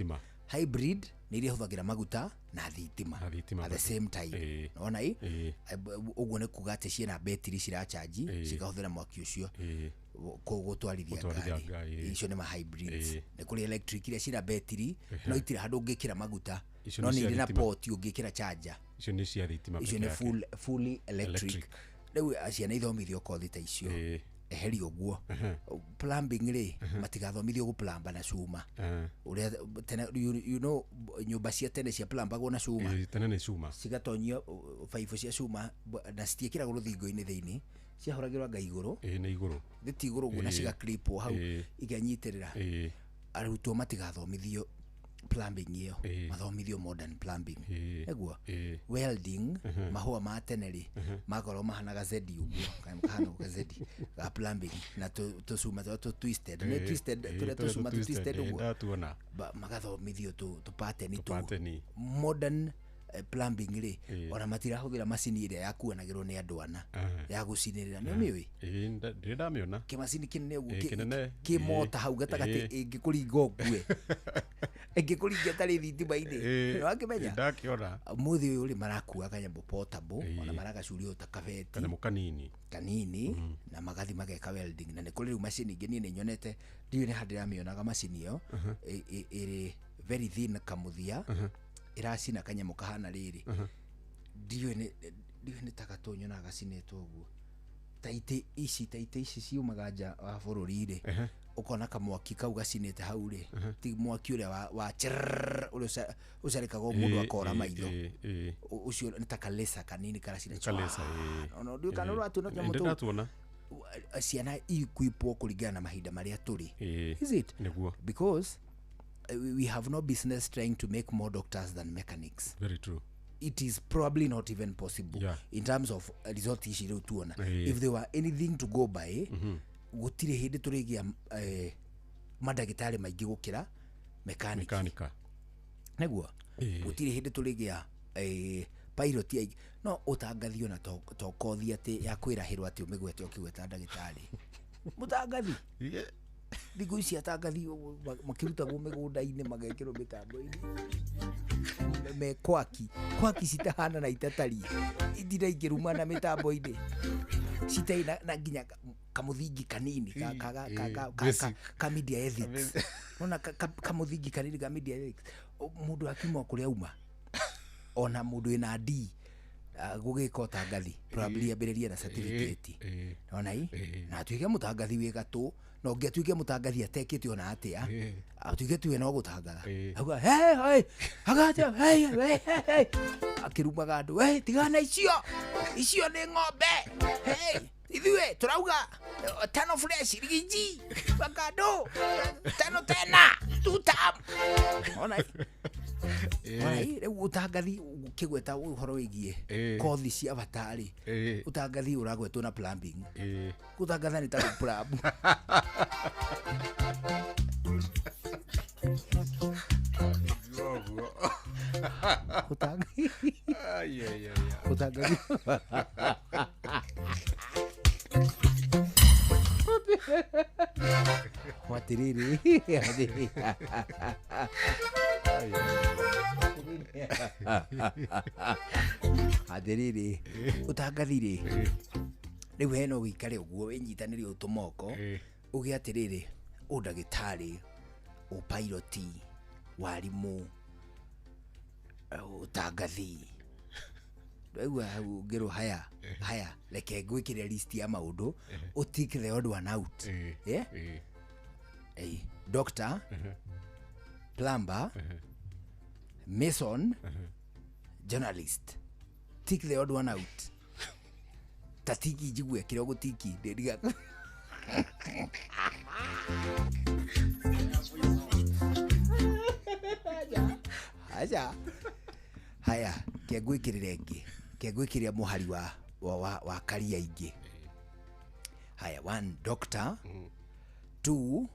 Hybrid nĩ iria ihũthagĩra maguta na thitima at the same time. Nĩwona ĩ? Ũguo nĩ kuga atĩ ciĩna betiri ciracharge, cikahũthĩra mwaki ũcio gũtwarithia ngari. Icio nĩ ma hybrids. Nĩ kũrĩ electric iria ciĩna betiri, no itirĩ handũ ũngĩkĩra maguta, no nĩ irĩ na port ũngĩkĩra charger. Icio nĩ cia thitima. Icio nĩ fully electric. Rĩu ciana ithomithio kothi ta icio, eheria ũguo. Plumbing rĩ, matigathomithio gũplamba na cuma. Ũrĩa tene, you know, nyũmba cia tene cia plambagwo na cuma. Tene nĩ cuma. Cigatonyio baibũ cia cuma na citiĩkĩragwo rũthingo-inĩ thĩinĩ, ciahũragĩrwo anga igũrũ. Nĩ igũrũ. Thĩ igũrũ ũguo na cigaclipwo hau ikanyitĩrĩra. Arutwo matigathomithio Plumbing ĩyo mathomithio modern plumbing nĩguo welding mahũa ma tene rĩ makorwo mahanaga zedi ũguo kana kahana ga zedi ga plumbing na tũcuma tũrĩa twisted nĩ twisted tũrĩa tũcuma twisted ũguo magathomithio tũ pattern tũ modern plumbing rĩ ona matirahũthĩra macini ĩrĩa yakuanagĩrwo nĩ andũ ana ya gũcinĩrĩra nĩ ũmĩũĩ ndĩ ndamĩona kĩmacini kĩnene ũguo kĩ mota hau gatagatĩ ĩngĩkũringa ũkue ĩngĩkũringa ĩtarĩ thitima-inĩ nĩwakĩmenya ndakĩona mũthĩ ũyũ rĩ marakua kanyamũ portable ona maragacuria ta kabeti kanyamũ kanini kanini na magathi mageka welding na nĩ kũrĩ rĩu macini ingĩ niĩ nĩ nyonete ndiũĩ nĩ handũ ndĩramĩonaga macini ĩyo ĩrĩ very thin kamũthia iracina kanyamũ kahana rĩrĩ ndiũĩ nĩ ta gatũ nyonaga gacinĩtwo ũguo ta itĩ ici ciumaga nja wa bũrũri rĩ ũkona kamwaki kau gacinĩte hau rĩ ti mwaki ũrĩa wa chirrrr ũrĩa ũcarĩkagwo mũndũ akora maitho ũcio nĩ ta kalesa kanini karacina ndiũĩ kana ũratuona tũnyamũ tũu ciana ikuipwo kũringana na mahinda marĩa tũrĩ is it because we have no business trying to make more doctors than mechanics. Very true. It is probably not even possible in terms of result ici rĩu tuona. If there were anything to go by, gũtirĩ hĩndĩ tũrĩgĩa mandagĩtarĩ maingĩ gũkĩra mechanic. Nĩguo gũtirĩ hĩndĩ tũrĩgĩa pilot aingĩ no ũtangathi ona to kothi atĩ ya kwĩrahĩrwo atĩ ũmĩgwete ũkĩgweta ndagĩtarĩ mũtangathi thikũ ici atangathi makĩrutagwo mĩgũnda-inĩ magekĩrwo mĩtambo-inĩ me kwaki kwaki citahana na itatari itira ingĩrumana mĩtambo-inĩ citarĩ na nginya kamũthingi kanini ka media ethics ona kamũthingi kanini ka media ethics mũndũ akiuma kũrĩa auma ona mũndũ wĩna D gũgĩka ũtangathi probably ambĩrĩrie na certificate ona i na atuĩke mũtangathi wĩ gatũ no ũngĩ atuĩke mũtangathi atekĩte ona atĩa atuĩke tuwe no gũtangatha auga hey hey agata hey hey hey akĩrumaga andũ hey tigana icio icio nĩ ng'ombe hey ithuĩ tũrauga tano fresh rigiji bakado tano tena tutam ona i rĩu ũtangathi ũkĩgweta ũhoro wĩgiĩ kothi cia bata rĩ ũtangathi ũragwetwo na plumbing gũtangatha nĩ ta gũplumb ũtangathi atĩrĩrĩ atĩrĩrĩ ũtangathi rĩ rĩu hena ũgĩikare ũguo wĩnyitanĩre ũtũ moko uge atĩrĩrĩ ũndagĩtarĩ ũpiloti warimũ ũtangathi ndwaigua hau ngĩrwo haya haya reke ngwĩkĩre list ya maũndũ ũtick the odd one out yeah? Doctor, plumber, mason, journalist. Tick the odd one out. Tatiki njigue kĩrĩa ũgũtiki ndĩriga aca haya kĩngwĩkĩrĩre ĩngĩ kĩngwĩkĩrĩre mũhari wa karia ingĩ haya 1 doctor 2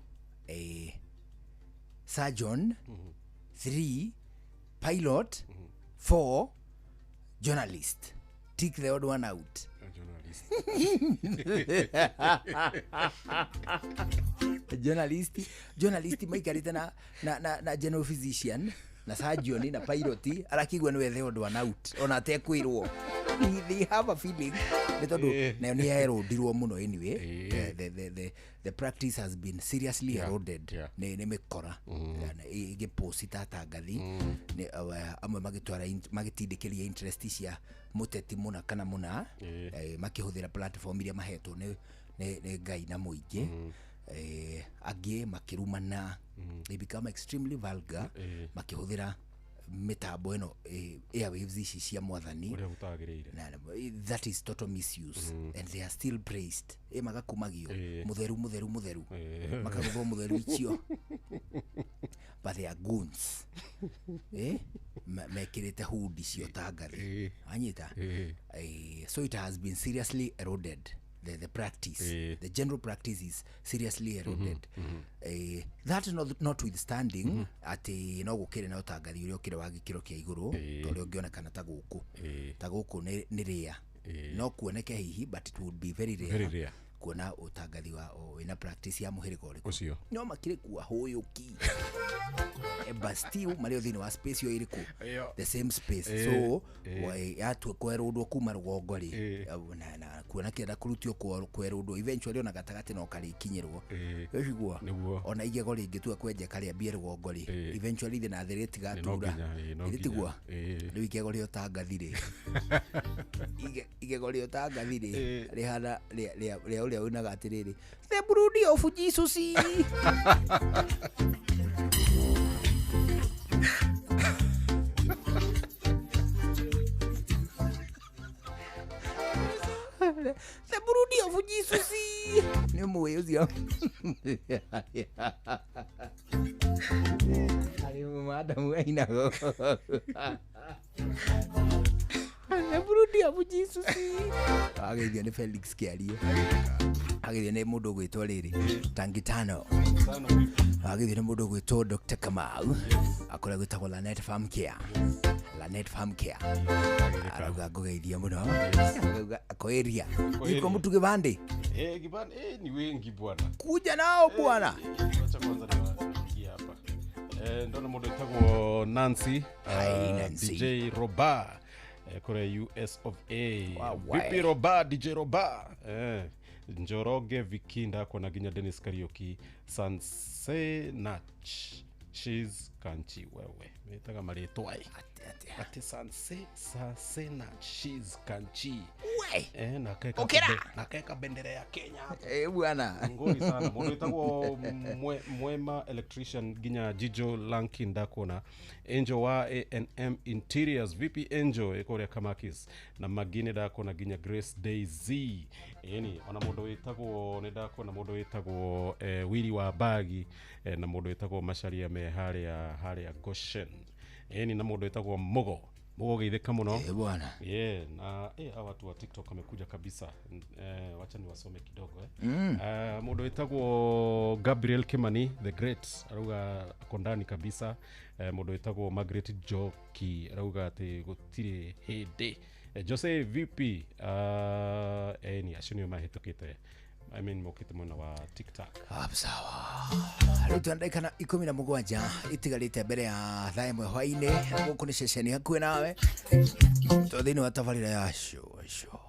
surgeon 3 pilot 4 journalist. Tick the odd one out. Journalist. Journalist maikarĩte na general physician na surgeon na pilot arakigua nĩwe the odd one out ona atekwĩrwo. They have a feeling nĩ tondũ nayo nĩ erodirwo mũno anyway. The practice has been seriously eroded nĩ mĩkora ĩgĩposti ta atangathi amwe magĩtwara magĩtindĩkĩria interest cia mũteti mũna kana mũna makĩhũthĩra platform iria mahetwo nĩ Ngai na mũingĩ angĩ makĩrumana they become extremely vulgar makĩhũthĩra mĩtambo ĩno airwaves ici cia mwathani ũrĩa gũtagĩrĩire na that is total misuse and they are still praised magakumagio mutheru mutheru mutheru makagũthwo mutheru icio But they are goons. Mekĩrĩte hudi cia ũtangathi. Anyita. So it has been seriously eroded. The practice, the general practice is seriously eroded. That notwithstanding, atĩ no gũkĩrĩ na ũtangathi ũrĩa ũkĩrĩ wa gĩkĩro kĩa igũrũ ta ũrĩa ũngĩonekana ta gũkũ. Ta gũkũ nĩ rare. No kuoneke hihi, but it would be very rare. Very rare. Kuona ũtangathi wa wĩna practice ya mũhĩrĩga ũrĩkũ. Ũcio. No makĩrĩ kuo ahũyũki. But still marĩ thĩinĩ wa space ĩyo ĩrĩkũ? The same space. So yatua kwerũndwo kuma rũgongo rĩ, na kuona kĩenda kũrutio kwerũndwo eventually ona gatagatĩ no karĩkinyĩrwo. Ũcigua? Ona igego rĩngĩtua kwenjeka rĩambie rũgongo rĩ, eventually thĩ na thĩ rĩtigatura. Rĩtigua? Rĩu igego rĩa ũtangathi rĩ, igego rĩa ũtangathi rĩ, rĩhana rĩa ũrĩa ũinaga atĩrĩrĩ, the brood of Jesus. The brood of Jesus. Nĩ mũĩ ũcio. Arĩ madamu ainago. The brood of Jesus. Ageithio nĩ Felix Kĩarie. Ageithio nĩ mũndũ ũgwĩtwo rĩrĩ Tangitano. Ageithio nĩ mũndũ ũgwĩtwo Dr. Kamau. Akoragwo gwĩtagwo Lanet Farm Care. Lanet Farm Care. Arauga ngũgeithia mũno. Arauga ako area. Iko mtu kibande? Kibande ni wengi bwana. Kuja nao bwana. Acha kwanza niwafikie hapa. Ndona mũndũ wĩtagwo Nancy. Hi Nancy. DJ Roba. Kore US of A. Vipi Roba, DJ Roba. Njoroge Vikinda kwa nginya Dennis Kariuki Sansenach. She's kanchi wewe. Metaga marĩtwa ai. Ati Sansenach she's kanchi. We. Na keka bendera ya Kenya. Bwana. Ngori sana. Mũndũ wĩtagwo Mwema electrician ginya Jijo Lankin ndakona. Angel wa A&M Interiors VP Angel ekoria Kamakis na magine ndakona ginya Grace Daisy. Yani ona mũndũ wĩtagwo nĩ ndakona mũndũ wĩtagwo Willy wa Bagi na mũndũ wĩtagwo Macharia me haria Goshen. Yani na mũndũ wĩtagwo Mugo. Mugo geithĩka mũno. Bwana. Yeah, na hawa watu wa TikTok wamekuja kabisa. Wacha niwasome kidogo Mũndũ wĩtagwo Gabriel Kimani the Great arauga ako ndani kabisa. Mũndũ wĩtagwo Margaret Joki arauga atĩ gũtirĩ hĩndĩ. Jose VP ni acio nĩo mahĩtũkĩte. I mean mokite mwena wa TikTok. Sawa. Rĩu twa ndagĩka 17 itigarĩte mbere ya thaa 1 hwaĩ-inĩ. Gũkũ nĩ ceceni hakuhĩ nawe. Tũ thĩinĩ wa tabarĩra ya Show Show.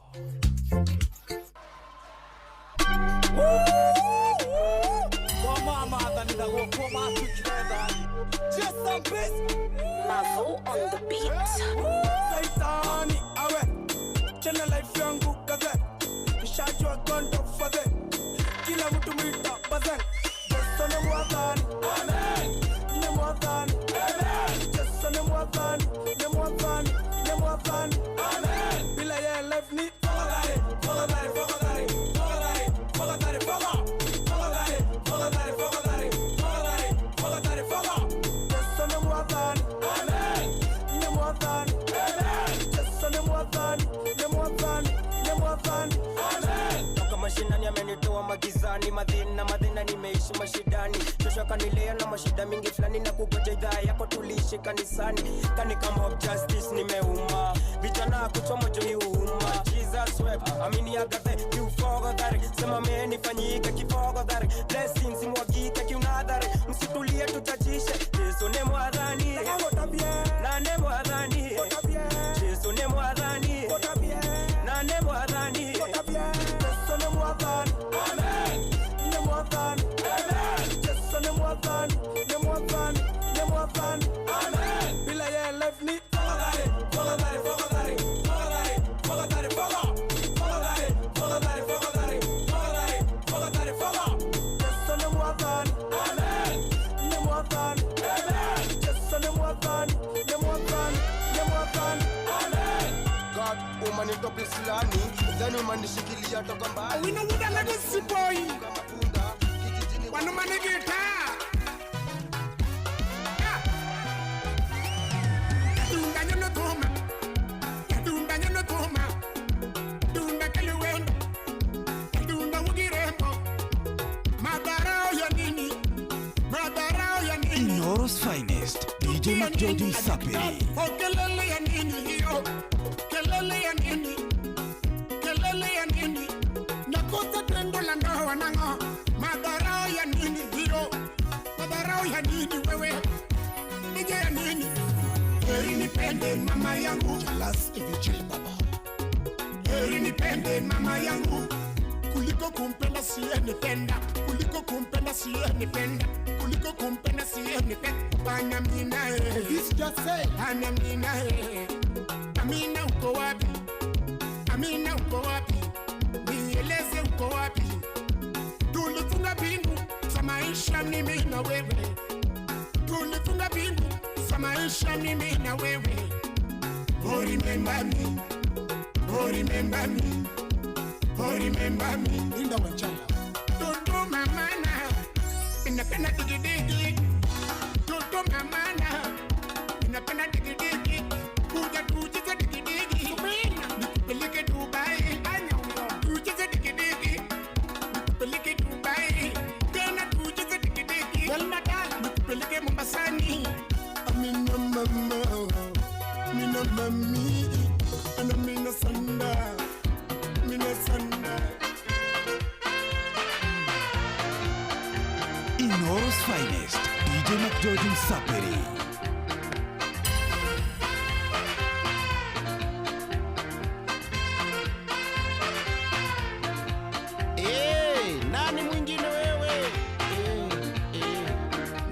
Mavo on the beat. Saitani awe chana life yangu kaze. Nishajua gondo fadhe. Kila mtu mwita bazeng. Yesu ni mwadhani. Amen. Ni mwadhani. Amen. Yesu ni mwadhani. Ni mwadhani. Ni mwadhani. Amen. Bila yeye life ni fogadhari. Fogadhari. Fogadhari. Fogadhari. Fogadhari. Fogadhari. Fogadhari. Fogadhari. Fogadhari. Fogadhari. Fogadhari. Yesu ni mwadhani. Amen. Ni mwadhani. Amen. Yesu ni mwadhani. Ni mwadhani. Ni mwadhani. Amen. Toka mashinani amenitoa magizani, madhina madhina nimeishi mashidani. Shosho kanilea na mashida mingi fulani na kugoja idhaa yako tuliishi kanisani. Kani kama of justice nimeuma. Vijana kuchoma joi huuma. Jesus wept, amini agathe kiufogodhari. Sema menifanyike kifogodhari. Blessings imwagike kiunadhari. Msitulie tuchachishe. Yesu ni mwadhani. Na ni mwadhani. Yesu ni mwadhani. Na ni mwadhani. Yesu ni mwadhani. Amen. Ni mwadhani. Amen. Yesu ni mwadhani. Ni mwadhani. Ni mwadhani. Amen. Bila yeye life ni fogadhari. Fogadhari. Fogadhari. Fogadhari. Fogadhari. Fogadhari. Fogadhari. Fogadhari. Fogadhari. Fogadhari. Fogadhari. Yesu ni mwadhani. Amen. Ni mwadhani. Amen. Yesu ni mwadhani. Ni mwadhani. Ni mwadhani. Amen. God, umanitoa silani, then umanishikilia toka mbali. We know what I like boy. Wanu manigita. finest, DJ McGeorge Msapiri. Oh, kelele ya nini hiyo? Kelele ya nini? Kelele ya nini? Nakosa tendo la ndoa nango. Madharau ya nini hiyo? Madharau ya nini wewe? Nije ya nini? Heri nipende mama yangu. Jalas EVJ baba. Heri nipende mama yangu. Kuliko kumpenda siyenipenda. Kuliko kumpenda siyenipenda. Kuliko kumpenda siyenipenda. Bana mina eh. This just say. Bana mina eh. Amina uko wapi? Amina uko wapi? Nieleze uko wapi? Tulifunga pingu za maisha mimi na wewe. Tulifunga pingu za maisha mimi na wewe. Oh, remember me. Oh, remember me. Oh, remember me. Linda Wanchala. Toto mamana. Ninapenda digidigi. Toto mamana. Ninapenda digidigi. Kuja tucheze digidigi. Nikupeleke Dubai. Tucheze digidigi. Nikupeleke Dubai. Tena tucheze digidigi. Nikupeleke Mombasani. Amina mama. Mina mami. Ana mina sanda. Mina sanda. Inoro's finest, DJ McGeorge Msapiri. Hey, nani mwingine wewe?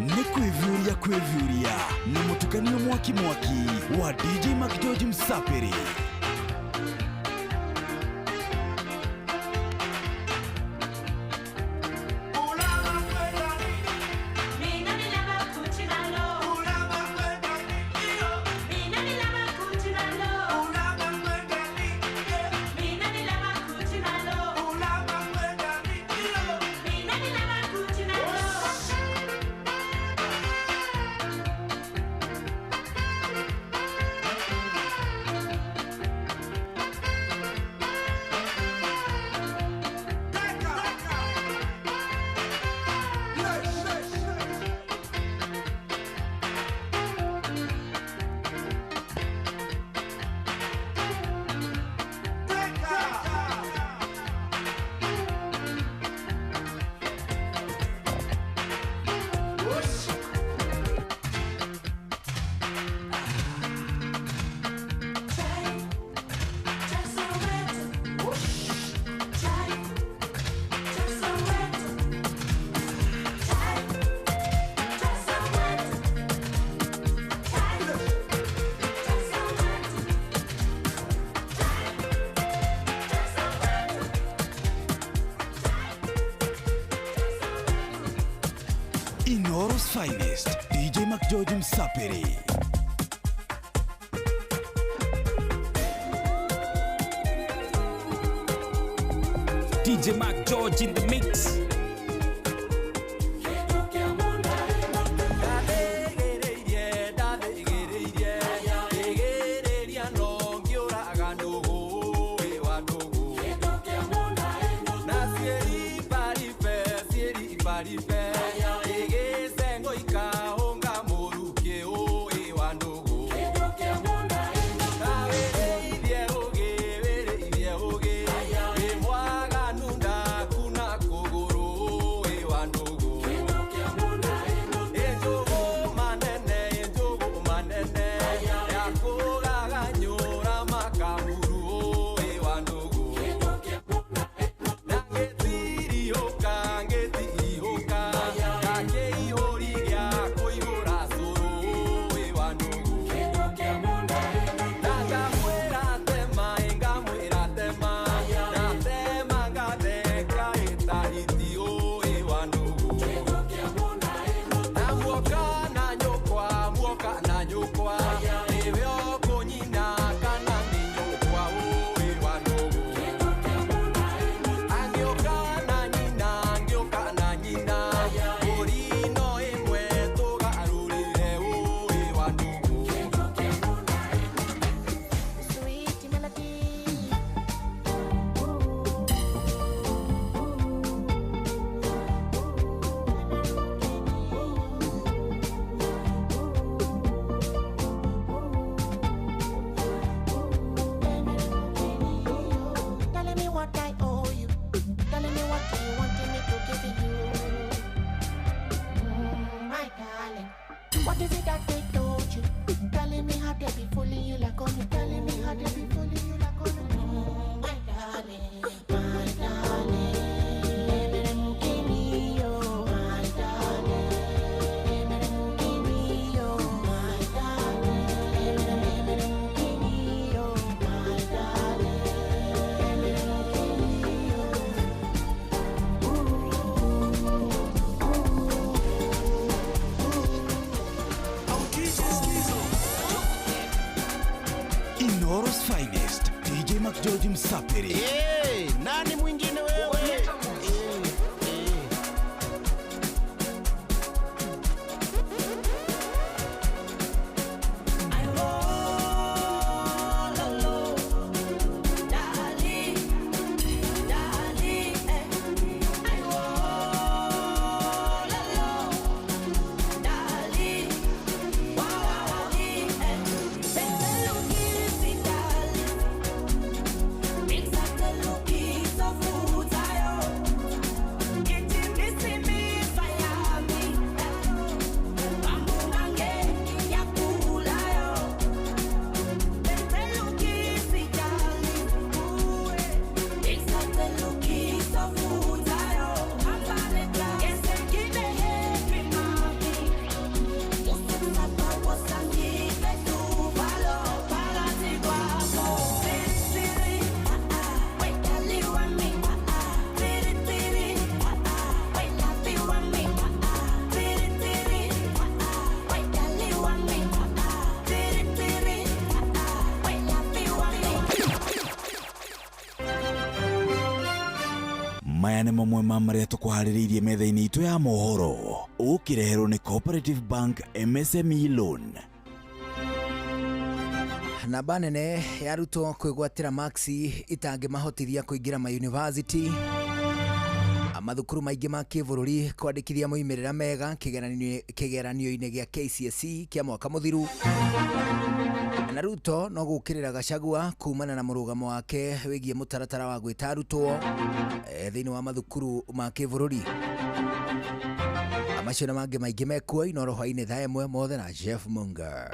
Nĩ kwĩviũria kwĩviũria na mũtukanio mwaki mwaki wa DJ McGeorge Msapiri. Inoro's finest, DJ McGeorge Msapiri. DJ McGeorge in the mix. Kuna kuguru. Telling me what you want me to give you. My darling, what is it that they told you? Telling me how they be fooling you like on you. Telling me how they be fooling you like on you. My darling, my darling. Inoro's finest DJ McGeorge Msapiri. Hey, nani mwingine wewe? Maya nĩ mamwe ma marĩa tũkũharĩrĩirie metha-inĩ itũ ya mohoro ũkĩreherwo nĩ Cooperative Bank MSME Loan. Namba nene ya arutwo kwĩgwatĩra maksi itangĩmahotithia kũingĩra ma university. Mathukuru maingĩ ma kĩbũrũri kwandĩkithia moimĩrĩra mega kĩgeranio-inĩ gĩa KCSE kĩa mwaka mũthiru. Na Ruto no gũkĩrĩra Gachagua kumana na mũrũgamo wake wĩgiĩ mũtaratara wa gwĩta arutwo thĩinĩ wa mathukuru ma kĩbũrũri. Macio na mangĩ maingĩ mekuo Inoro hwainĩ thaa 1 mothe na Jeff Munga.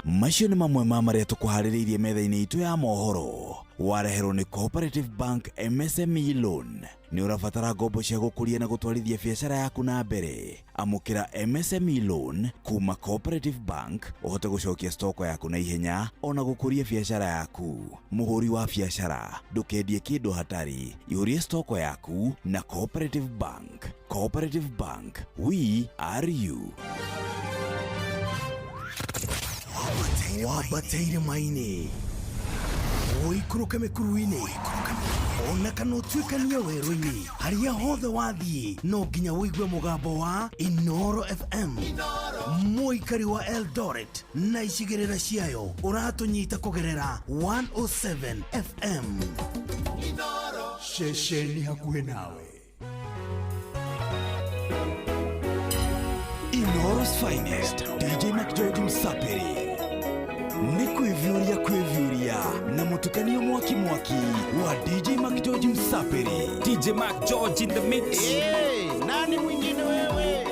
Macio nĩ mamwe ma marĩa tũkũharĩrĩirie metha-inĩ itũ ya mohoro wareherwo nĩ Cooperative Bank MSME Loan. Nĩ ũrabatara ngombo cia gũkũria na gũtwarithia biacara yaku na mbere. Amũkĩra MSME Loan kuma Cooperative Bank ũhote gũcokia stoko yaku na ihenya ona gũkũria biacara yaku. Mũhũri wa biacara ndũkendie kĩndũ hatari, ihũrie stoko yaku na Cooperative Bank. Cooperative Bank, we are you. Wambateire maini ũikũrũke mĩkuru-inĩ ona kana ũtuĩkanie werũ-inĩ harĩa hothe wathiĩ no nginya ũigue mũgambo wa Inoro FM. Mũikari wa Eldoret na icigĩrĩra ciayo ũratũnyita kũgerera 107 FM. Ceceni hakuhĩ nawe. Inoro's finest DJ McGeorge Msapiri. Nĩ kwĩviũria kwĩviũria na mũtukanio mwaki mwaki wa DJ McGeorge Msapiri. DJ McGeorge in the mix. Hey, nani mwingine wewe?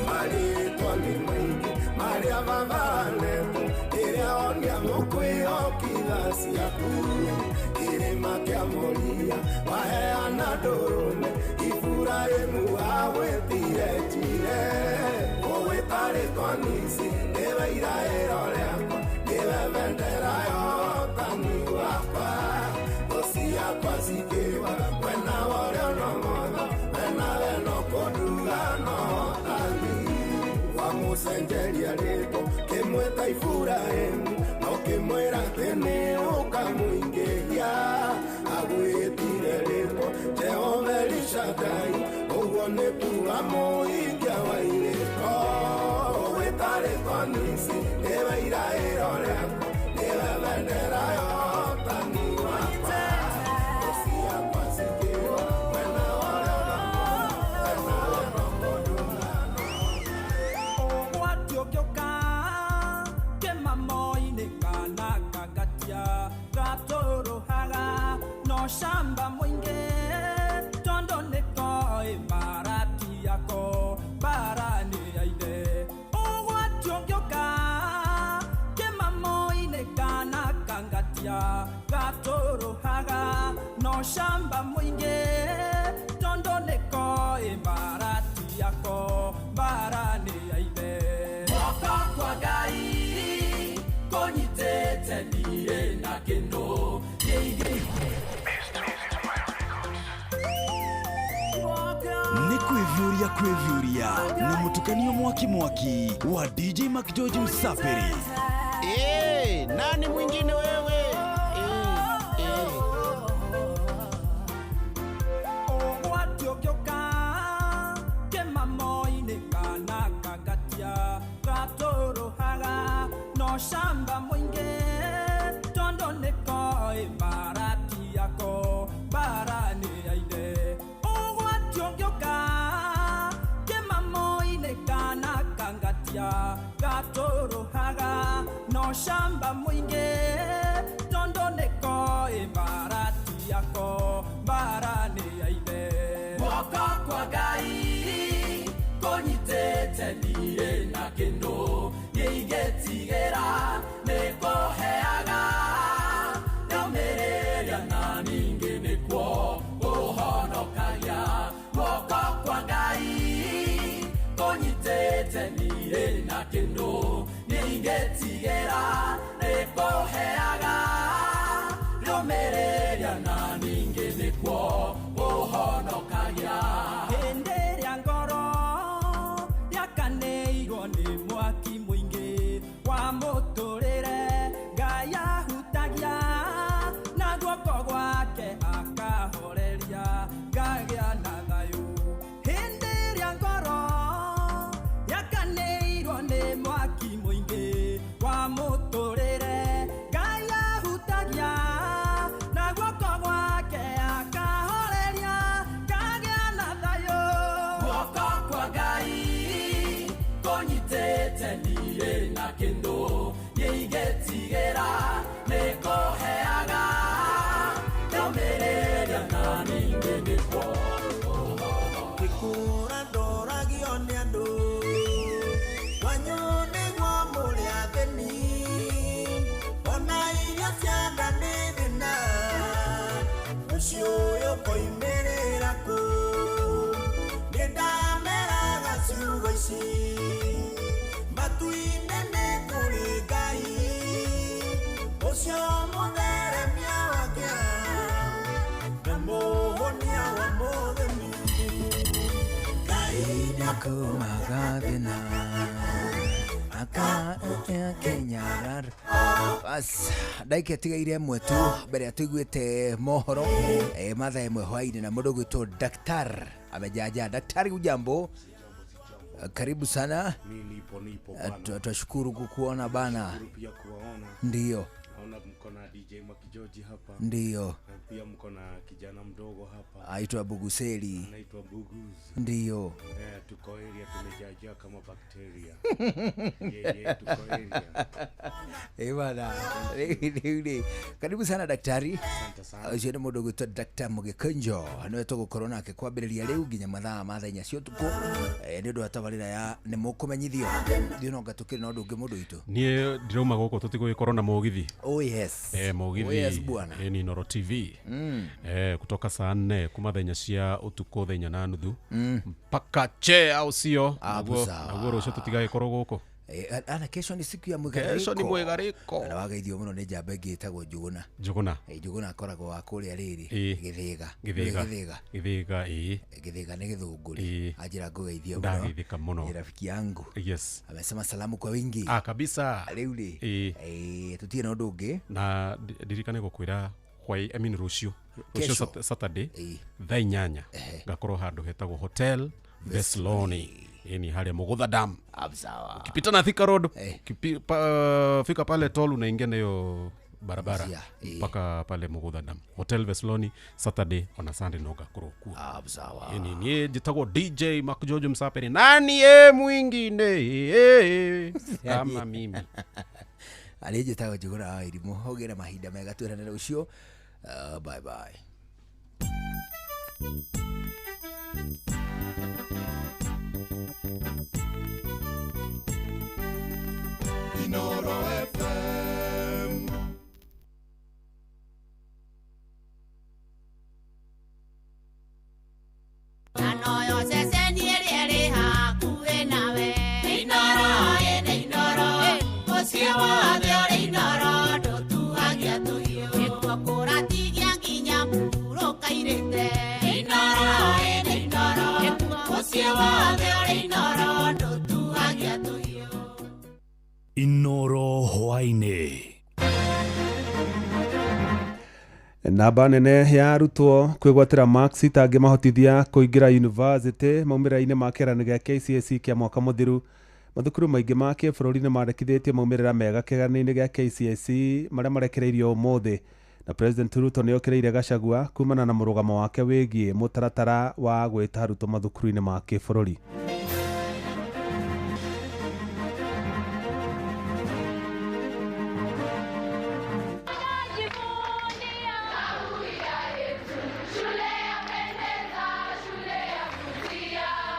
Marĩtwa nĩ maingĩ marĩa babanetwo ĩrĩa onia mũkwĩhokitha ciaku kĩrĩma kĩa Moria waheana ndũrũme Iburahĩmu agwĩtire njire ũgwĩtarĩtwo nisi nĩwe iraĩro rĩakwa nĩwe bendera ya ũtani wakwa thũ ciakwa cikĩwa mwena wa ũrĩo no motho mwena we no kũnduga no ũtani wamũcenjeria rĩtwa kĩmwĩta Iburahĩmu no kĩmwĩra atĩ nĩ ũkamũingĩhia agwĩtire rĩtwa Jehova Elishadai ũguo nĩ kuga mũhingia wa irĩko ũgwĩtarĩtwo nisi nĩwe iraĩro rĩakwa nĩwe bendera ya ũtani wakwa thũ ciakwa cikĩwa mwena wa ũrĩo no mwena we no kũnduga no ũgwati ũngĩũka kĩmamo-inĩ kana kagatia gatũrũhaga No shamba mũingĩ tondũ nĩkoĩ mbara ti yako mbara nĩ ya ithe ũgwati ũngĩũka kĩmamo-inĩ kana kangatia gatũrũhaga no shamba mũingĩ tondũ nĩkoĩ mbara ti yako mbara nĩ ya ithe guoko kwa Ngai kũnyitĩte niĩ na kĩndũ Nĩ kwĩviũria kwĩviũria na mũtukanio mwaki mwaki wa DJ Mac George Msafiri. Eh, nani mwingine wewe? Eh, ũgwati ũngĩũka kĩmamo-inĩ kana kangatia gatũrũhaga no shamba mũingĩ tondũ nĩkoĩ mbara ti yako mbara nĩ ya ithe ũgwati ũngĩũka kĩmamo-inĩ kana kangatia gatũrũhaga no shamba mũingĩ tondũ nĩkoĩ mbara ti yako mbara nĩ ya ithe guoko kwa Ngai kũnyitĩte niĩ na kĩndũ nĩingĩtigĩra nĩkũheaga ndũmĩrĩria na ningĩ nĩkuo kũhonokagia guoko kwa Ngai kũnyitĩte niĩ na kĩndũ nĩingĩtigĩra nĩkũheaga ndũmĩrĩria na ningĩ nĩkuo kũhonokagia hĩndĩ ĩrĩa ngoro yakanĩirwo nĩ mwaki mũingĩ wa mũtũrĩre Ngai ahutagia na guoko gwake akahoreria ngagĩa na thayũ hĩndĩ ĩrĩa ngoro yakanĩirwo nĩ mwaki mũingĩ wa mũtũrĩre Ngai ahutagia na guoko gwake akahoreria ngagĩa na thayũ guoko kwa Ngai kũnyitĩte niĩ na kĩndũ nĩingĩtigĩra nĩkũheaga ndũmĩrĩria na ningĩ nĩkuo Ngĩkũra ndoragio nĩ andũ kwanyu nĩguo mũrĩ athĩni ona irio cia nda nĩ thĩna mũciĩ ũyũ ũkoimĩrĩra kũ nĩ ndameraga ciugo ici matu-inĩ nĩ kũrĩ Ngai ũcio mũtheremia wa kĩa na mũhonia wa mũthĩni Ngai Nĩakũmaga aka kenyarar bas ndaika ĩtigaire ĩmwe tu mbere ya tũiguĩte mohoro mathaa ĩmwe hwainĩ na mũndũ ũgwĩtwo Daktar amejaja. Daktari, ujambo? Karibu sana. Mi nipo bana. Twashukuru kukuona bana. Shukuru pia kuwaona. Ndio. Naona mko na DJ Makijoji hapa. Ndio. Na pia mko na kijana mdogo hapa. Aitwa Buguseli. Anaitwa Buguz. Ndio. Tuko area tumejajaa kama bakteria. Yeah, tuko area. Bana. Rĩu karibu sana daktari. Asante sana. Ũcio nĩ mũndũ ũgwĩtwo Dr. Mũgĩkũnjo nĩwe tũgũkorwo nake kwambĩrĩria rĩu nginya mathaa ma thaa inya cia ũtukũ nĩ ũndũ wa tabarĩra ya nĩ mũkũmenyithio. Ndiũ no ngatũkĩrĩ na ũndũ ũngĩ mũndũ witũ. Niĩ ndĩrauma gũkũ tũtigũgĩkorwo na mũgithi. Oh yes. Mũgithi. Oh yes bwana. Ni Noro TV. Kutoka saa 4 kuma thaa inya cia ũtukũ thaa 4:30 mpaka che au sio? Naguo rũciũ tũtigagĩkorwo gũkũ. Ana kesho ni siku ya mwigariko. Kesho ni mwigariko. Na wageithio muno ni njamba ĩngĩ ĩtagwo Njuguna. Njuguna. Njuguna akoragwo wa kũrĩa rĩrĩ Gĩthĩga. Gĩthĩga. Gĩthĩga ĩĩ. Gĩthĩga nĩ Gĩthũngũri. Anjĩra ngũgeithio mũno. Ndageithĩka mũno. Ni rafiki yangu. Yes. Amesema salamu kwa wingi. Ah kabisa. Rĩu rĩ. Tũtirĩ na ũndũ ũngĩ. Na ndirikane gũkwĩra hwai I mean rũciũ. Rũciũ Saturday thaa 8 ngakorwo handũ hetagwo Hotel Vesloni. Ni hali ya Mugutha Dam. Sawa. Ukipita na Thika Road, fika pale toll unaingia na hiyo barabara mpaka pale Mugutha Dam. Hotel Vesloni Saturday on a Sunday no gakorwo kuo. Sawa. Ni njitagwo DJ Mac George Msaperi. Nani mwingine kama mimi. Alijitagwo Njuguna wa Irimũ. Hogera mahinda mega twĩranĩre ũcio. Bye bye. Inoro FM. Anoyo ceceni ĩrĩa ĩrĩ hakuhĩ nawe. Inoro ĩnĩ Inoro, mũciĩ wothe ũrĩ Inoro, ndũtuagia tũhiũ. Nĩkuo kũratigia nginya mũhurũka irĩte. Inoro ĩnĩ Inoro, mũciĩ wothe ũrĩ Inoro, ndũtuagia tũhiũ. Inoro hwaĩ-inĩ. Namba nene ya arutwo kwĩgwatĩra marks itangĩmahotithia kũingĩra university maumĩrĩra-inĩ ma kĩgeranio gĩa KCSE kĩa mwaka mũthiru. Mathukuru maingĩ ma kĩbũrũri nĩ mandĩkithĩtie maumĩrĩra mega kĩgeranio-inĩ gĩa KCSE marĩa marekereirio ũmũthĩ, na President Ruto nĩ okĩrĩire Gachagua kumana na mũrũgamo wake wĩgiĩ mũtaratara wa gwĩta arutwo mathukuru-inĩ ma kĩbũrũri.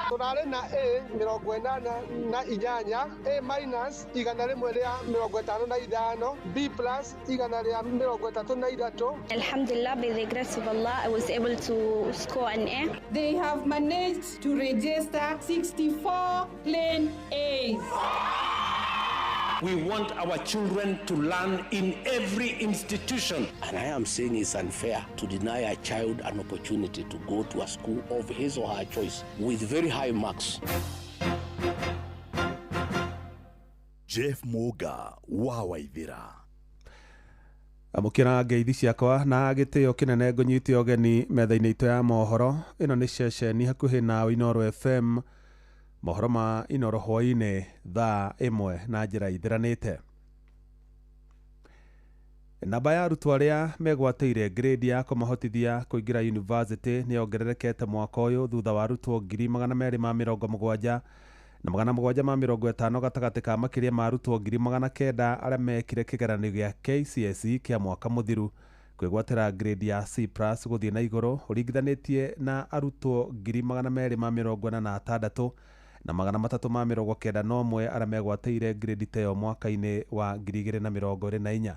Turarĩ na A 88, A minus 155, B plus 133. Alhamdulillah, by the grace of Allah, I was able to score an A. They have managed to register 64 plain A's. We want our children to learn in every institution. And I am saying it's unfair to deny a child an opportunity to go to a school of his or her choice with very high marks. Jeff Muga wa Waithira. Amũkĩra ngeithi ciakwa na gĩtĩo kĩnene ngũnyite ũgeni metha-inĩ itũ ya mohoro. Ĩno nĩ ceceni hakuhĩ na Inoro FM. Mohoro ma Inoro hwaĩ-inĩ thaa 1 na njĩra ithiranĩte. Namba ya arutwo arĩa megwatĩire grade ya kũmahotithia kũingĩra university nĩ yongererekete mwaka ũyũ thutha wa arutwo 270 na 750 gatagatĩ ka makĩria ma arutwo 900 arĩa mekire kĩgeranio gĩa KCSE kĩa mwaka mũthiru kwĩgwatĩra grade ya C+ gũthiĩ na igũrũ ũringithanĩtie na arutwo 246 na 391 arĩa megwatĩire grade ta ĩyo mwaka-inĩ wa 2024.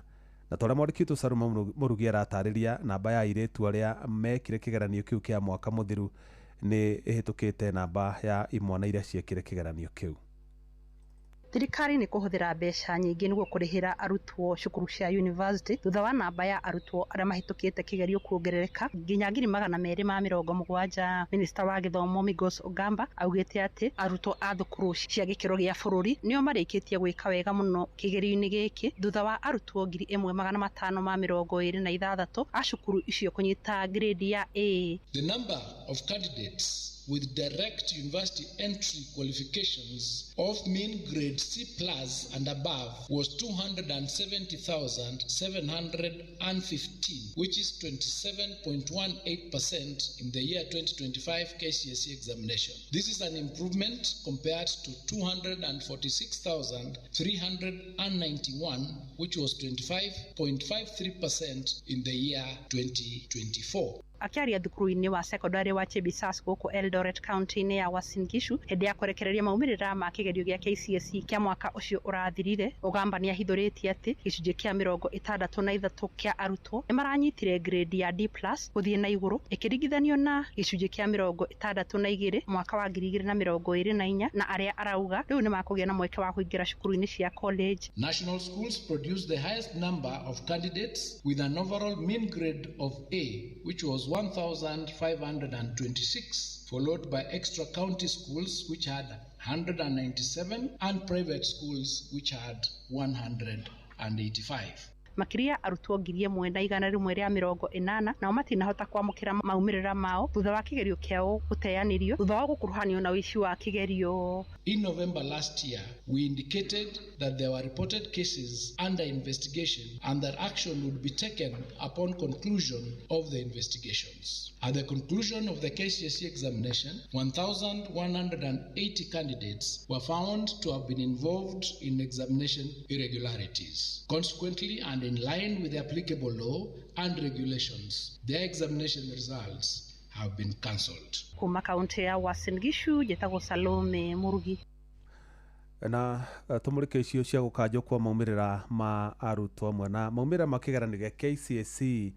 Na torĩa mwandĩki witũ Saluma Mũrugi aratarĩria, namba ya airĩtu arĩa mekire kĩgeranio kĩu kĩa mwaka mũthiru nĩ ĩhĩtũkĩte namba ya imwana iria ciekire kĩgeranio kĩu. Thirikari nĩ kũhũthĩra mbeca nyingĩ nĩguo kũrĩhĩra arutwo cukuru cia university thutha wa namba ya arutwo arĩa mahĩtũkĩte kĩgerio kuongerereka nginya 270. Minista wa gĩthomo Migos Ogamba augĩte atĩ arutwo a thukuru cia gĩkĩro gĩa bũrũri nĩo marĩkĩtie gwĩka wega mũno kĩgerio-inĩ gĩkĩ thutha wa arutwo 1526 a cukuru icio kũnyita grade ya A. The number of candidates with direct university entry qualifications of mean grade C plus and above was 270,715, which is 27.18% in the year 2025 KCSE examination. This is an improvement compared to 246,391, which was 25.53% in the year 2024. Akiaria thukuru-inĩ wa secondary wa Chebisas gũkũ Eldoret county-inĩ ya Uasin Gishu hĩndĩ ya kũrekereria maumĩrĩra ma kĩgerio gĩa KCSE kĩa mwaka ũcio ũrathirire, Ogamba nĩ ahithũrĩtie atĩ gĩcunjĩ kĩa 63 kĩa arutwo nĩ maranyitire grade ya D+ gũthiĩ na igũrũ ĩkĩringithanio na gĩcunjĩ kĩa 62 mwaka wa 2024, na arĩa arauga rĩu nĩ makũgĩa na mweke wa kũingĩra cukuru-inĩ cia college. National schools produced the highest number of candidates with an overall mean grade of A, which was 1,526, followed by extra county schools, which had 197, and private schools, which had 185. Makĩria arutwo 1,180 nao matinahota kwamũkĩra maumĩrĩra mao thutha wa kĩgerio kĩao gũteanĩrio thutha wa gũkuruhanio na ũici wa kĩgerio. In November last year, we indicated that there were reported cases under investigation and that action would be taken upon conclusion of the investigations. At the conclusion of the KCSE examination, 1,180 candidates were found to have been involved in examination irregularities. Consequently, and in line with the applicable law and regulations, their examination results have been cancelled. Kuma kaunti ya Uasin Gishu njĩtagwo Salome Murugi. Na tumurike icio cia gukanjwo kwa maumĩrĩra ma arutwo amwe na maumĩrĩra ma kĩgeranio gĩa KCSE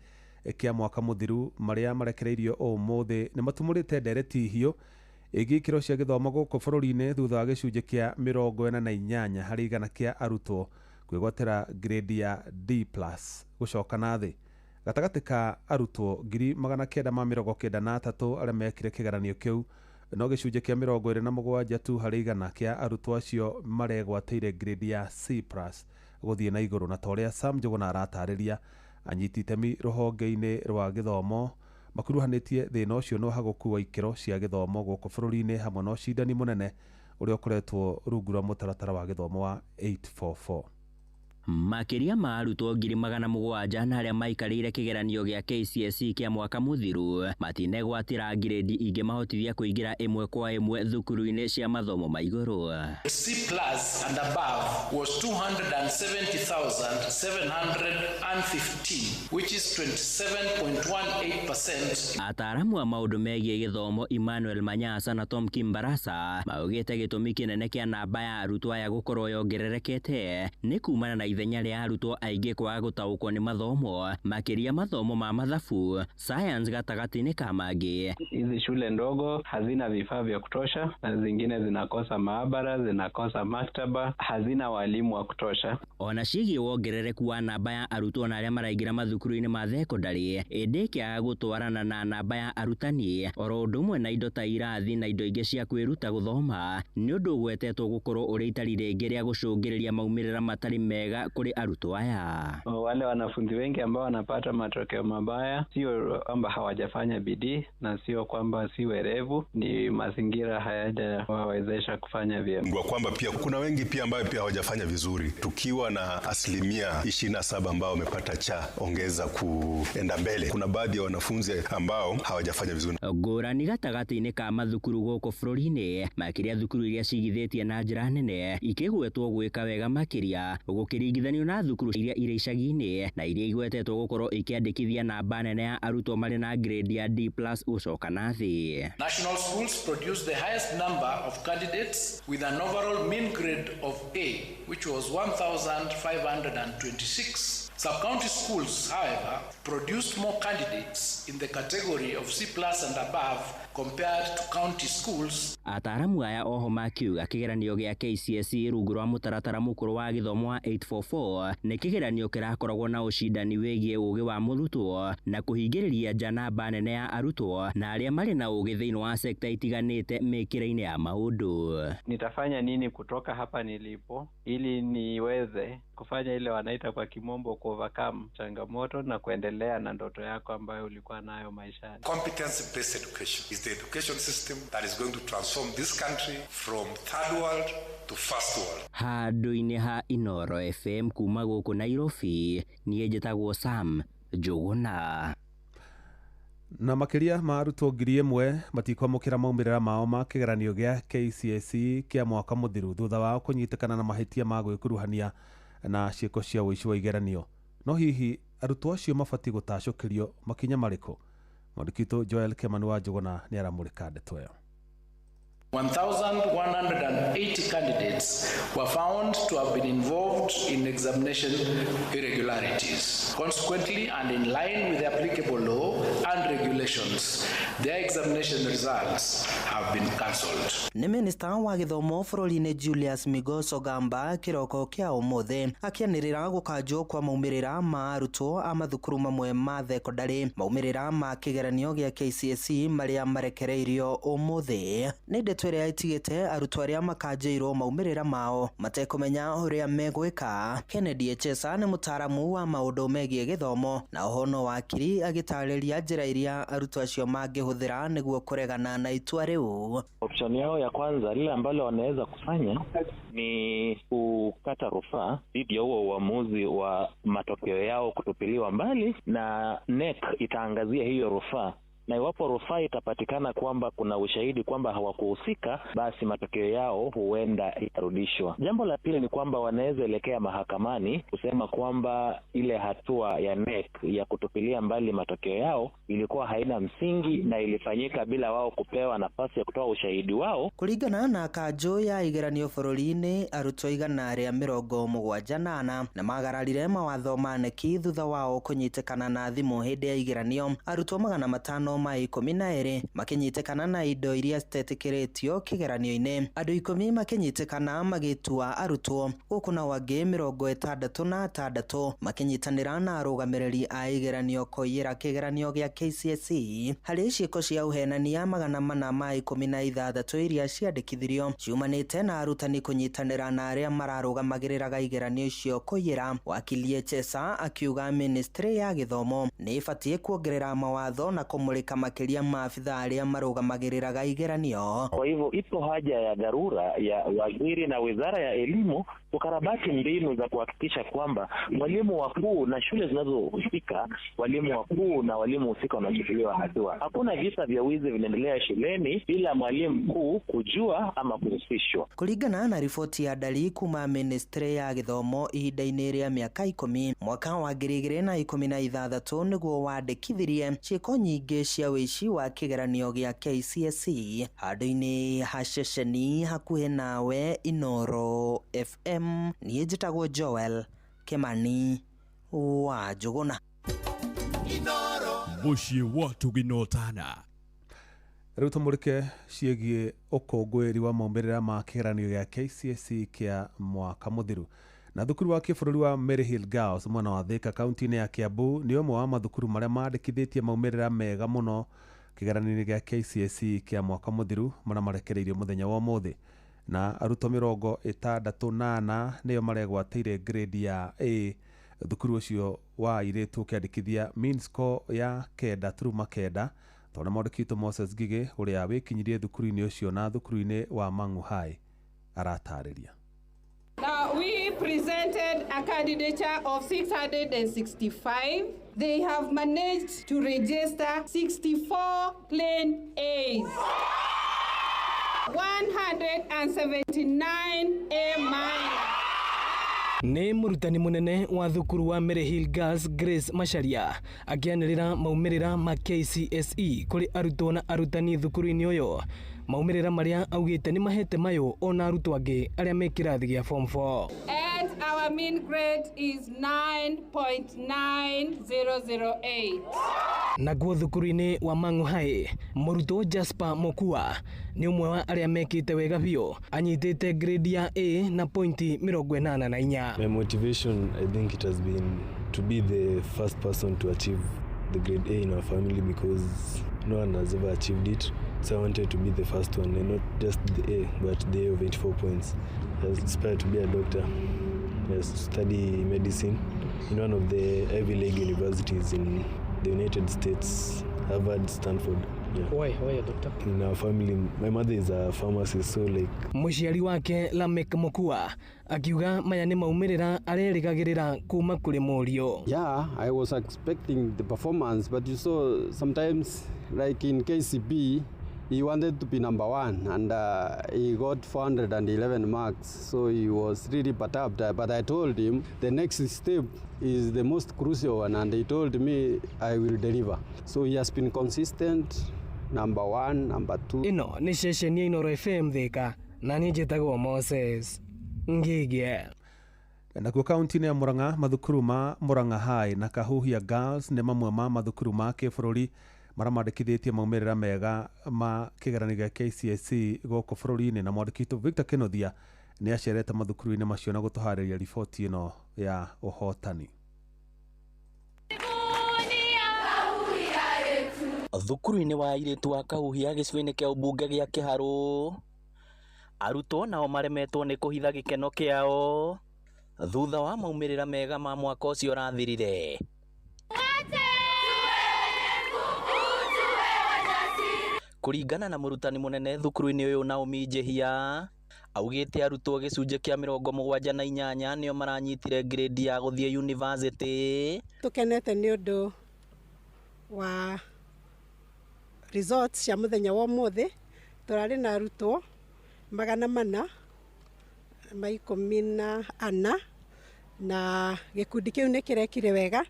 kĩa mwaka mũthiru marĩa marekereirio ũmũthĩ nĩ matumũrĩte ndereti hiũ ĩgiĩ ikĩro cia gĩthomo gũkũ bũrũri-inĩ thutha wa gĩcunjĩ kĩa 48 harĩ igana kĩa arutwo kwĩgwatĩra grade ya D+ gũcoka na thĩ. Gatagatĩ ka arutwo 993 arĩa mekire kĩgeranio kĩu no gĩcunjĩ kĩa 27 tu harĩ igana kĩa arutwo acio maregwatĩire grade ya C+ gũthiĩ na igũrũ. Na ta ũrĩa Sam Njuguna aratarĩria, anyiti itemi rũhonge-inĩ rwa gĩthomo makuruhanĩtie thĩna ũcio no hagũkua ikĩro cia gĩthomo gũkũ bũrũri-inĩ hamwe na ũcindani mũnene ũrĩa ũkoretwo rungu rwa mũtaratara wa gĩthomo wa 844. Makĩria ma arutwo 700,000 na arĩa maikarĩire kĩgeranio gĩa KCSE kĩa mwaka mũthiru matinegwatĩra grade ingĩmahotithia kũingĩra ĩmwe kwa ĩmwe thukuru-inĩ cia mathomo ma igũrũ. C+ and above was 270,715, which is 27.18%. Ataaramu a maũndũ megiĩ gĩthomo Emmanuel Manyasa na Tom Kimbarasa maugĩte gĩtũmi kĩnene kĩa namba ya arutwo aya gũkorwo yongererekete nĩ kumana na ithenya rĩa arutwo aingĩ kwaga gũtaũkwo nĩ mathomo, makĩria mathomo ma mathabu, science gatagatĩ-inĩ ka mangĩ. Hizi shule ndogo hazina vifaa vya kutosha, na zingine zinakosa maabara, zinakosa maktaba, hazina walimu wa kutosha. Ona ciĩgiĩ wongerereku wa namba ya arutwo na arĩa maraingĩra mathukuru-inĩ ma thekondarĩ ĩndĩ ĩkĩaga gũtwarana na namba ya arutani oro ũndũ ũmwe na indo ta irathi na indo ingĩ cia kwĩruta gũthoma nĩ ũndũ ũgwetetwo gũkorwo ũrĩ itari rĩngĩ rĩa gũcũngĩrĩria maumĩrĩra matarĩ mega kũrĩ arutwo aya. Wale wanafunzi wengi ambao wanapata matokeo mabaya sio kwamba hawajafanya bidii na sio kwamba si werevu, ni mazingira hayajawawezesha kufanya vyema. Kwa kwamba pia kuna wengi pia ambao pia hawajafanya vizuri, tukiwa na 27% ambao wamepata cha ongeza kuenda mbele, kuna baadhi ya wanafunzi ambao hawajafanya vizuri. Ngũrani gatagatĩ-inĩ ka mathukuru gũkũ bũrũri-inĩ makĩria thukuru iria cigithĩtie na njĩra nene ikĩgwetwo gwĩka wega makĩria gũkĩringithanio na thukuru iria irĩ icagi-inĩ na iria igwetetwo gũkorwo ikĩandĩkithia namba nene ya arutwo marĩ na grade ya D+ gũcoka na thĩ. National schools produced the highest number of candidates with an overall mean grade of A, which was 1,526. Sub-county schools, however, produced more candidates in the category of C+ and above compared to county schools. Ataaramu aya oho makiuga kĩgeranio gĩa KCSE rungu rwa mũtaratara mũkũrũ wa gĩthomo wa 844 nĩ kĩgeranio kĩrakoragwo na ũcindani wĩgiĩ ũgĩ wa mũrutwo na kũhingĩrĩria nja namba nene ya arutwo na arĩa marĩ na ũgĩ thĩinĩ wa sekta itiganĩte mĩkĩra-inĩ ya maũndũ. Nitafanya nini kutoka hapa nilipo ili niweze kufanya ile wanaita kwa kimombo ku overcome changamoto na kuendelea na ndoto yako ambayo ulikuwa nayo maishani. Competency based education is the education system that is going to transform this country from third world to first world. Handũ-inĩ ha Inoro FM kuma gũkũ Nairobi, niĩ njĩtagwo Sam Njuguna. Na makĩria ma arutwo 1,000 matikwamũkĩra maumĩrĩra mao ma kĩgeranio gĩa KCSE kĩa mwaka mũthiru thutha wao kũnyitĩkana na mahĩtia ma gwĩkuruhania na ciĩko cia ũici wa igeranio. No hihi arutwo acio mabatiĩ gũtacũkĩrio makinya marĩkũ? Mwandĩki witũ Joel Kimani wa Njuguna nĩ aramũrĩka ndeto ĩyo. 1,180 candidates were found to have been involved in examination irregularities. Consequently, and in line with the applicable law and regulations, their examination results have been cancelled. Nĩ minista wa gĩthomo bũrũri-inĩ Julius Migos Ogamba kĩroko kĩa ũmũthĩ akĩanĩrĩra gũkanjwo kwa maumĩrĩra ma arutwo a mathukuru mamwe ma thekondarĩ maumĩrĩra ma kĩgeranio gĩa KCSE marĩa marekereirio ũmũthĩ. Nĩ ndeto ĩrĩa ĩtigĩte arutwo arĩa makanjĩirwo maumĩrĩra mao matekũmenya ũrĩa megwĩka. Kennedy Echesa nĩ mũtaaramu wa maũndũ megiĩ gĩthomo na oho no wakiri agĩtarĩria njĩra iria arutwo acio mangĩhũthĩra nĩguo kũregana na itua rĩu. Option yao ya kwanza lile ambalo wanaweza kufanya ni kukata rufaa dhidi ya huo uamuzi wa matokeo yao kutupiliwa mbali, na NEC itaangazia hiyo rufaa Na iwapo rufaa itapatikana kwamba kuna ushahidi kwamba hawakuhusika, basi matokeo yao huenda ikarudishwa. Jambo la pili ni kwamba wanaweza elekea mahakamani kusema kwamba ile hatua ya KNEC ya kutupilia mbali matokeo yao ilikuwa haina msingi na ilifanyika bila wao kupewa nafasi ya kutoa ushahidi wao. Kũringana na kanjũ ya igeranio bũrũri-inĩ, arutwo 174 na magararire mawatho ma KNEC thutha wao kũnyitĩkana na thimũ hĩndĩ ya igeranio. Arutwo 512 makĩnyitĩkana na indo iria citetĩkĩrĩtio kĩgeranio-inĩ, andũ 10 makĩnyitĩkana magĩtua arutwo, gũkũ nao angĩ 66 makĩnyitanĩra na arũgamĩrĩri a igeranio kũiyĩra kĩgeranio gĩa KCSE harĩ ciĩko cia ũhenania 416 iria ciandĩkithirio ciumanĩte na arutani kũnyitanĩra na arĩa mararũgamagĩrĩraga igeranio icio kũiyĩra. Wakili Echesa akiuga ministry ya gĩthomo nĩ ĩbatiĩ kuongerera mawatho na kũmũrĩka makĩria maabitha arĩa marũgamagĩrĩraga igeranio. Kwa hivyo ipo haja ya dharura ya waziri na wizara ya elimu kukarabati mbinu za kuhakikisha kwamba walimu wakuu na shule zinazohusika, walimu wakuu na walimu husika wanachukuliwa hatua. Hakuna visa vya wizi vinaendelea shuleni bila mwalimu mkuu kujua ama kuhusishwa. Kũringana na riboti ya ndari kuma ministry ya gĩthomo ihinda-inĩ rĩa mĩaka 10, mwaka wa 2016 nĩguo wandĩkithirie ciĩko nyingĩ cia ũici wa kĩgeranio gĩa KCSE handũ-inĩ ha ceceni hakuhĩ nawe Inoro FM. Niĩ njĩtagwo Joel Kimani wa Njũgũna. Mũciĩ wa Tũginotana. Rĩu tũmũrĩke ciĩgiĩ ũkũngũĩri wa maumĩrĩra ma kĩgeranio gĩa KCSE kĩa mwaka mũthiru. Na thukuru wa kĩbũrũri wa Maryhill Girls mwena wa Thika kaunti-inĩ ya Kiambu nĩ ũmwe wa mathukuru marĩa mandĩkithĩtie maumĩrĩra mega mũno kĩgeranio-inĩ gĩa KCSE kĩa mwaka mũthiru marĩa marekereirio mũthenya wa ũmũthĩ. Na arutwo 64 nĩo maregwatĩire grade ya A. Thukuru ũcio wa airĩtu ũkĩandĩkithia mean score ya 9.9 tondũ mwandĩki witũ Moses Ngigĩ ũrĩa wĩkinyirie thukuru-inĩ ũcio na thukuru-inĩ wa Mang'u High aratarĩria. Now, we presented a candidature of 665. They have managed to register 64 plain A's, 179 A minus. Nĩ mũrutani mũnene wa thukuru wa Maryhill Girls Grace Macharia akĩanĩrĩra maumĩrĩra ma KCSE kũrĩ arutwo na arutani thukuru-inĩ ũyũ, maumĩrĩra marĩa augĩte nĩ mahete mayũ ona arutwo angĩ arĩa me kĩrathi gĩa form 4. And our mean grade is 9.9008. Naguo thukuru-inĩ wa Mang'u High, mũrutwo Jasper Mokua nĩ ũmwe wa arĩa mekĩte wega biũ, anyitĩte grade ya A na pointi 84. My motivation, I think it has been to be the first person to achieve the grade A in our family because no one has ever achieved it. So I wanted to be the first one, and not just the A, but the A of 84 points. I aspired to be a doctor. I study medicine in one of the Ivy League universities in the United States, Harvard, Stanford. Yeah. Why a doctor? In our family, my mother is a pharmacist, so like... Mũciari wake Lamek Mokua akiuga maya nĩ maumĩrĩra arerĩgagĩrĩra kuma kũrĩ mũriũ. Yeah, I was expecting the performance, but you saw sometimes like in KCB, he wanted to be number one, and he got 411 marks, so he was really perturbed. But I told him the next step is the most crucial one, and he told me I will deliver. So he has been consistent, number one, number two. Ĩno nĩ ceceni ya Inoro FM Thika, na niĩ njĩtagwo Moses Ngigĩ. Nakuo kaunti-inĩ ya Murang'a, mathukuru ma Murang'a High na Kahuhia Girls nĩ mamwe ma mathukuru ma kĩbũrũri marĩa mandĩkithĩtie maumĩrĩra mega ma kĩgeranio gĩa KCSE gũkũ bũrũri-inĩ. Na mwandĩki witũ Victor Kenothia nĩ acerete mathukuru-inĩ macio na gũtũharĩria riboti ĩno ya ũhotani. Thukuru-inĩ wa airĩtu wa Kahuhia gĩcigo-inĩ kĩa ũmbunge gĩa Kĩharũ, arutwo nao maremetwo nĩ kũhitha gĩkeno kĩao thutha wa maumĩrĩra mega ma mwaka ũcio ũrathirire. Kũringana na mũrutani mũnene thukuru-inĩ ũyũ Naomi Njehia, augĩte arutwo gĩcunjĩ kĩa 78 nĩo maranyitire grade ya gũthiĩ university. Tũkenete nĩ ũndũ wa Results cia mũthenya wa ũmũthĩ, tũrarĩ na arutwo 414, na gĩkundi kĩu nĩ kĩrekire wega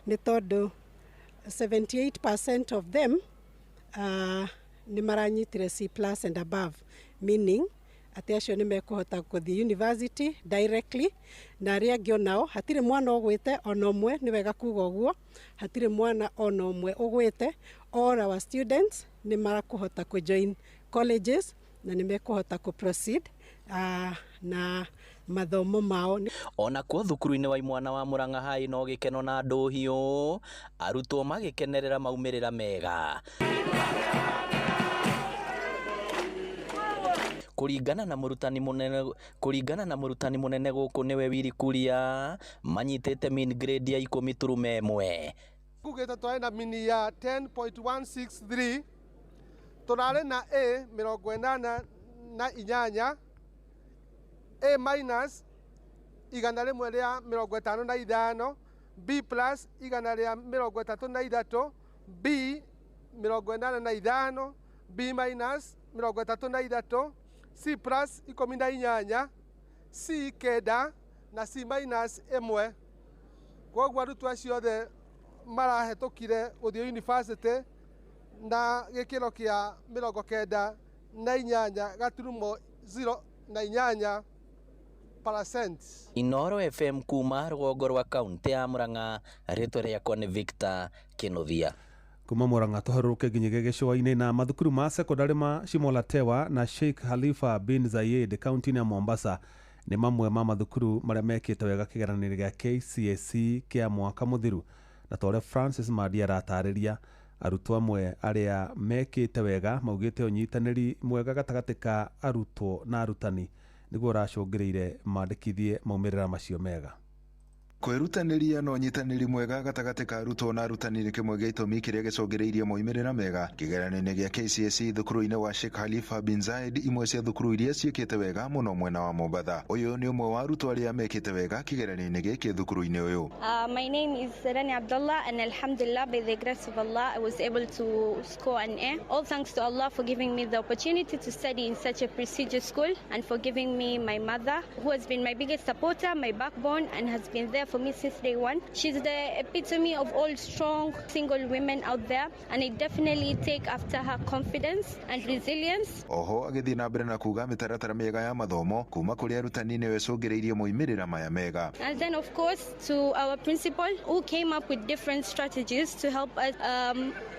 nĩ tondũ 78% of them nĩ maranyitire C plus and above, meaning atĩ acio nĩ mekũhota gũthiĩ university directly. Na arĩa angĩ onao hatirĩ mwana ũgwĩte ona ũmwe. Nĩ wega kuga ũguo, hatirĩ mwana ona ũmwe ũgwĩte. All our students nĩ marakũhota kũ join colleges na nĩ mekũhota kũ proceed na mathomo mao. Onakuo thukuru-inĩ wa imwana wa Murang'a High no gĩkeno na ndũhiũ, arutwo magĩkenerera maumĩrĩra mega. Kũringana na mũrutani mũnene gũkũ, nĩwe Willy Kuria, manyitĩte mean grade ya 10.1. Kugĩte twarĩ na mean ya 10.163, tũrarĩ na A 88, A minus 155, B plus 133, B 85, B minus 33, C plus 18, C 9 na C minus 1. Koguo arutwo acio othe marahetũkire gũthiĩ university na gĩkĩro kĩa 98.08%. Inoro FM kuma rũgongo rwa kaunti ya Murang'a, rĩtwa rĩakwa nĩ Victor Kinuthia. Kuma Murang'a tũharũrũke nginyagia gĩcũa-inĩ, na mathukuru ma sekondarĩ ma Shimolatewa na Sheikh Khalifa bin Zayed kaunti-inĩ ya Mombasa nĩ mamwe ma mathukuru marĩa mekĩte wega kĩgeranio gĩa KCSE kĩa mwaka mũthiru. Na ta ũrĩa Francis Madi aratarĩria, arutwo amwe arĩa mekĩte wega maugĩte ũnyitanĩri mwega gatagatĩ ka arutwo na arutani nĩguo ũracũngĩrĩire mandĩkithie maumĩrĩra macio mega. Kwĩrutanĩria na ũnyitanĩri mwega gatagatĩ ka arutwo na arutani nĩ kĩmwe gĩa itũmi kĩrĩa gĩcũngĩrĩirie moimĩrĩra mega kĩgeranio-inĩ gĩa KCSE thukuru-inĩ wa Sheikh Khalifa bin Zayed, imwe cia thukuru iria ciĩkĩte wega mũno mwena wa Mombatha. Ũyũ nĩ ũmwe wa arutwo arĩa mekĩte wega kĩgeranio-inĩ gĩkĩ thukuru-inĩ ũyũ. My name is Rani Abdullah, and Alhamdulillah, by the grace of Allah, I was able to score an A. All thanks to Allah for giving me the opportunity to study in such a prestigious school and for giving me my mother, who has been my biggest supporter, my backbone, and has been there for me since day one. She's the epitome of all strong single women out there, and I definitely take after her confidence and resilience. Oho agĩthiĩ na mbere na kuga mĩtaratara mĩega ya mathomo kuma kũrĩ arutani nĩyo ĩcũngĩrĩirie moimĩrĩra maya mega. And then, of course, to our principal, who came up with different strategies to help us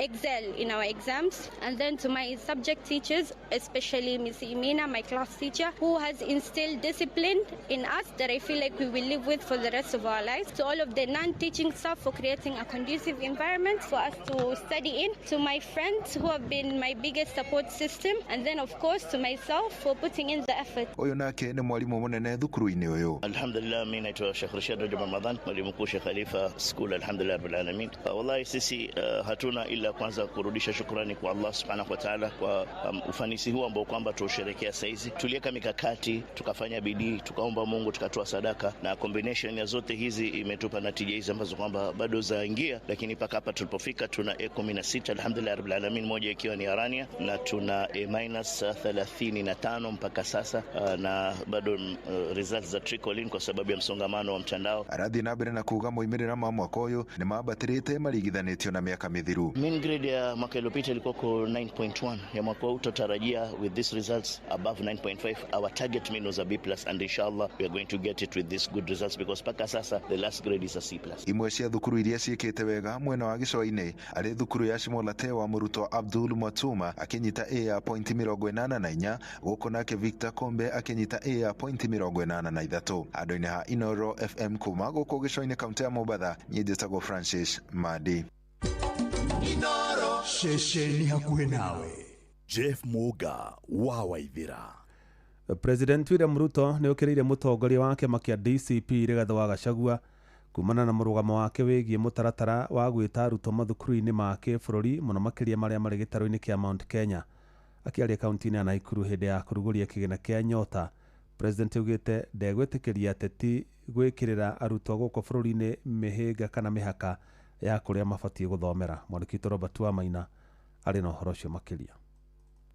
excel in our exams. And then to my subject teachers, especially Miss Imina, my class teacher, who has instilled discipline in us that I feel like we will live with for the rest of our lives. To all of the non-teaching staff for creating a conducive environment for us to study in. To my friends who have been my biggest support system. And then, of course, to myself for putting in the effort. Ũyũ nake nĩ mwarimũ mũnene thukuru-inĩ ũyũ. Alhamdulillah, mimi naitwa Sheikh Rashid Rajab Ramadhan, mwalimu mkuu Sheikh Khalifa School. Alhamdulillah Rabbil Alamin. Wallahi sisi hatuna ila kwanza kurudisha shukrani kwa Allah Subhanahu wa Ta'ala kwa ufanisi huu ambao kwamba tuusherekea saizi. Tuliweka mikakati, tukafanya bidii, tukaomba Mungu, tukatoa sadaka, na combination ya zote hizi imetupa natija hizi ambazo kwamba bado zaingia, lakini mpaka hapa tulipofika tuna A 16, alhamdulillah Rabbil Alamin, moja ikiwa ni Arania, na tuna A minus 35 mpaka sasa, na bado results za trickle in kwa sababu ya msongamano wa mtandao. Arathiĩ na mbere na kuga moimĩrĩra ma mwaka ũyũ nĩ mambatĩrĩte maringithanĩtio na mĩaka mĩthiru. Mean grade ya mwaka iliyopita ilikuwa ko 9.1. Ya mwaka huu tutarajia with these results above 9.5. Our target mean was a B plus, and inshallah we are going to get it with these good results, because mpaka sasa the last grade is a C plus. Imwe cia thukuru iria ciĩkĩte wega mwena wa gĩcũa-inĩ arĩ thukuru ya Shimolatewa, mũrutwo Abdul Mwatuma akĩnyita A ya pointi 84, gũkũ nake Victor Kombe akĩnyita A ya pointi 83. Andũ-inĩ ha Inoro FM kuma gũkũ gĩcũa-inĩ, kaunti ya Mombatha, niĩ njĩtagwo Francis Madi. Ceceni hakuhĩ nawe, Jeff Muga wa Waithira. President William Ruto nĩ ũkĩrĩire mũtongoria wa kĩama kĩa DCP Rigathĩ wa Gachagua kumana na mũrũgamo wake wĩgiĩ mũtaratara wa gwĩta arutwo mathukuru-inĩ ma kĩbũrũri, mũno makĩria marĩa marĩ gĩtarũ-inĩ kĩa Mount Kenya. Akĩaria kaunti-inĩ ya Naikuru hĩndĩ ya kũrugũria kĩgĩna kĩa Nyota, President augĩte ndegwĩtĩkĩria ateti gwĩkĩrĩra arutwo gũkũ bũrũri-inĩ mĩhĩnga kana mĩhaka ya kũrĩa mabatiĩ gũthomera. Mwandĩki witũ Robert Wamaina Arĩ na ũhoro ũcio makĩria.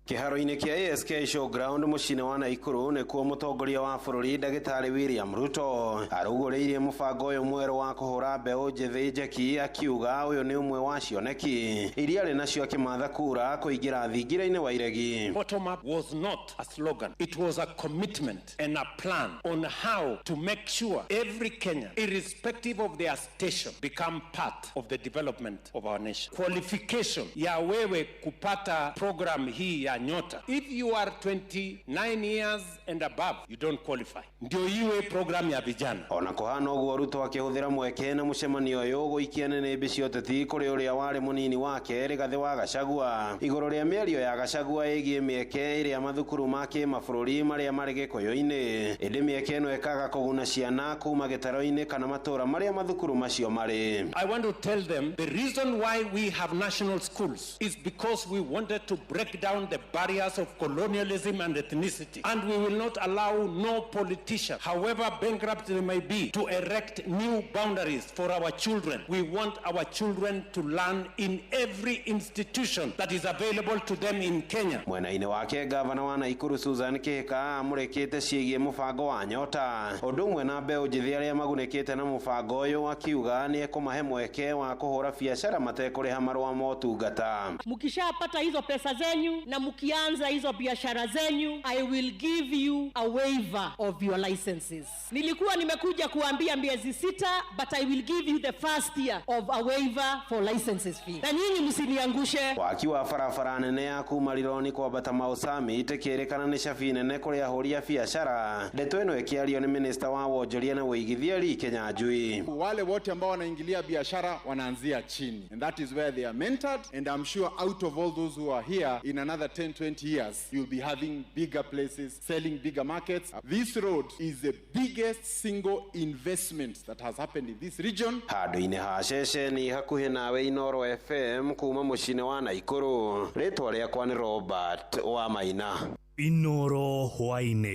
Kĩharo-inĩ kĩa ASK Showground mũciĩ-inĩ wa Naikuru nĩkuo mũtongoria wa bũrũri ndagĩtarĩ William Ruto arugũrĩirie mũbango ũyũ mwerũ wa kũhũra mbeũ njĩthĩ njeki, akiuga ũyũ nĩ ũmwe wa cioneki iria arĩ nacio akĩmatha kura kũingĩra thingira-inĩ wa iregi. Bottom up was not a slogan. It was a commitment and a plan on how to make sure every Kenyan, irrespective of their station, become part of the development of our nation. Qualification ya wewe kupata program hii ya Nyota, if you are 29 years and above, you don't qualify. Ndio iwe program ya vijana. Ona kũhana ũguo, Ruto akĩhũthĩra mweke na mũcemanio ũyũ gũikia nĩnĩmbĩ cia ũteti kũrĩ ũrĩa warĩ mũnini wake Rigathĩ wa Gachagua igũrũ rĩa mĩario ya Gachagua ĩgiĩ mĩeke ĩrĩa mathukuru ma kĩmabũrũri marĩa marĩ Gĩkũyũ-inĩ, ĩndĩ mĩeke ĩno ĩkaga kũguna ciana kuma gĩtaro-inĩ kana matũũra marĩa mathukuru macio marĩ. I want to tell them the reason why we have national schools is because we wanted to break down the barriers of colonialism and ethnicity. And we will not allow no politician, however bankrupt they may be, to erect new boundaries for our children. We want our children to learn in every institution that is available to them in Kenya. Mwena-inĩ wake, gavana wa Naikuru Susan Kihika amũrĩkĩte ciĩgiĩ mũbango wa Nyota ũndũ ũmwe na mbeũ njĩthĩ arĩa magunĩkĩte na mũbango ũyũ, akiuga nĩ ekũmahe mweke wa kũhũra biacara matekũrĩha marũa ma ũtungata. Mkishapata hizo pesa zenyu na mkianza hizo biashara zenyu, I will give you a waiver of your licenses. Nilikuwa nimekuja kuambia miezi 6, but I will give you the first year of a waiver for licenses fee. Na nyinyi msiniangushe. Waki wa barabara nene ya kuma Rironi kwambata Mau Summit ĩkĩrĩkana nĩ cabi nene kũrĩ ahũri a biacara. Ndeto ĩno ĩkĩario nĩ minista wa wonjoria na ũigithia Lee Kinyanjui. Wale wote ambao wanaingilia biashara wanaanzia chini, and that is where they are mentored, and I'm sure out of all those who are here, in another 10 20 years you'll be having bigger places, selling bigger markets. This road is the biggest single investment that has happened in this region. Handũ-inĩ ha ceceni hakuhĩ nawe Inooro FM kuma mũciĩ-inĩ wa Naikuru, rĩtwa rĩakwa nĩ Robert wa Maina. Inooro hwaĩ-inĩ.